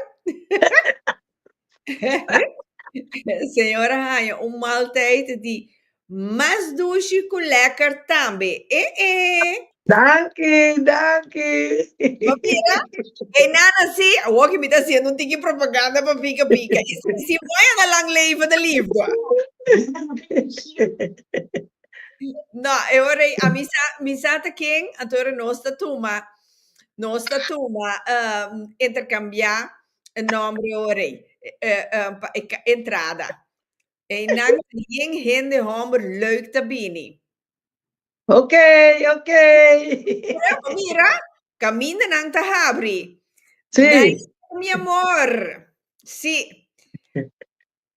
[SPEAKER 10] Señora haña un maaltijd di mas dushi ku lekker tambe. Eh eh.
[SPEAKER 9] Danki, danki.
[SPEAKER 10] Bo mira, e nana si, awor ki mi ta haciendo un tiki propaganda pa Pika Pika. I si, si mooi na lang leven de liefde. No, e ora ei, a mi sa, mi sa ta ken, anto ora nos ta tuma, nos ta tuma, um, intercambia e nombre ora ei, eh, eh, pa e entrada. Einan yen hende homber leuk ta bini.
[SPEAKER 9] Ok, ok.
[SPEAKER 10] Pero mira, camindanan ta habri.
[SPEAKER 9] Sí.
[SPEAKER 10] Nair, mi amor. Sí.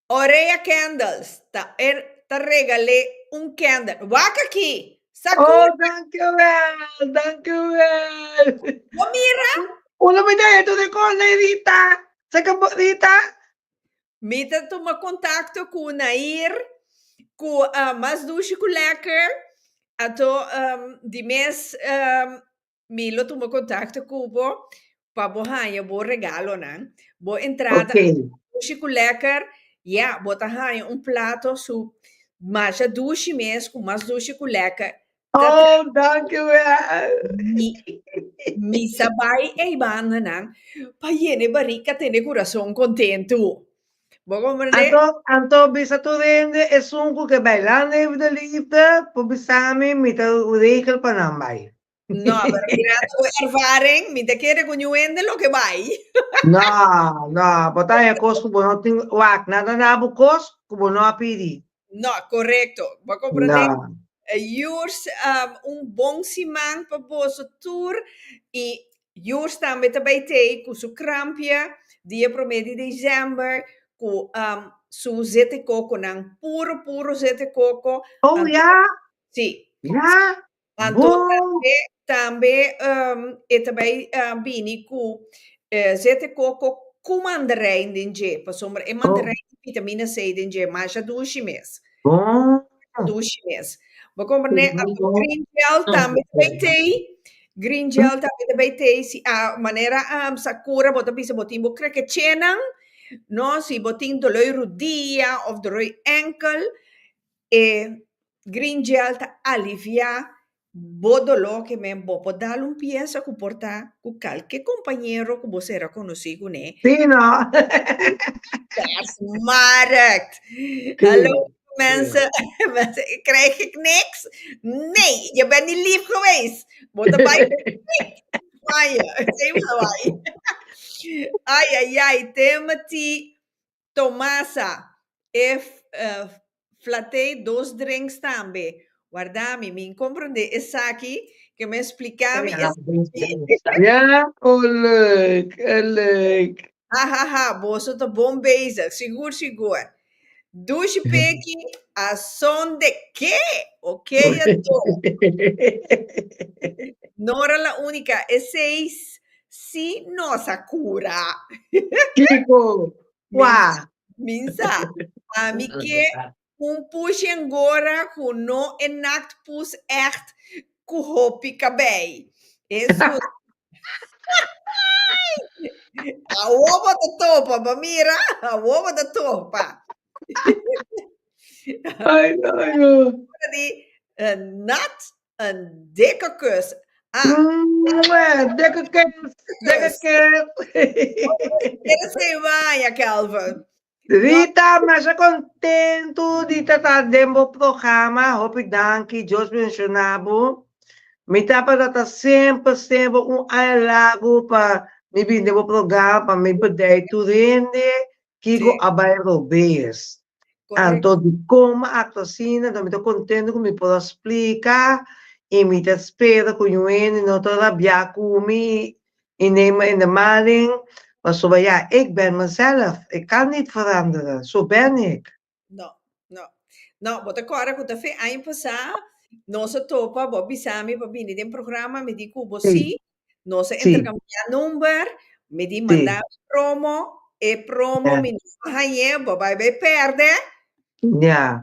[SPEAKER 10] Orea Candles ta er ta regal'é un candle. Wak aki! Sakura!
[SPEAKER 9] Oh, dankjewel, dankjewel.
[SPEAKER 10] Bo mira?
[SPEAKER 9] Uno mi ta eto de con Rita. Saka bo Rita.
[SPEAKER 10] Mi ta tuma kontakto ku Nair, ku uh, Mas Dushi ku Lekker. Ato um, di mes um, Mi lo tuma contacto cu bo pa bo haña bo regalonan. Bo entrada
[SPEAKER 9] Ok.
[SPEAKER 10] dushi cu lekker. Ja, bo ta haña un plato su masha dushi mes cu mas dushi cu lekker. Ta
[SPEAKER 9] Oh, dankjewel.
[SPEAKER 10] Mi, mi sa bai ei bandanan pa yena e barika tene curason contentu. Bo comprende?
[SPEAKER 9] Anto, anto bisa tur hende esun ku ke bai Lang Leve de Liefde por bisa mi, mi ta regel pa nan bai.
[SPEAKER 10] No, pero mirando bo ervaring, mi ta kere ku niun hende lo ke bai.
[SPEAKER 9] No, no, bo ta haña kos ku bo no tin, wak, nan ta na bo kos ku bo no a pidi.
[SPEAKER 10] No, korekto. Bo a komprendé?
[SPEAKER 9] No.
[SPEAKER 10] Jurs, un bon siman pa boso tur i Jurs tambe ta bay tey cu su krampia dia prome di december cu su zete coconan puro puro zete coco.
[SPEAKER 9] Oh
[SPEAKER 10] Anto
[SPEAKER 9] ya?
[SPEAKER 10] si.
[SPEAKER 9] Ya?
[SPEAKER 10] Anto
[SPEAKER 9] Bon.
[SPEAKER 10] tambe tambe e ta bay bini cu zete coco cu mandarijn den dje pasobra e
[SPEAKER 9] Oh.
[SPEAKER 10] mandarijn tin vitamina C den dje masha dushi mes.
[SPEAKER 9] Bon.
[SPEAKER 10] Dushi mes. Bo comprende? Anto green gel tambe ta bay tey. Green gel tambe ta bay tey. Si a manera um, Sakura bo ta bisa bo tin bo krekechenan, no? Si bo tin doloi rudia of doloi enkel, e green gel ta alivia bo doló ke men bo por dal un piesa ku por ta ku kalke kompañero ku bo sera konosí kuné.
[SPEAKER 9] Sí, no?
[SPEAKER 10] Kerstmarkt.
[SPEAKER 9] Sí.
[SPEAKER 10] Hallo mensen, mensen, krijg ik niks? Nee, je bent niet lief geweest. Bo ta bai van je. Esei bo ta bai. Ai, ai, ai, Timothy Tomasa, e flatei dos drinks tambe. Warda mi, mi comprende esaki, ke men splica mi esaki.
[SPEAKER 9] Ja, oh leuk, leuk.
[SPEAKER 10] Ha ha ha, boso ta bon bezig, sigur sigur. Dushi peki, a son de ke? Ok anto. Nora la única, esei si nos a cura.
[SPEAKER 9] Kiko? Kua?
[SPEAKER 10] Min sa, ami ke Un pushi angora ku no e naaktpoes echt ku hopi kabei. Hesus. Awo bo ta topa, bo mira, awo bo ta topa.
[SPEAKER 9] Ay, no, no.
[SPEAKER 10] Di, nat een dikke kus. Ah.
[SPEAKER 9] Mwah, dikke kus, dikke kus.
[SPEAKER 10] Quiere se vaya, Kelvin.
[SPEAKER 9] Rita, masha kontentu di ta ta den bo programa. Hopi danki, Dios bendiciona bo. Mi tabata ta semper, semper un aña largu pa mi bin den bo programa pa mi bedei tur hende kiko a bai robes. Anto dikon mi a aktua asina, anto mi ta kontentu ku mi por a splika i mi ta spera ku yu hende no ta rabia ku mi I neem me in de maling, pasobra ja, ik ben mezelf, ik kan niet veranderen, zo ben ik.
[SPEAKER 10] No, no. No, bo ta kòrda ku ta fe aña pasá nos a topa, bo a bisa mi pa bini den programa, mi di ku bo sí, nos a interkambiá number, mi di manda mi promo, e promo mi no a hañ'é, bo a bai bai pèrdè.
[SPEAKER 9] Ja.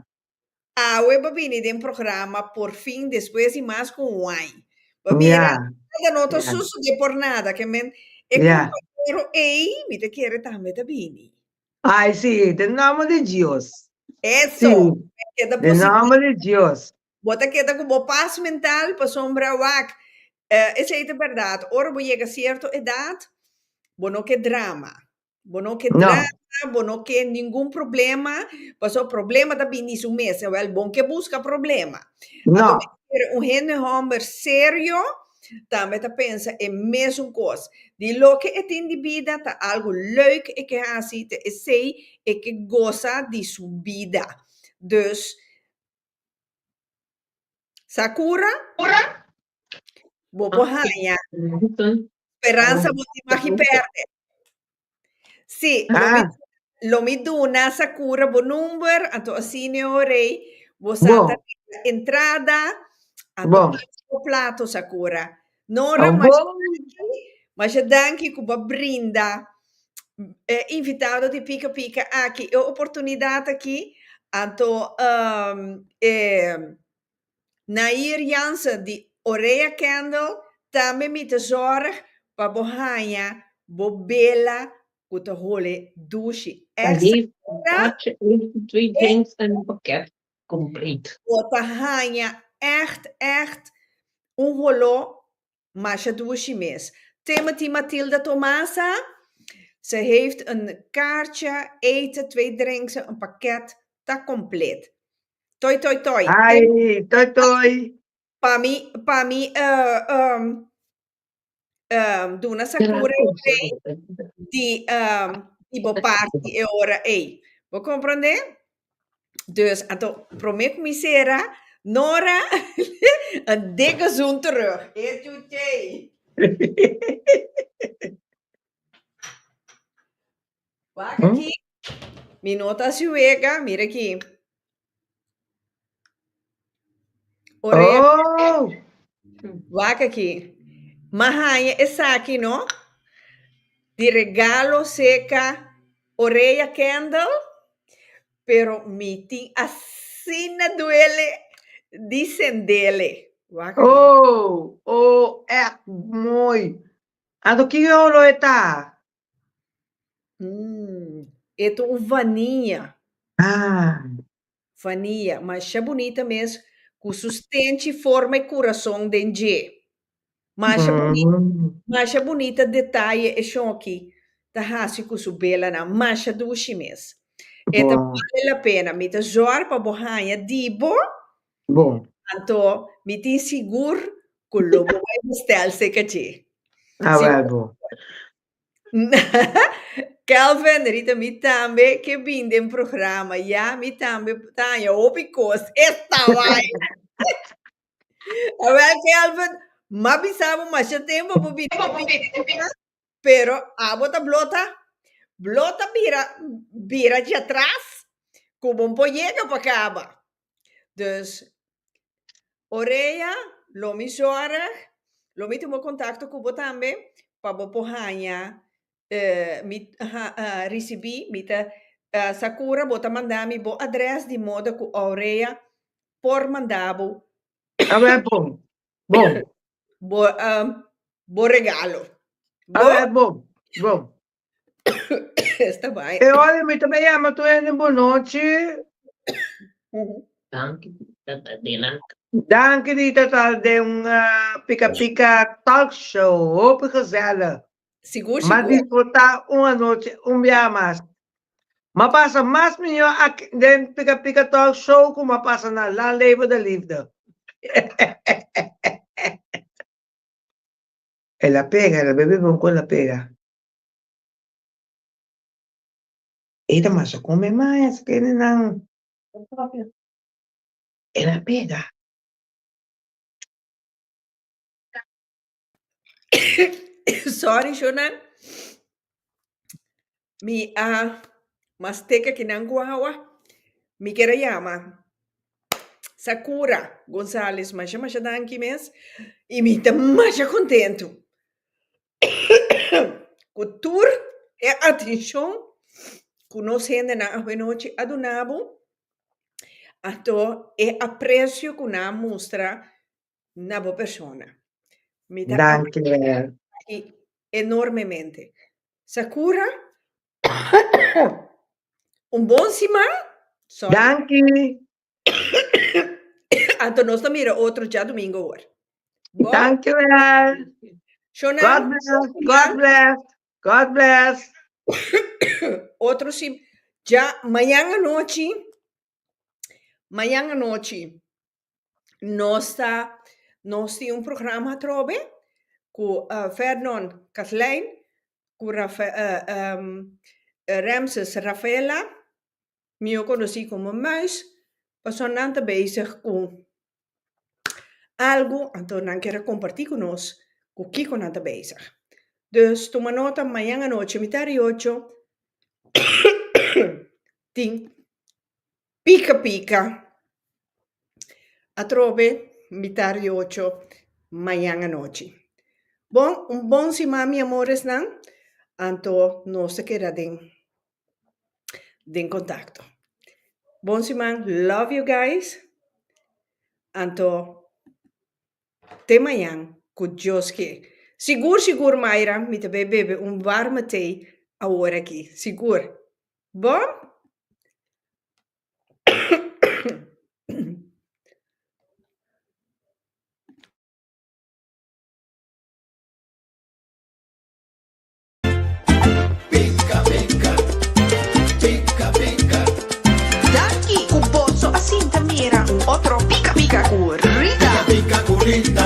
[SPEAKER 10] Awe bo bini den programa por fin despues di mas ku un aña. Bo mira, nada no ta sucede por nada, ke men e compañero ei mi ta kere tambe ta bini.
[SPEAKER 9] Ai si, den nomber di Dios.
[SPEAKER 10] Eso,
[SPEAKER 9] keda den nomber di Dios.
[SPEAKER 10] Bo ta keda ku bo pas mental pasobra wak, esei ta berdad, ora bo yega cierto edad, bo no ke drama. Bo no ke drama, bo no ke ningun problema, pasobra problema ta bini su mes. Awel, bon ke buska problema.
[SPEAKER 9] No.
[SPEAKER 10] Anto, un hende homber serio tambe ta pensa e mesun kos. Di loke e tin di bida ta algo leuk e ke hasi, ta esei e ke gosa di su bida. Dus, Sakura, bo por haña speransa bo tin magi perde. Sí, lo mi, lo mi duna Sakura bo number, anto asina e ora ei bo sa ta entrada, anto bo plato Sakura. Nora, masha danki, masha danki ku bo a brinda e invitado di Pika Pika aki e oportunidat aki, anto e Nair Jansen di Orea Candle tambe mi ta zorg pa bo haña bo bela ku ta hole dushi extra. Bo ta haña ègt ègt un holó Masha dushi mes. Timothy Matilda Tomasa, Ze heeft een kaartje, eten, twee drinks, een pakket, ta compleet. Toi toi toi.
[SPEAKER 9] Ai, toi toi.
[SPEAKER 10] Pa mi, pa mi uh, um, um, duna Sakura e di, um, di bo parti e ora ei. Bo comprende? Dus, anto, promé ku mi sera, Nora, een dikke zoen terug. E chuchey. Wak aki. Mi no ta hasi wega, mira aki. Orea.
[SPEAKER 9] Oh!
[SPEAKER 10] Wak aki. M'a haña esaki, no? Di regalo seka Orea Candle. Pero mi tin asina duele di sendele. Wak aki.
[SPEAKER 9] Oh, oh, echt mooi. Anto kiko lo e ta?
[SPEAKER 10] Mm, e ta un vaniya.
[SPEAKER 9] Ah.
[SPEAKER 10] Vaniya, masha bunita mes, ku su stenchi forma e kurason den dje. Masha bunita, masha bunita detaye e shoki ta hasi ku su belanan, masha dushi mes. E ta bale la pena. Mi ta zòrg pa bo haña di bo.
[SPEAKER 9] Bon.
[SPEAKER 10] Anto mi tin sigur ku lo bo bai bestèl seka dje.
[SPEAKER 9] Ah, wèl bo.
[SPEAKER 10] Kelvin, Rita, mi tambe ke bin den programa. Ya, mi tambe ta haña hopi kos. Esta bai! Awel Kelvin, m'a bisa bo masha tempo bo bini pa pero abo ta blota, blota bira bira djatras ku bo por yega pa kaba. Dus Orea lo mi zorg, lo mi tuma kontakto ku bo tambe pa bo por haña mi risibí, mi ta Sakura bo ta manda mi bo adrès di moda ku Aurea por manda bo.
[SPEAKER 9] Awel bon, bon.
[SPEAKER 10] Bo bo regalo.
[SPEAKER 9] Bo? Awel bon, bon.
[SPEAKER 10] Esta bai.
[SPEAKER 9] E ora mi ta bai yama tur hende bonochi.
[SPEAKER 11] Danki tata den.
[SPEAKER 9] Danki di tata den un Pika Pika Talk Show. Hopi gezellig.
[SPEAKER 10] Sigur,
[SPEAKER 9] Ma
[SPEAKER 10] sigur.
[SPEAKER 9] disfruta un anochi un bia mas. Ma pasa mas mihó aki den Pika Pika Talk Show ku ma pasa na Lang Leve de Liefde. El a pega, el a bebe bon ku el a pega. E ta masha come mas kendenan. El a pega.
[SPEAKER 10] Sorry, Shonan. Mi a mastica kinan guawa. Mi kier a yama Sakura Gonzales masha masha danki mes y mi ta masha contento cu tur e atencion cu nos hendenan awenochi a duna bo, anto e aprecio cu nan a mustra na bo persona. Mi ta
[SPEAKER 9] Danki wel.
[SPEAKER 10] aprecia enormemente. Sakura, un bon siman. Sorry.
[SPEAKER 9] Danki.
[SPEAKER 10] Anto nos ta mira otro djadumingo awor. Bon?
[SPEAKER 9] Danki wel.
[SPEAKER 10] Shonan,
[SPEAKER 9] God bless, God bless, God bless.
[SPEAKER 10] Otro si dja mañan anochi, mañan anochi nos ta nos tin un programa atrobe ku Vernon Kathleen ku Rafa Ramses Rafaela mihó konosí komo Muis pasobra nan ta bezig ku algu anto nan kier a kompartí ku nos ku kiko nan ta bezig. Dus tuma nota mañan anochi mitar di ocho tin Pika pika atrobe mitar di ocho mañan anochi. Bon, un bon siman mi amoresnan, anto nos ta keda den den kontakto. Bon siman, love you guys, anto te mañan ku Dios ke. Sigur sigur Mayra mi ta bay bebe un warme thee awor aki, sigur. Bon?
[SPEAKER 1] Danki ku boso a sinta mira un otro Pika Pika ku Rita.